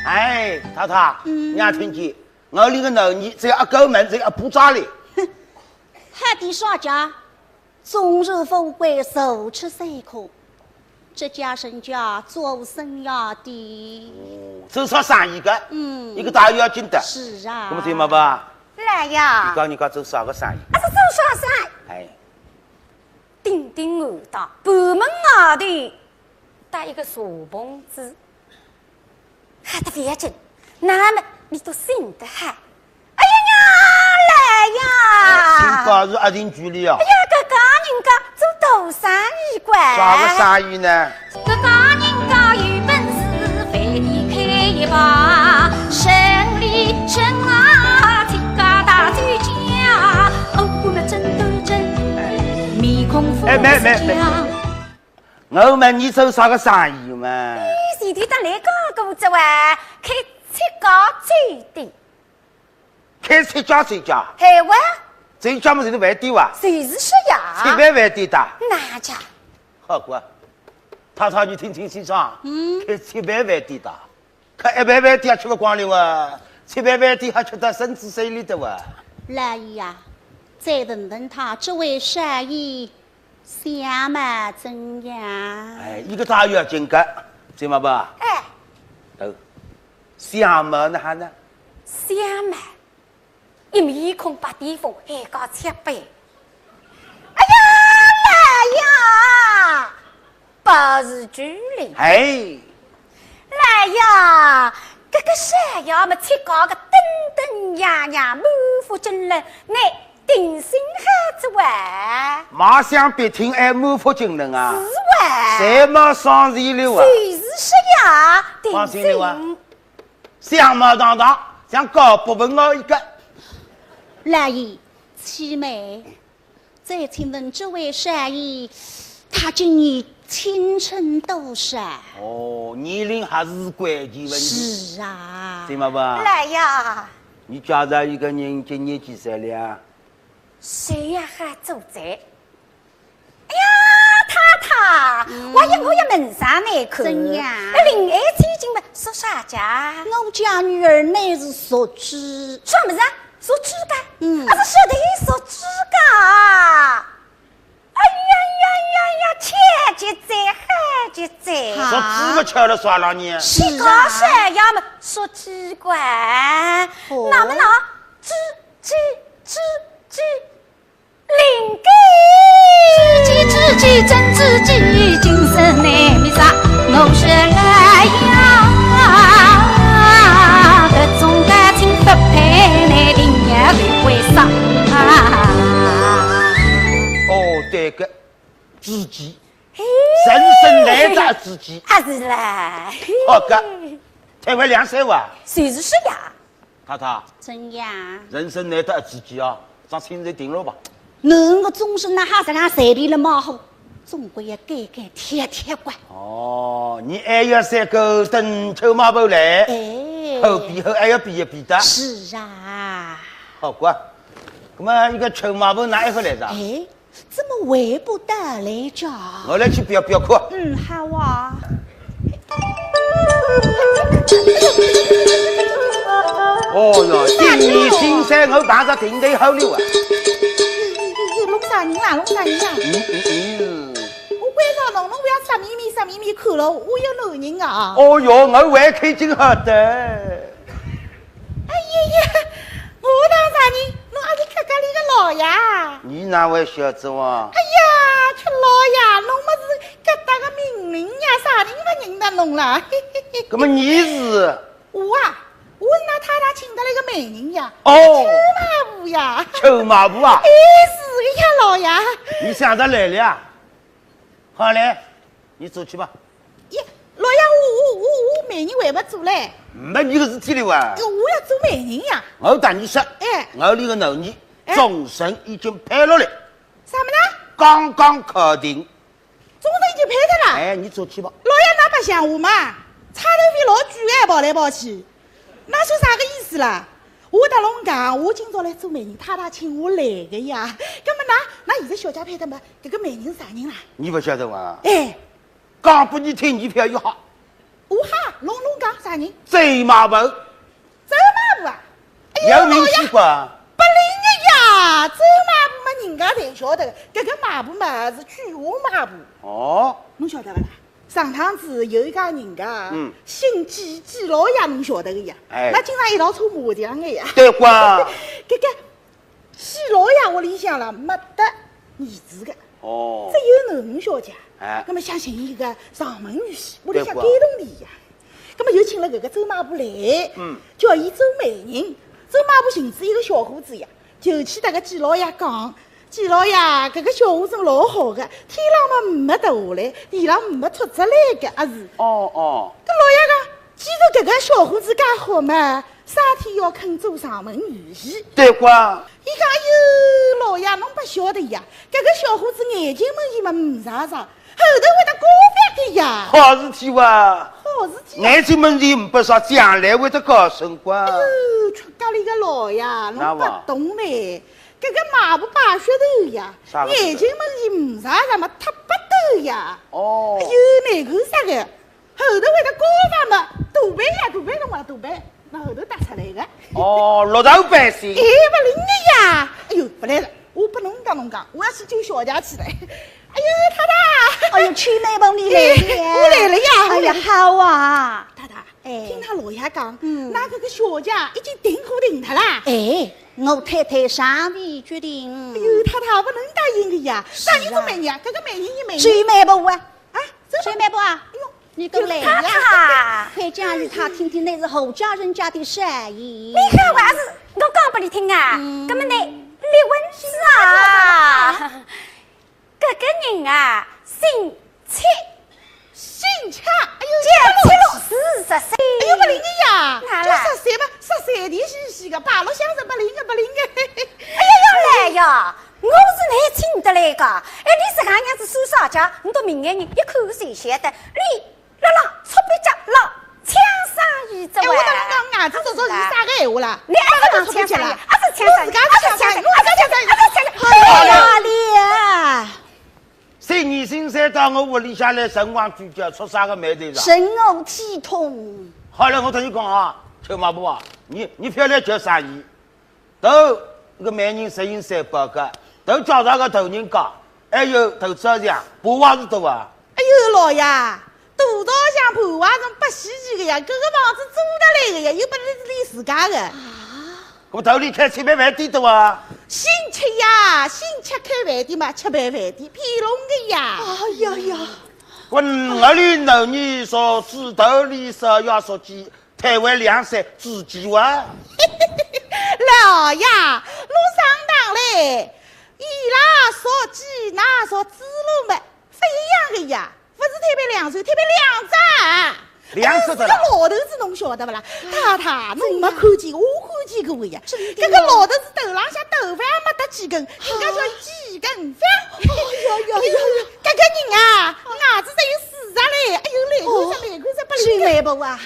哎，太太，嗯。你也听见，我里个囡儿只要一过门，只要一巴掌哩。哼，好的商家， 纵然富贵，坐吃山空，这家人家做生意的。哦，做啥生意个？嗯。一个大要紧的。是啊。那么对嘛吧？来呀。你讲人家做啥个生意？啊，是做啥生意？哎。顶顶我的，部门外的，带一个小棚子。 好得勿要紧，那么你都寻得好。哎呀呀，来呀！寻家是一定距离啊。哎呀，搿家人家做大生意个。啥个生意呢？搿家人家有本事，饭店开一排，生理人啊，自家大酒家，哦，我们真都真，面孔富哎，没没没。 我问你做啥个生意嘛？咦，前头搭倷讲过仔哇，开七家酒店。开七家酒家？嘿哇。酒家么就是饭店哇？就是说呀。七爿饭店的？哪家？好个，太太你听听清爽，嗯。开七爿饭店的。 搿一爿饭店也吃勿光哩哇，七爿饭店还吃得身子水里的哇。老爷呀，再问问他，这位少爷相貌怎样？哎，一个大要紧个，知道吧？哎。哦，相貌哪哈呢？相貌 一面孔白癜风，还搞七爿。哎呀，来呀，不是距离。哎。来呀，搿个少爷么七家个登登样样，满腹经纶，倷定心好仔哇。马上别听，哎，满腹经纶啊。是哇。谁嘛上心了啊？就是说呀，定心。放心了啊。 相貌堂堂，像高博文哦一个。老爷，启禀，再请问这位少爷，他今年青春多少？哦，年龄还是关键问题。是啊。对嘛吧？来呀。你家里一个人今年几岁了啊？谁呀还做贼？ 哎呀，太太，嗯。我也，我也问上倷看。怎样？搿临安千金嘛，属啥家？我家女儿乃是属猪。啥物事啊？属猪个？嗯。啊，是说的属猪个。哎呀呀呀呀，巧极哉，好极哉。啊。属猪个巧了啥了呢？是啊。搿个少爷嘛，属鸡个。哦。那么呢，猪，鸡，猪，鸡。 灵感。知己，知己，真知己，今生难觅着。我说来呀，搿种感情不配，难定也为啥？哦，对个，知己，嘿。人生难得知己。啊，是啦。好个，才会两岁哇。就是说呀。 太太，怎样？人生难得一知己啊，相亲就定了吧。侬个终身哪哈实梗随便了嘛好，总归要改改贴贴个。哦，你还要三个等秋马婆来，哎。好比好还要比一比的。是啊。好个，那么一个秋马婆哪一个来着？哎， 怎么还不到来着？我来去标标看。嗯，好啊。哦哟，今年新山我碰着定头好了啊。哟，哟，哟，哟，弄啥人啦，弄啥人啦？嗯，嗯，嗯。我关照侬，侬勿要色眯眯，色眯眯看了，我有男人啊。哦哟，我还开心好的。 哎呀呀，我当啥人？侬阿是客家里个老爷？你哪会晓得哇？哎呀，吃老爷，侬么是搿搭个名人呀，啥人勿认得侬啦？嘿嘿嘿。那么你是？我啊，我是㑚太太请得来个媒人呀。哦。秋马婆呀。秋马婆啊？哎，是个呀，老爷。你想着来了呀？ 好嘞，你做去吧。咦，老爷，我，我，我，我媒人还没做嘞。没你个事体了哇。哎，我要做媒人呀。我搭你说，哎。我里个囡儿，哎。终身已经配了嘞。啥么呢？刚刚考定。终身已经配的啦？哎，你做去吧。老爷，㑚把像我嘛，差头皮老贵哎，跑来跑去，那算啥个意思啦？我搭侬讲，我今朝来做媒人，太太请我来个呀。那么那，那现在小姐配的嘛，搿个媒人啥人啦？你勿晓得伐？哎，讲拨你听，你覅吓。我哈，侬侬讲啥人？周卖婆。 周卖婆啊？哎呀，有名气勿？勿灵个呀，周卖婆嘛，人家侪晓得个，搿个卖婆嘛是句花卖婆。哦。侬晓得勿啦？上趟子有一家人家，嗯。姓季，季老爷侬晓得个呀？哎。那经常一道搓麻将个呀。对个。搿个季老爷屋里向啦，没得儿子个。哦。只有囡儿小姐。哎。那么想寻一个上门女婿，屋里向对个。感动伊呀。 那么又请了搿个周卖婆来，嗯。叫伊做媒人。周卖婆寻仔一个小伙子呀，就去搭搿季老爷讲，季老爷，搿个小伙子老好个，天浪嘛没掉下来，地浪没戳出来个，啊是。哦，哦。搿老爷讲，既然搿个小伙子介好嘛，啥体要肯做上门女婿？对个。伊讲，哎哟，老爷，侬勿晓得呀，搿个小伙子眼睛门前嘛没啥啥， 后头会得高发个呀。好事体哇！好事体啊。眼睛门前没啥，将来会得高升个。哎哟，出家里个老呀，侬勿懂嘞。搿个卖婆摆噱头呀，啥个噱头？眼睛门前没啥，那么忒不得呀。哦。哎哟，难看啥个？后头会得高发嘛，大牌呀，大牌侬话大牌，那后头打出来个。哦，绿豆百姓。哎，勿灵个呀。哎哟，勿来了，我拨侬讲侬讲，我要去救小姐去了。 哎呦，太太！哎呦，秋妹婆，你来了呀。哎，我来了呀，哎呀，我来了。好啊。太太，哎。听他老爷讲，嗯。㑚搿个小姐已经定好定脱啦。哎，我太太尚未决定。哎呦，太太，勿能答应个呀。是啊。啥人做媒人啊？搿个媒人，伊媒人。秋妹婆啊。啊，这秋妹婆啊。哎呦，你都来了。太太。快讲与他听听，那是何家人家的生意。你看我还是我讲拨你听啊。嗯。搿么呢，离婚是啊。 搿个人啊，姓戚。姓戚？哎呦，叫戚老师，十岁。哎呦，勿灵个呀，哪啦？叫十岁嘛，十岁的是是个，八六乡是勿灵个，勿灵个。哎呀，要来呀，我是来请得来个。哎，你自家娘子算啥家，你到明眼人一看就晓得，你 辣辣搓壁脚，辣抢生意哉喂。哎，我搭侬讲，牙齿做做是啥个闲话啦？你还是讲抢生意，还是抢生意，还是抢生意，还是抢生意，还是抢生意。好了，好了。心里啊，心里心塞到我屋里向来，辰光聚焦，出啥个霉头了？神我体统。好了，我同你讲啊，秋妈婆啊，你，你覅来叫生意。 头搿个媒人十斤三百个，头脚上个头人家，还有头子像，八万是多啊。哎呦，老爷，大道上八万是勿稀奇个呀，搿个房子租得来个呀，又勿是你自家个。搿么头里开七爿饭店多啊？姓戚呀，姓戚开饭店嘛，七爿饭店，骗侬个呀。哎呀呀。搿么哪里能你说是头里是要说起 台湾两省自己哇。老爷，侬上当嘞！伊拉说鸡，㑚说猪肉么，勿一样个呀，勿是台北两省，台北两省。两省的啦。搿个老头子侬晓得勿啦？太太，侬没看见，我看见过个呀。真的呀？搿个老头子头浪向头发也没得几根，人家叫几根发。哎呦呦呦呦！搿个人啊，牙齿只有四只嘞，哎呦，来看啥，来看啥，勿灵个。是梅宝啊，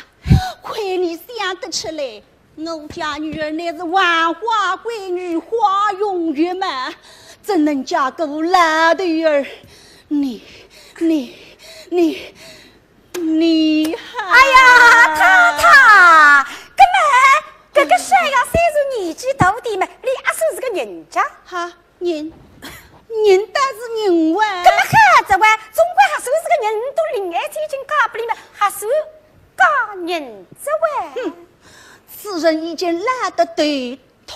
亏你想得出来，我家女儿乃是万花闺女，花容月貌，怎能嫁个老头儿？你，你，你，你还……哎呀，太太，搿么，搿个小丫头虽然年纪大点嘛，伊也算是个人家。哈？ 人，人倒是人哇。搿么好哉哇，总归还算是个人，侬到临海千金嫁拨伊嘛，还算嫁人哉哇。哼，此人已经老得头秃。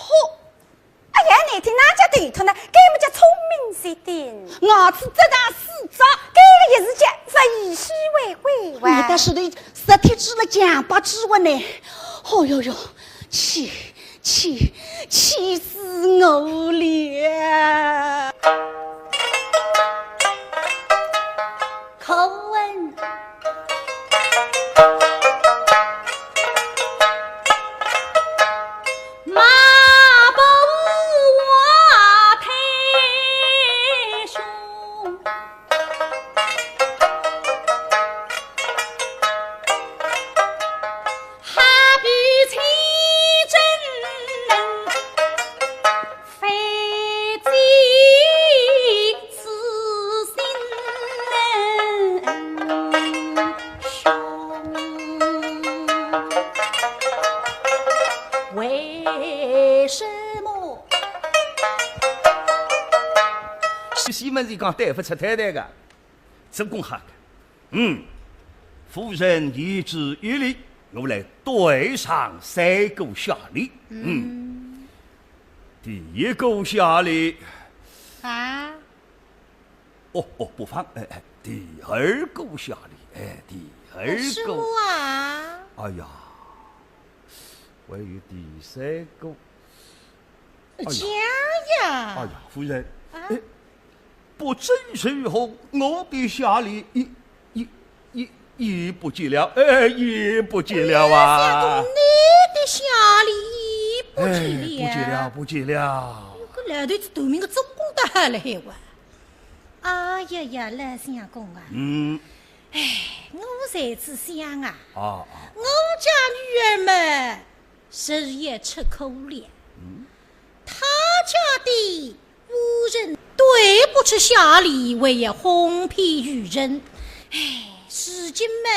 哎呀，难听，哪叫头秃呢？搿么叫聪明绝顶。牙齿只剩四只。搿个也是叫物以稀为贵哇。难道是对 实体指了强暴之物呢。哦哟哟，气，气，气死我了！可恨马步华太兄。西门子讲对勿出太太个，做功好个。嗯，夫人言之有理，我来对上三个下联。嗯，第一个下联。啊？哦，哦，不妨，哎，哎，第二个下联，哎，第二个。是我啊。哎呀，还有第三个。哎呀，讲呀。哎呀，夫人，啊？哎，不知如何，我的下联也，也，也，也不见了，哎，也不见了啊。相公，你的下联也不见了。哎，不见了，不见了。搿老头子头名个做功得好了海哇。哎呀呀，老相公啊。嗯。哎，我在此想啊，啊，啊。我家女儿嘛， 是也吃苦了。嗯。他家的夫人对不出下联，还要哄骗于人。哎，如今嘛，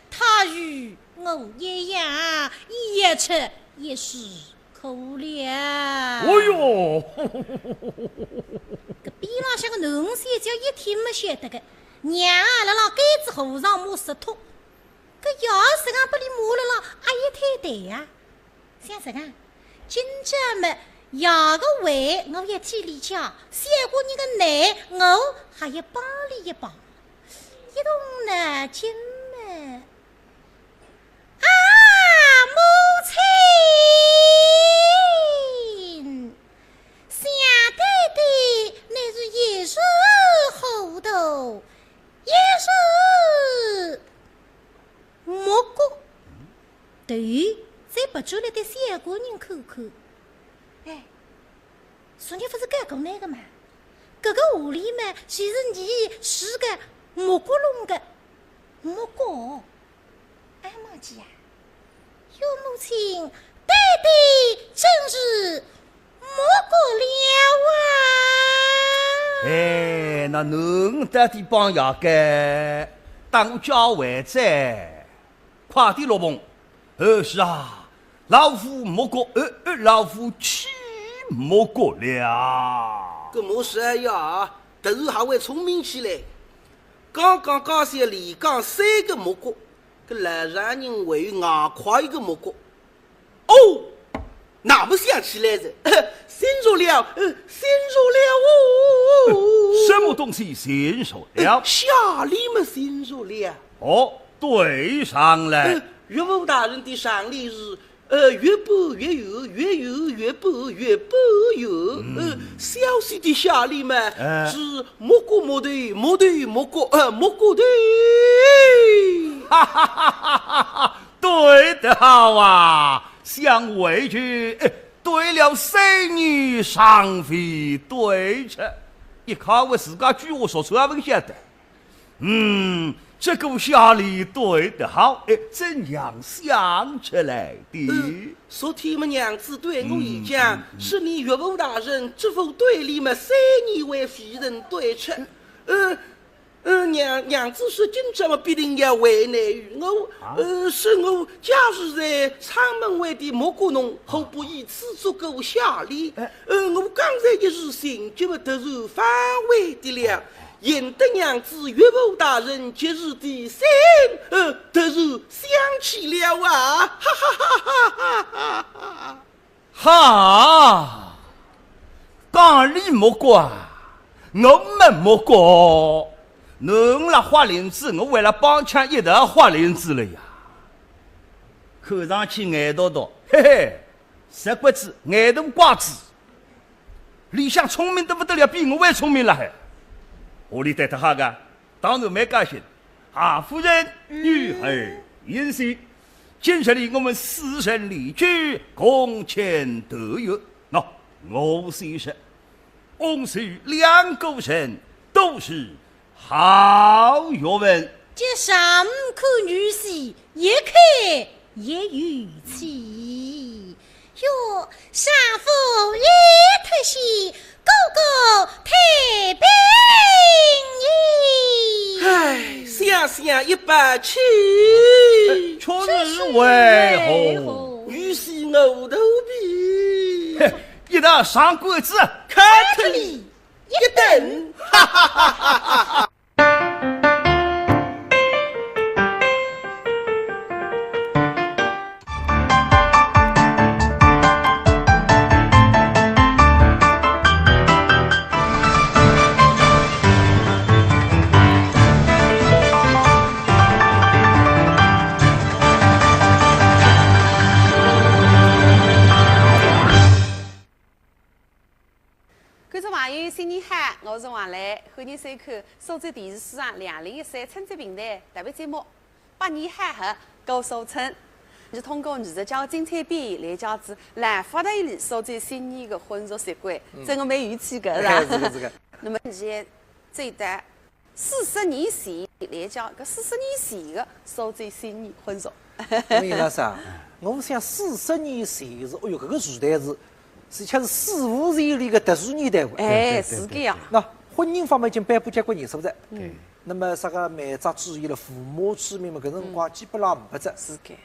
他与我一样，也吃也是苦了。哎哟，搿边浪向个囡儿小姐一听嘛晓得个，娘啊，辣辣该子和尚摸石头。 搿爷实梗拨俚骂了啦，阿也太对呀。想实梗，今朝么爷个话我要替俚讲，小官人个难我还要帮俚一帮。一动脑筋么，啊，母亲，想爹爹乃是一时糊涂，一时 目过。头再别转来对小官人看看。哎，昨日勿是讲过那个嘛？搿个狐狸嘛，其实你是个目过弄个，目过。哎，忘记啊，岳母亲，爹爹真是 目过了啊。哎，那侬到底帮爷个，当我叫回哉，快点落棚。呃，是啊，老夫目过，呃，呃，老夫去目过了。搿么是呀，突然还会聪明起来。刚刚讲些连讲三个目过，搿老丈人还有外快一个目过。 哦，那么想起来哉，新着了，呃，新着了哦。什么东西新着了？呃，下联么新着了。哦，对上来。呃，岳父大人的上联是，呃，越办越有，越有越办越办有。嗯。呃，小婿的下联嘛，哎。是 目过目对，目对目过，呃，目过对。哈哈哈哈哈哈，对得好啊！想回去，哎，对了三年尚未对出，一看我自家句话说出也勿晓得。嗯，这个下联对得好，哎，怎样想出来的？嗯， 昨天么娘子对我一讲，嗯，嗯，嗯。是你岳父大人这副对联么，三年为夫人对出。呃，呃，娘，娘子说今朝么必定要为难于我，啊？呃，说我假使在阊门外的目过侬，何不以此作个下联？哎。呃，我刚才一时心急么，突然反悔的了。 幸得娘子岳父大人及时提醒，呃，突然想起了啊！哈哈哈哈哈哈！哈，讲俚目过啊，我没目过，侬辣豁翎子，我为了帮腔一道豁翎子了呀。看上去眼笃笃，嘿嘿，石骨子，眼大瓜子。 里向聪明得不得了，比我还聪明了还。屋里对得好个，当然蛮高兴。啊，夫人，嗯。女儿言谢，今日里我们四人离居，共前得月。喏，我先说，翁婿两个人都是 好学问。这上看女婿，一看也有趣。哟，丈夫一脱险，哥哥太平矣。唉，想想一把气。哎，却是为何？女婿我肚皮。嘿，一道上官子，砍脱你。一等。哈哈哈哈哈！ 观众朋友，新年好，我是王磊，欢迎收看苏州电视书场两零一三春节评弹特别节目《百年好合》，我苏春。是通过二十家精彩表演来讲仔老法头里苏州新年个婚俗习惯，嗯。真个蛮有趣个，是吧？哎，是个，是个。那么现在这一代 四十年前来讲，搿四十年前个苏州新年婚俗。那么杨老师啊，我想四十年前是，哎哟，搿个时代是，是像是史无前例个特殊年代哇。哎，对，对，是搿样。对。那婚姻方面已经颁布交关年数哉。嗯。那么啥个媒妁之言了，父母之命嘛，搿辰光基本上没哉。是个。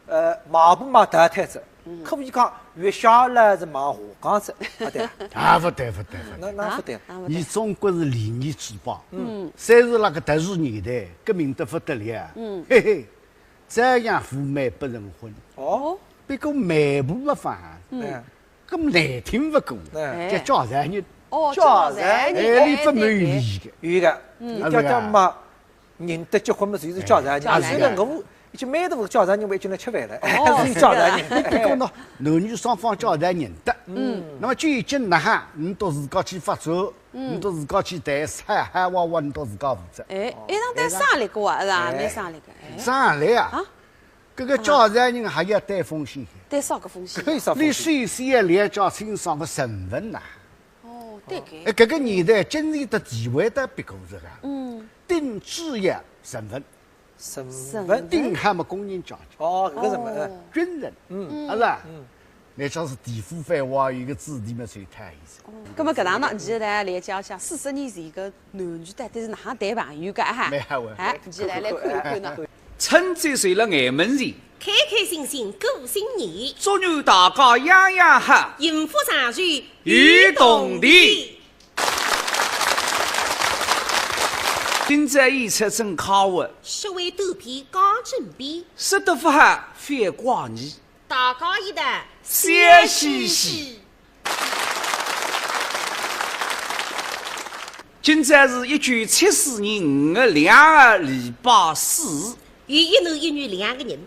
呃，买婆买淘汰哉，嗯。可以讲月下老是卖下岗哉，啊对啊。啊，勿对，勿对，勿对。那，那勿对。啊，勿对。侬中国是礼仪之邦，嗯。虽然辣搿特殊年代，革命得勿得了，嗯。嘿嘿，照样赴媒不成婚。哦。不过媒婆没法，嗯。哎。搿么难听勿过，哎。叫介绍人。哦，介绍人。介绍人，哎，伊勿满意个。哎，对，对。有个，嗯。侬讲讲嘛， 人得结婚嘛，就是介绍人。啊，是个。现在我已经蛮多介绍人，我已经来吃饭了，哦，是介绍人。是个。不过呢，男女双方介绍人得。嗯。那么究竟哪哈，侬都自家去发展，嗯。侬都自家去谈，啥哈哇哇，侬都自家负责。哎，哦，一趟谈生日个啊，是吧？哎。蛮生日个，哎。生日啊？啊？搿个介绍人还要担风险。担啥个风险？搿有啥风险？你首先要了解清爽个身份呐。 哦，对个。哎，搿个年代经济个地位得别过仔个。嗯。顶主要身份。身份。身份。顶好么工人阶级。哦，搿个身份，哦。哎。军人，嗯。是吧？嗯。乃至是地府番话，有个子弟么随他意思。哦，葛么搿趟呢，现在来讲一下四十年前个男女到底是哪能谈朋友个哈？蛮好玩。哎，现在来看一看呢。春节就勒眼门前， 开开心心过新年，祝愿大家样样好，幸福长寿有铜钿。今朝演出真快活，说话短篇讲正篇，说得勿好覅怪你，大家一道笑嘻嘻。 今朝是一九七四年五月两号，礼拜四。有一男一女两个人，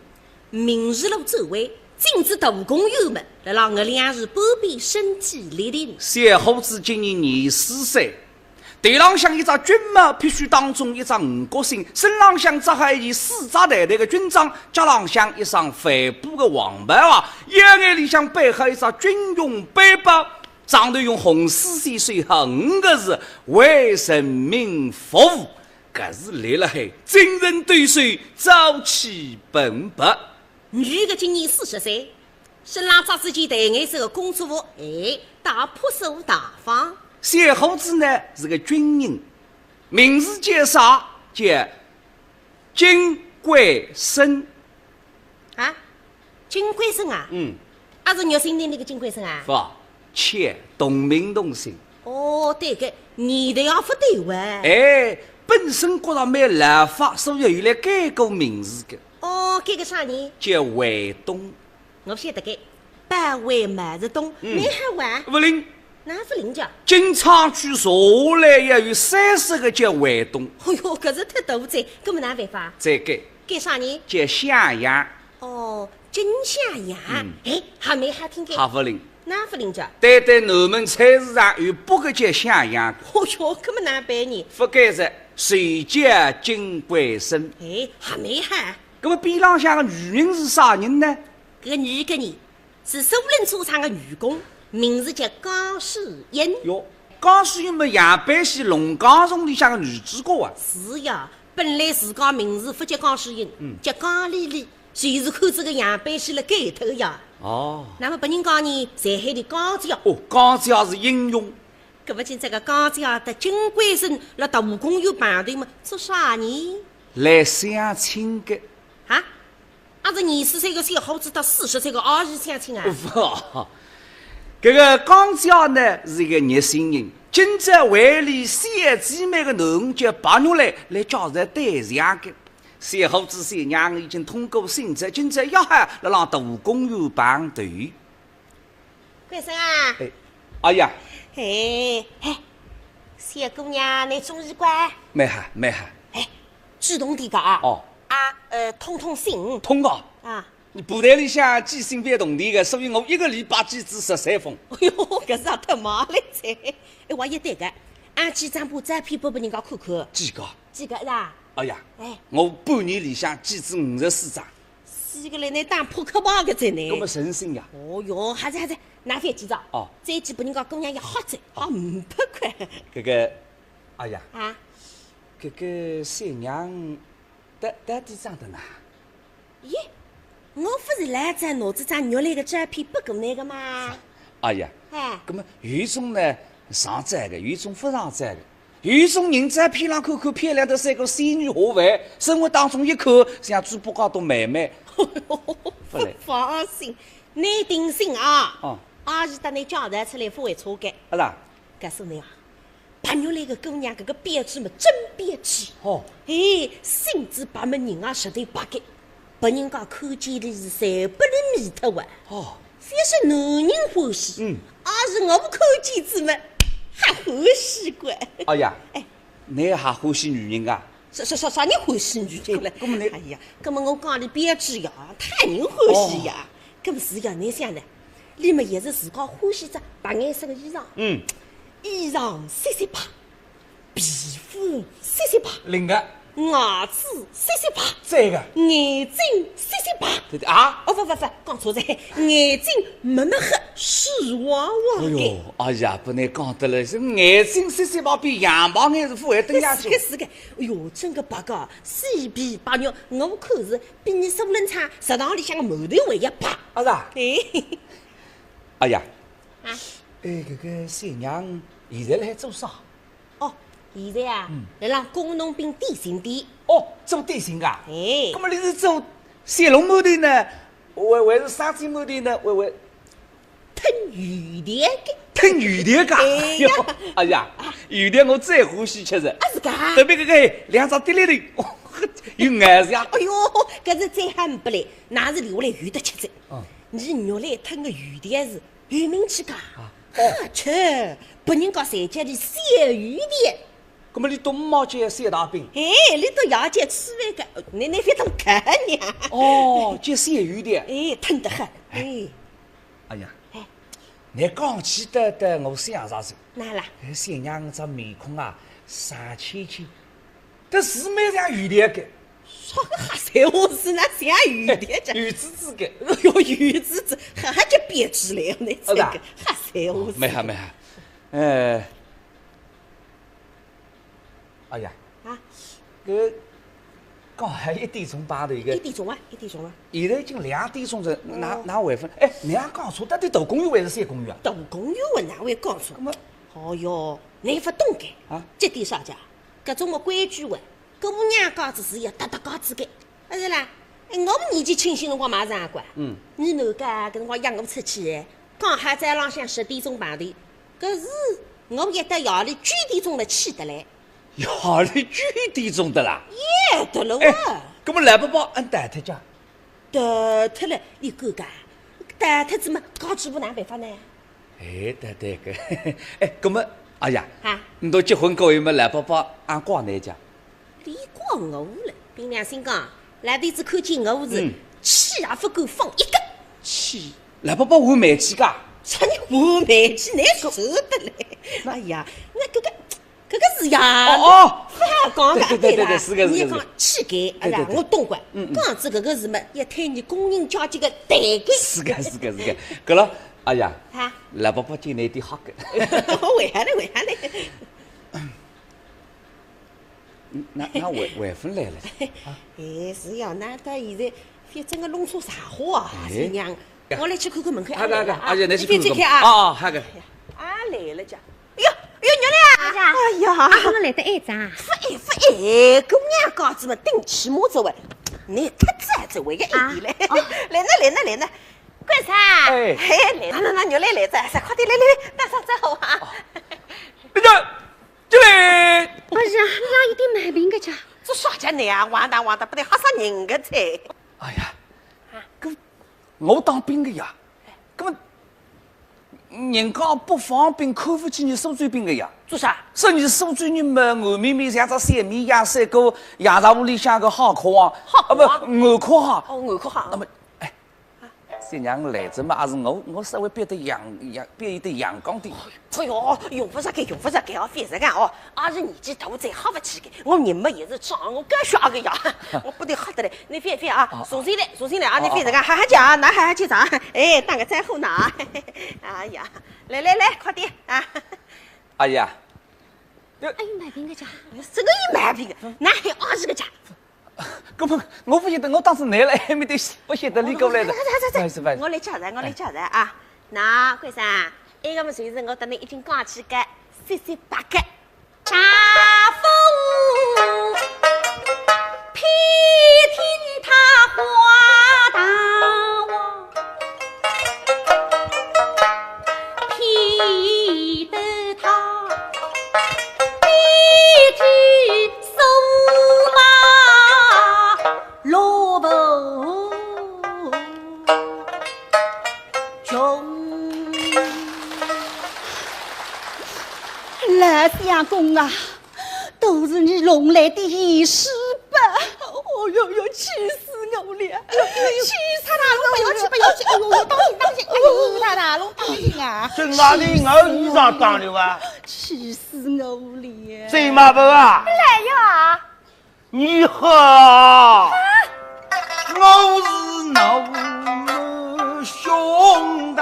明日路转弯，径直到公园门，辣辣五月两日半边身体立定。小伙子今年廿四岁，头浪向一只军帽，必须当中一只五角星，身浪向着好一件丝质淡淡个军装，脚浪向一双帆布个黄跑鞋，腰眼里向背好一只军用背包。 上头用红丝线绣好五个字：为人民服务。搿是立辣海，精神抖擞，朝气蓬勃。女个今年四十岁，身浪着仔件淡颜色个工作服，哎，倒朴素大方。小伙子呢是个军人，名字叫啥？叫金贵生。 啊，金贵生啊？嗯。啊，是肉姓里个金贵生啊？勿，且同名同姓。哦，对个，年代也勿对哇。哎，本身觉着蛮老法，所以后来改过名字个。哦，改个啥呢？叫卫东。我晓得个，保卫毛泽东，嗯。蛮好哇。勿灵。 哪勿灵介？警察局查下来要有三十个叫卫东。哎哟，搿是忒多哉，搿么哪办法？再改。改啥呢？叫向阳。哦，金向阳。嗯。哎，还蛮好听个。还勿灵。哪勿灵介？单单南门菜市场有八个叫向阳。哦哟，搿么哪办呢？勿改哉，就叫金贵生。哎，还蛮好。搿么边浪向个女人是啥人呢？搿个女个呢， 是苏宁车厂个女工，名字叫江诗英。哟，江诗英么杨白须《龙江颂》里向个女主角啊。是呀，本来自家名字勿叫江诗英，嗯。叫江丽丽，就是看仔搿杨白须了改脱个呀。哦。那么别人讲呢，侪喊俚江姐。哦，江姐是英雄。搿么今朝个江姐搭金贵生辣大公园碰头么，做啥呢？来相亲个。啊？ 啊，是廿四岁个小伙子搭四十岁个阿姨相亲啊？勿，搿个江姐呢是一个热心人，今朝为了小姊妹个囡叫白玉兰来叫人对象个，小伙子小娘已经通过信息，今朝约好辣浪大公园碰头。 关生啊。哎，阿爷。哎，嘿，小姑娘，你中意个？蛮好，蛮好。哎，主动点个啊。哦。啊，呃，通通信。通个。啊。倷布袋里向寄信蛮动个，所以我一个礼拜寄仔十三封。哎哟，搿是也忒慢了噻。哎，话也对个，俺寄张部照片拨拨人家看看。寄个。寄个是吧？哎呀，哎。我半年里向寄仔五十四张。 是个嘞，倷打扑克牌个噻呢。搿么诚信呀。哦哟，还是还是，拿回去找。哦。再寄拨人家姑娘也好着，好五百块。搿个，阿爷。啊？搿个小娘，到，到底长得哪？咦，我勿是老早拿仔张玉兰个照片拨过倷个吗？阿爷。哎。搿么有一种呢，上照个，有一种勿上照个。 有一种人照片浪看看漂亮得像个仙女下凡，生活当中一看像猪八戒搭妹妹。勿来。放心，倷定心啊。哦。阿是搭倷介绍出来勿会错个。阿啦。告诉倷啊，白玉兰个姑娘搿个标致么真标致。哦。哎，身子白么人也实头白个，拨人家看见了是侪拨倷迷脱哇。哦。 覅说男人欢喜，嗯。阿是我看见仔么，还欢喜个。哎呀，哎。倷还欢喜女人啊？啥，啥，啥，啥人欢喜女人了？搿么倷，哎呀，搿么我讲倷标致呀，讨人欢喜呀。哦。搿么是呀，倷想呢？倷么也是自家欢喜只白颜色个衣裳。嗯。衣裳雪雪白， 皮肤雪雪白，灵个。牙齿雪雪白，赞个。眼睛雪雪白。对对啊？哦，勿勿勿，讲错哉，眼睛墨墨黑，水汪汪个。哎哟，哎呀，拨倷讲得来，是眼睛雪雪白，比羊毛眼是勿会登下去。是个是个，哎哟，真个白个，雪白白玉，我看是比倷苏冷昌食堂里向个馒头还要白。啊是啊？哎。哎呀，啊？哎，搿个小娘现在辣海做啥？ 哦，现在啊，嗯。辣浪工农兵点心店。哦，做点心个？哎。搿么倷是做小笼馒头呢，还，还是生煎馒头呢，还，还？吞油条个。吞油条个？哎呀。哎哟，哎呀，啊。油条我最欢喜吃哉。啊，是个啊？特别搿个两只滴溜头，哦，有咬头呀。哎哟，搿是再还勿来，哪是留下来有得吃哉。嗯。倷玉兰吞个油条是 有名气个，啊，哦。好吃，别人家侪叫伊小油条。搿么伊笃呒没叫小大饼？哎，伊笃也叫吃饭个，倷，倷覅当看人家。哦，叫小油条。哎，吞得很，哎。哎。哎呀，哎。倷讲起得，得我想着哉。哪啦？哎，小娘只面孔啊，煞青青， 但是蛮像油条个。啥个瞎三胡四，哪像油条个？哎，油滋滋个。哎哟，油滋滋，还，还叫编织来，倷这个，啊，是啊。瞎三胡四。蛮好，蛮好。哎，哎呀，啊？搿刚好一点钟碰头个。一点钟啊，一点钟啊。现在已经两点钟哉，哪，哦。哪还勿？哎，倷也讲错，到底大公园还是小公园啊？大公园，我哪会讲错？搿么，哦哟，倷勿懂个。啊？这点啥讲？ 搿种个规矩哇，姑娘家子是要搭搭家子个，勿是啦？哎，我们年纪轻些辰光嘛是啊，乖。嗯。伲男家搿辰光约我出去，讲好早浪向十点钟碰头，搿是我一到夜里九点钟了起得来。夜里九点钟得啦？夜得了哇。哎，搿么老伯伯阿逃脱家？ 逃脱了，伊敢讲？逃脱仔么，家主婆哪办法呢？哎，对对个。哎，搿么，哎呀，啊？倷笃结婚过后么，老伯伯阿怪倷家？伊怪我了，凭良心讲，老头子看见我是，嗯。气也勿敢放一个。气？老伯伯会煤气个？啥人会煤气？倷说得嘞？哎呀，那搿个 搿个是呀。哦，哦。勿好讲个，对，对，对，对，对啦。是个，是个，倷讲气概，对，对，对。哎呀，我懂个。嗯，嗯。讲仔搿个事嘛，要看伲工人阶级个代沟。是个，是个，是个。搿了，哎呀，啊？老伯伯今年点吓个。为啥呢？为啥呢？嗯，那，那还，还勿来了。啊？哎，是呀，那到现在，反正个弄错啥货啊，哎。新娘。我来去看看门口，啊，啊，来了啊。啊，啊，倷去看看。倷覅去啊。啊，啊，好个。啊，来了家。 哎哟，哎哟，玉兰啊！哎呀，哎呀。啊，怎么来得晏啊？勿晏，勿晏，姑娘家子嘛，顶起码子喂，倷太早子喂个一点嘞。啊，哦。来呢，来呢，来呢，干啥？哎。嘿，来，那，那，那，玉兰来哉，快点，来，来，来，打声招呼啊。哦。哎呀，哎呀，完蛋完蛋，不得吓死人个哉。哎呀，搿我当兵个呀，搿么人家北方兵看勿起伲苏州兵个呀。做啥？说伲苏州人嘛，硬綿绵像只小绵羊，赛过羊杂屋里向个好壳啊，好壳啊？啊，不，硬壳啊。哦，硬壳啊。那么，哎，新娘来着嘛，还是我，我稍微变得阳，阳，变一点阳光点。哎哟，用勿着个，用勿着个哦，覅实梗哦。阿是年纪大哉吓勿起个，我人嘛也是壮，我敢吓个呀。我不得吓得来，侬覅覅啊，啊，重新来，重新来啊，侬覅实梗，啊，啊，哈哈叫啊，㑚哈哈叫啥？哎，打个招呼呢。哎呀，来来来，快点啊。哎呀，哎，有毛病个家。真个有毛病个，㑚还阿是个家？ 搿么我勿晓得，我当时来了，还没得，勿晓得你过来的。走走走走，不好意思，不好意思。我来介绍，我来介绍啊。那关生，埃个么就是我搭侬已经讲起个，三三八个。大风，偏听他花大王，偏得他，偏听 苏妈落不穷。老相公啊，都是你弄来的闲事吧？哦哟哟，气死我了！哎呦，哎呦，哎呦，气死我了！不要去，不要去！哎呦，当心，当心！哎呦，大大龙，当心啊！这哪里我衣裳当了啊？气死我了！醉马婆啊！来呀！ 你好，我是侬兄弟，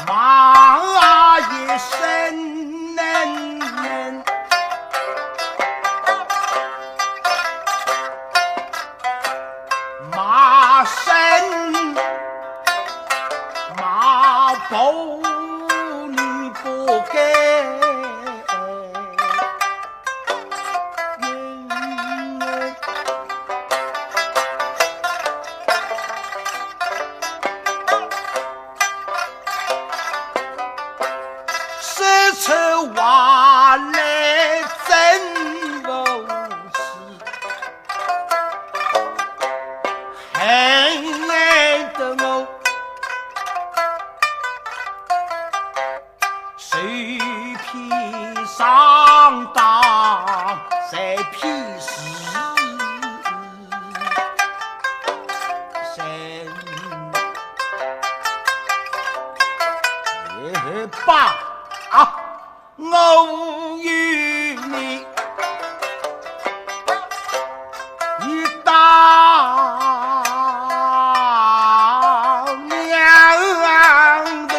骂一声，骂声。 马步你不该。说出话来真不是。 恨得我受骗上当，受骗是人。也罢啊。 我与你一道面对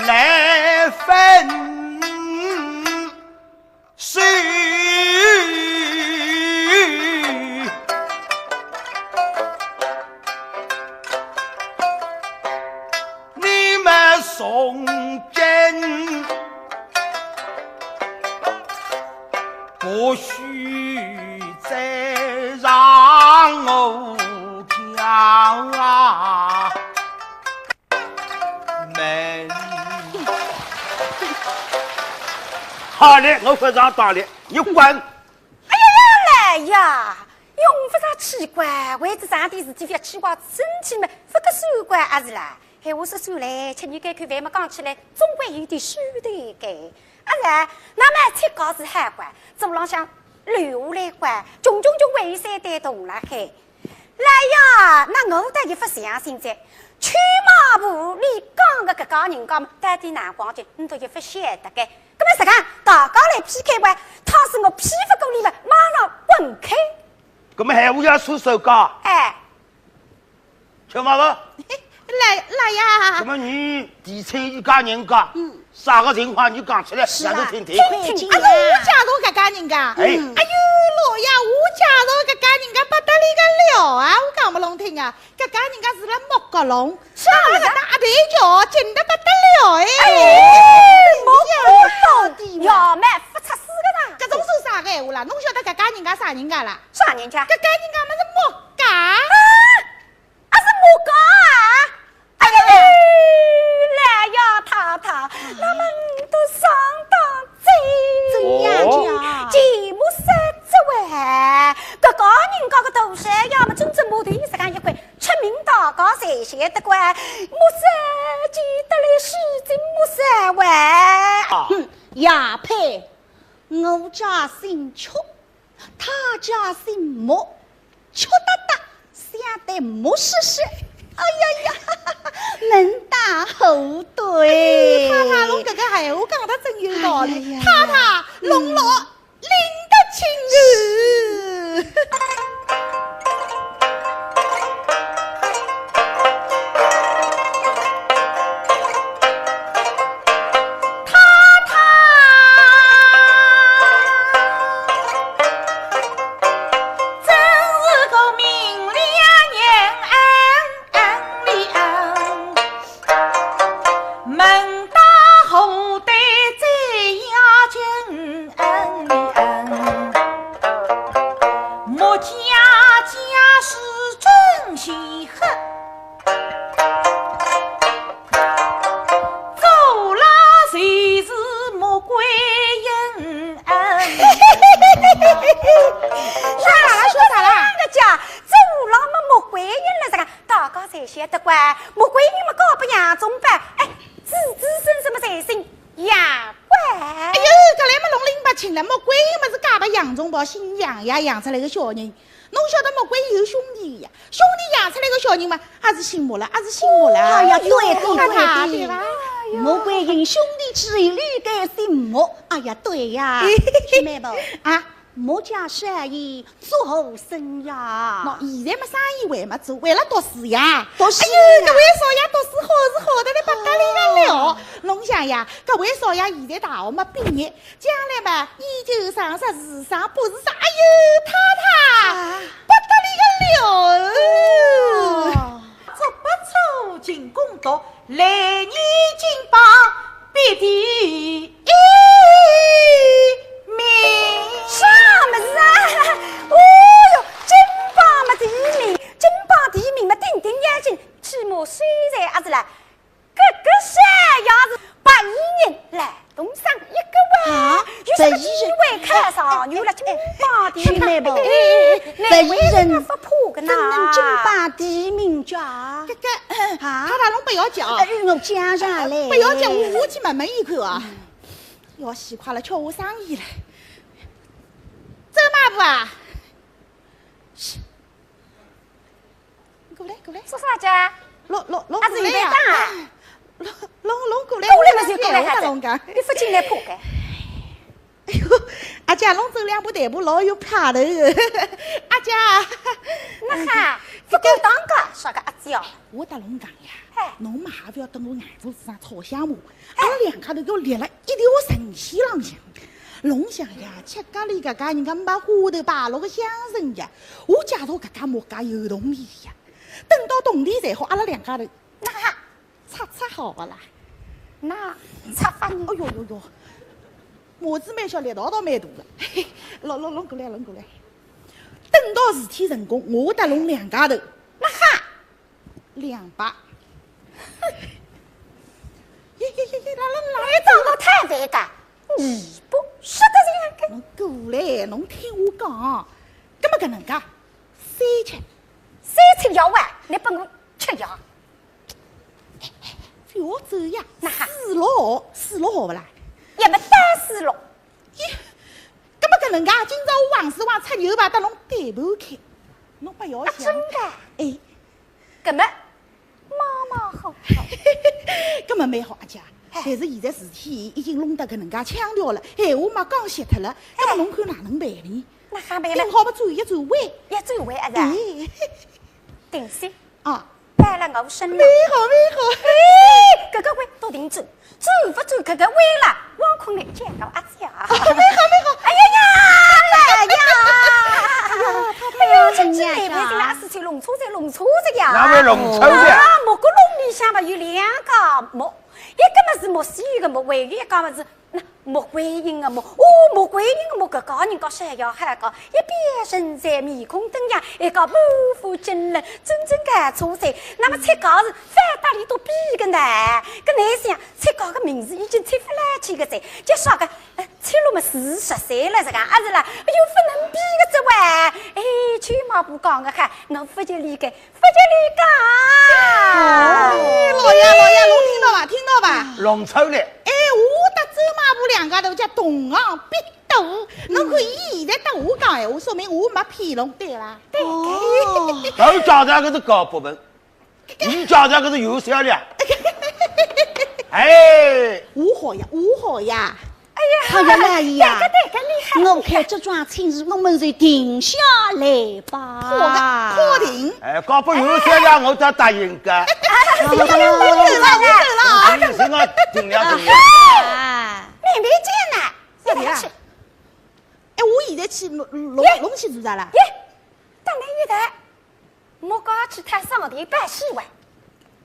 来分手。 你们从今不许再让我挑门。好嘞，我不上当了，你滚！ 哎呀呀，来呀，用勿着奇怪，为仔啥点事体覅奇怪，身体嘛，勿个算怪阿是啦。闲话说转来，吃年该口饭嘛讲起来，总归有点虚头个。阿是，那么吃高是好怪，嘴浪向流下来怪，穷穷穷还有三担铜辣海。 来呀，那我倒也勿相信哉。秋马婆，你讲个搿家人家嘛，到底哪光景，你都也勿晓得个。搿么实梗，大家来P K吧，倘使我P勿过你们，马上滚开。搿么闲话要出手个。哎。秋马婆。 老，老爷。那么你提亲一家人家，嗯。啥个情况你讲出来，是啦。让我听听。听听，听。啊，是我介绍搿家人家。哎。哎呦，老爷，我介绍搿家人家不得了个了啊，我讲拨侬听啊，搿家人家住辣木搿弄，是啊，是啊。搭阿头桥近得不得了哎。哎，木搿弄到底嘛。要么勿出事个啦。搿种算啥个闲话啦？侬晓得搿家人家啥人家啦？啥人家？搿家人家么是木家。啊？ 啊，是木家啊？哎呀，来搿个大山呀么，真正木头实梗一块，出名大家侪晓得个。木山记得来是真木山哇。啊。哼，呀呸，我家姓邱，他家姓木，邱搭搭，相得木实实。哎呀呀，门当户对。太太，侬搿个闲话讲得真有道理。哎呀呀呀。太太，侬老 拎得清哦。太太，真是个明理人。 门当户对最要紧，木家家世真稀罕，做了就是木贵人。啥啦？说啥啦？搿家做了么木贵人了，这个 大家侪晓得个，木贵人么嫁拨杨宗保，哎，子子孙孙么侪姓杨贵。哎呦，搿来么侬拎勿清了，木贵人么是嫁拨杨宗保，姓杨呀，养出来个小人。侬晓得木贵人有兄弟呀，兄弟养出来个小人嘛，也是姓木了，也是姓木了。哎呀，对对对对，对吧？木贵人兄弟之一，理该姓木。哎呀，对呀，师妹吧。啊？ 木匠生意做好生呀。喏，现在么生意还没做，为了读书呀。读书呀。哎呦，搿位少爷读书好是好得来不得了哦。侬想呀，搿位少爷现在大学么毕业，将来么研究生啥、是啥博士啥，哎呦，太太，啊。不得了哦。哦。足不出勤工作，来年金榜 必第一名。啥物事啊？哦哟，金榜么第一名，金榜第一名么顶顶要紧，起码收入还是来，搿个啥样子，白衣人来东上一个哇，啊，又是个第一位考上，又了金榜第一名。哎，哎，哎，哎，白衣人勿怕个呢。怎能金榜第一名家？搿个，啊？他大龙不要紧啊。哎，我讲上来。不要紧，我，我去问问伊看啊。 要死快了，叫我生意了。周妈婆啊，嘘，过来，过来。做啥去啊？弄，弄，弄过来呀。啊，是你在打啊？弄，弄，弄过来，过来嘛就过来，我来弄讲。你不进来破开。哎呦，阿姐，侬走两步台步老有派头。阿姐。那哈，不够当个，啥个阿姐哦？我搭侬讲呀，哎。侬嘛还不要等我眼珠子上吵相骂。 阿拉两家头要立辣一条神仙浪向。侬想呀，吃家里搿家人家没花头摆落个香神呀，我假如搿家木家有铜钿呀，等到铜钿赚好，阿拉两家头，那哈，拆拆好勿啦？那拆法呢？哎呦呦呦，麻子蛮小，力道倒蛮大个。嘿，弄，弄，弄过来，弄过来。等到事体成功，我搭侬两家头，那哈， 两百。耶耶耶耶，来来来，你长得太伟大，你不是的这样的。侬过来，侬听我讲，搿么搿能介，三千。三千要完，你拨我吃药。不要走呀，那哈。四六，四六好勿啦？也没得四六。耶，搿么搿能介，今朝我横竖横出牛排搭侬对半开，侬不要想。啊，真的？哎。 搿么，马马虎虎。搿么蛮好，阿姐。哎。但是现在事体已经弄得搿能介腔调了，闲话嘛讲绝脱了，哎。搿么侬看哪能办呢？那还办了？顶好么转一转弯。一转弯啊，是吧？哎。定心。啊。摆了我身浪。蛮好，蛮好。哎，搿个弯都定准。 走勿走搿个弯啦，王坤来见到阿姐啊。好，蛮好，蛮好。哎呀呀，来呀！哎呀，他哎呦，真是难为情啊，事体弄错哉，弄错哉呀。哪会弄错哉？啊，木榔里向嘛有两家木，一个么是莫须有个莫，还有一个么是，那，莫桂英个莫。哦，莫桂英个莫，搿个人家是要好个，一表人才，面孔登样，一个满腹经纶，真正个出色。那么出家是反倒伊都比个难，搿难想，出家个名字已经出勿来去个哉，就说个，呃，出落么四十岁了，是个，啊是啦，哎哟，勿能比个哉喂。哎，舅妈勿讲个哈，我勿就理个，勿就理个。哎，老爷，老爷，侬听到伐？听到伐？弄错了。哎，我搭周妈婆两家头叫同行必斗，侬看伊现在搭我讲闲话，说明我没骗侬，对伐？对。哦。头讲的搿是高不文，伊讲的搿是有效率啊。哎，我好呀，我好呀。哎呀，哎呀，老爷呀，对个，对个，厉害。我看这桩亲事，我们就定下来吧。好的，好定。哎，高不有效率，我才答应个。哎，我走了，我走了，我走了。我跟你说，我定了，定了。啊，面面见了，走了。哎，我现在去弄，弄，弄去做啥啦？耶，等等一等。 我刚去探上帝拜喜哇。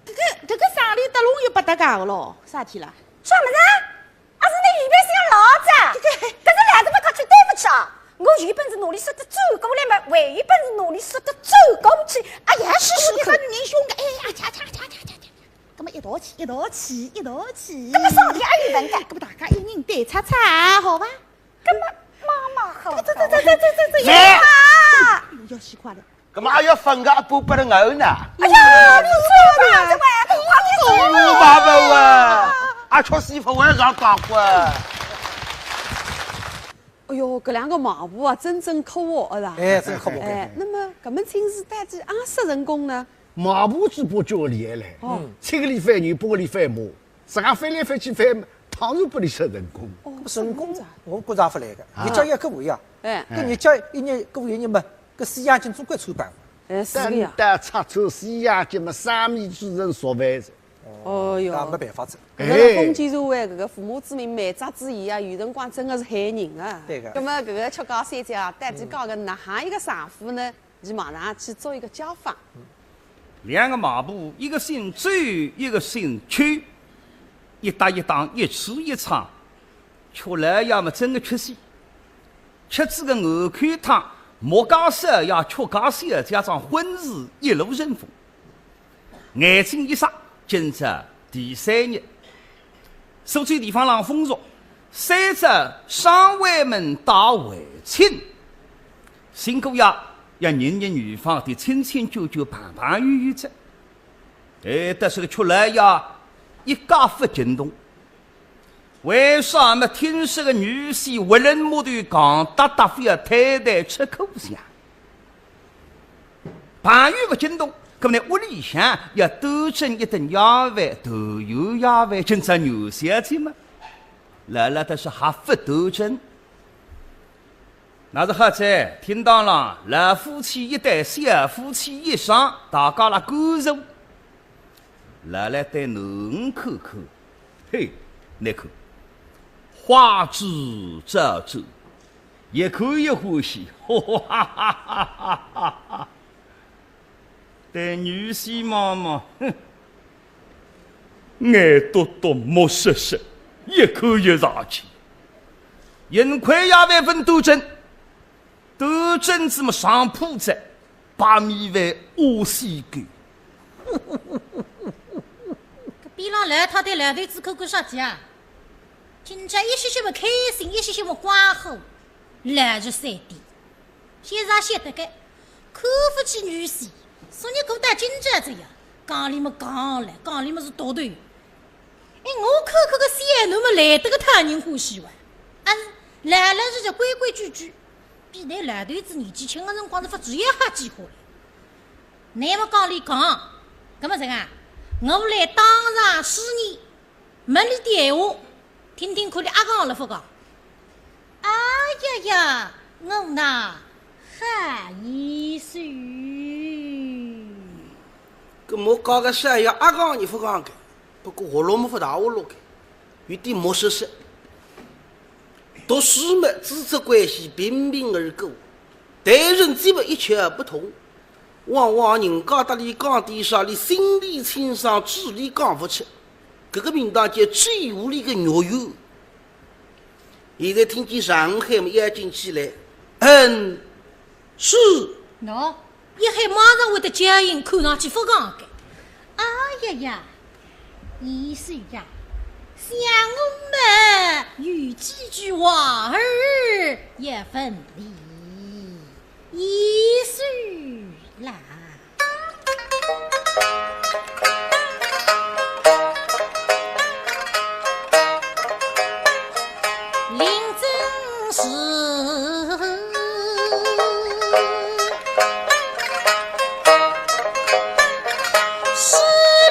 搿个，搿个上帝搭侬又勿搭界个咯，啥体啦？啥物事啊？阿是侬预备心老早，搿个，搿是来得勿客气，对勿起啊。我有本事拿伊说得走过来嘛，还有本事拿伊说得走过去。哎呀，是是，你看人凶个，哎呀，恰恰恰恰恰恰，搿么一道去，一道去，一道去。搿么上帝阿有问个？搿么大家一人对叉叉，好伐？搿么妈妈好。这这这这这这这，哎呀！哎呦，要死快了。 搿么还要分个一半拨了我呢？哎呀，你说吧，这位，我的妈妈啊，阿确实勿会让讲过。哎哟，搿两个媒婆啊，真正可恶，是吧？哎，真可恶。哎，那么搿门亲事到底阿说成功呢？媒婆嘴巴叫厉害嘞，哦。七个里翻牛，八个里翻马，自家翻来翻去翻，当然拨伊说成功。哦，成功，我觉着勿来个，啊。日脚也过勿呀。哎。搿日脚一日过一日嘛， 搿西洋镜总归穿帮。哎，是个呀。等到拆穿西洋镜嘛，生米煮成熟饭哉。哦哟，搿没办法哉。搿个封建社会，搿个父母之命，媒妁之言啊，有辰光真个是害人啊。对个。葛末搿个曲家小姐啊，到底嫁个哪哈一个丈夫呢？伊马上去做一个家访。两个媒婆，一个姓周，一个姓邱，一搭一档，一吃一唱，曲老爷嘛真个曲线。 吃仔个碗口汤，莫家少爷、曲家小姐桩婚事一路顺风。眼睛一眨，今朝第三日，苏州地方冷风热，三朝双回门打回亲，新姑爷要认认女方的亲亲眷眷、朋朋友友哉。哎，但是个曲老爷一概勿惊动。 为啥么听说个女婿为人木头讲搭搭，非要太太吃苦相？朋友勿惊动，搿么呢，屋里向要端正一顿夜饭，团圆夜饭，今朝女小姐嘛，老老实实还勿端正。那是好哉，厅堂浪老夫妻一对，小夫妻一双，大家辣干坐。 老老对囡儿看看，嘿，倷看，花枝招展，一看一欢喜，哈哈哈哈哈哈！对女婿望望，哼，眼笃笃，目失失，一看一上气，幸亏夜饭勿端正， 端正仔么上铺仔，白米饭屙稀狗。搿边浪老太太老头子看看啥体啊？今朝一歇歇么开心，一歇歇么光火，老实三点。现在晓得个，看勿起女婿，所以过到今朝这样，讲理么讲了，讲理么是毒头。 哎，我看看搿小囡么来得个讨人欢喜哇！啊，老老实实规规矩矩，比倷老头子年纪轻个辰光是勿至于好几化了。倷么讲理讲，搿么这个啊，我来当场试验，问俚点闲话，听听看俚阿讲了勿讲。 哎呀呀，我呐，好意思。搿么讲个啥呀，阿讲也勿讲个，不过活络么勿大活络个，有点目失失。读书么，知则贵兮，平平而过，待人接物一窍不通。 往往人家搭俚讲点啥，俚心里清爽，嘴里讲勿出。搿个名堂叫最无力个肉圆。现在听见上海么要紧起来，嗯，是。喏，一喊马上会得叫应，看上去勿讲个。哎呀呀，贤婿呀，想我们有几句话儿要问你。 贤婿啦。林真是势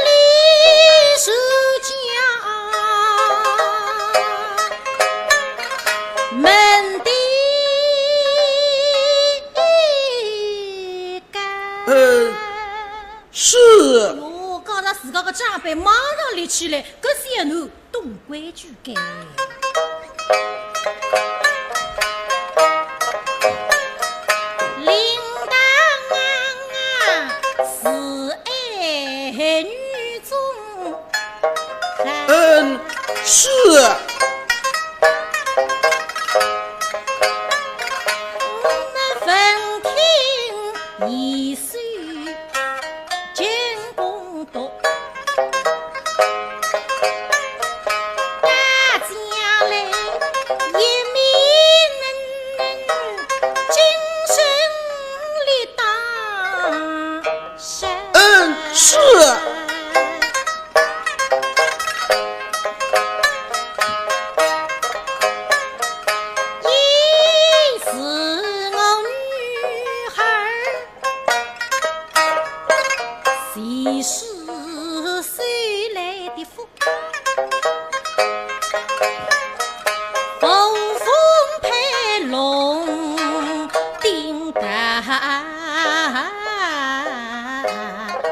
利是家门的 干。呃，是。哟，刚才自家个长辈马上立起来，搿小囡懂规矩个。铃铛啊，是爱女中 嗯，是。我们闻听贤婿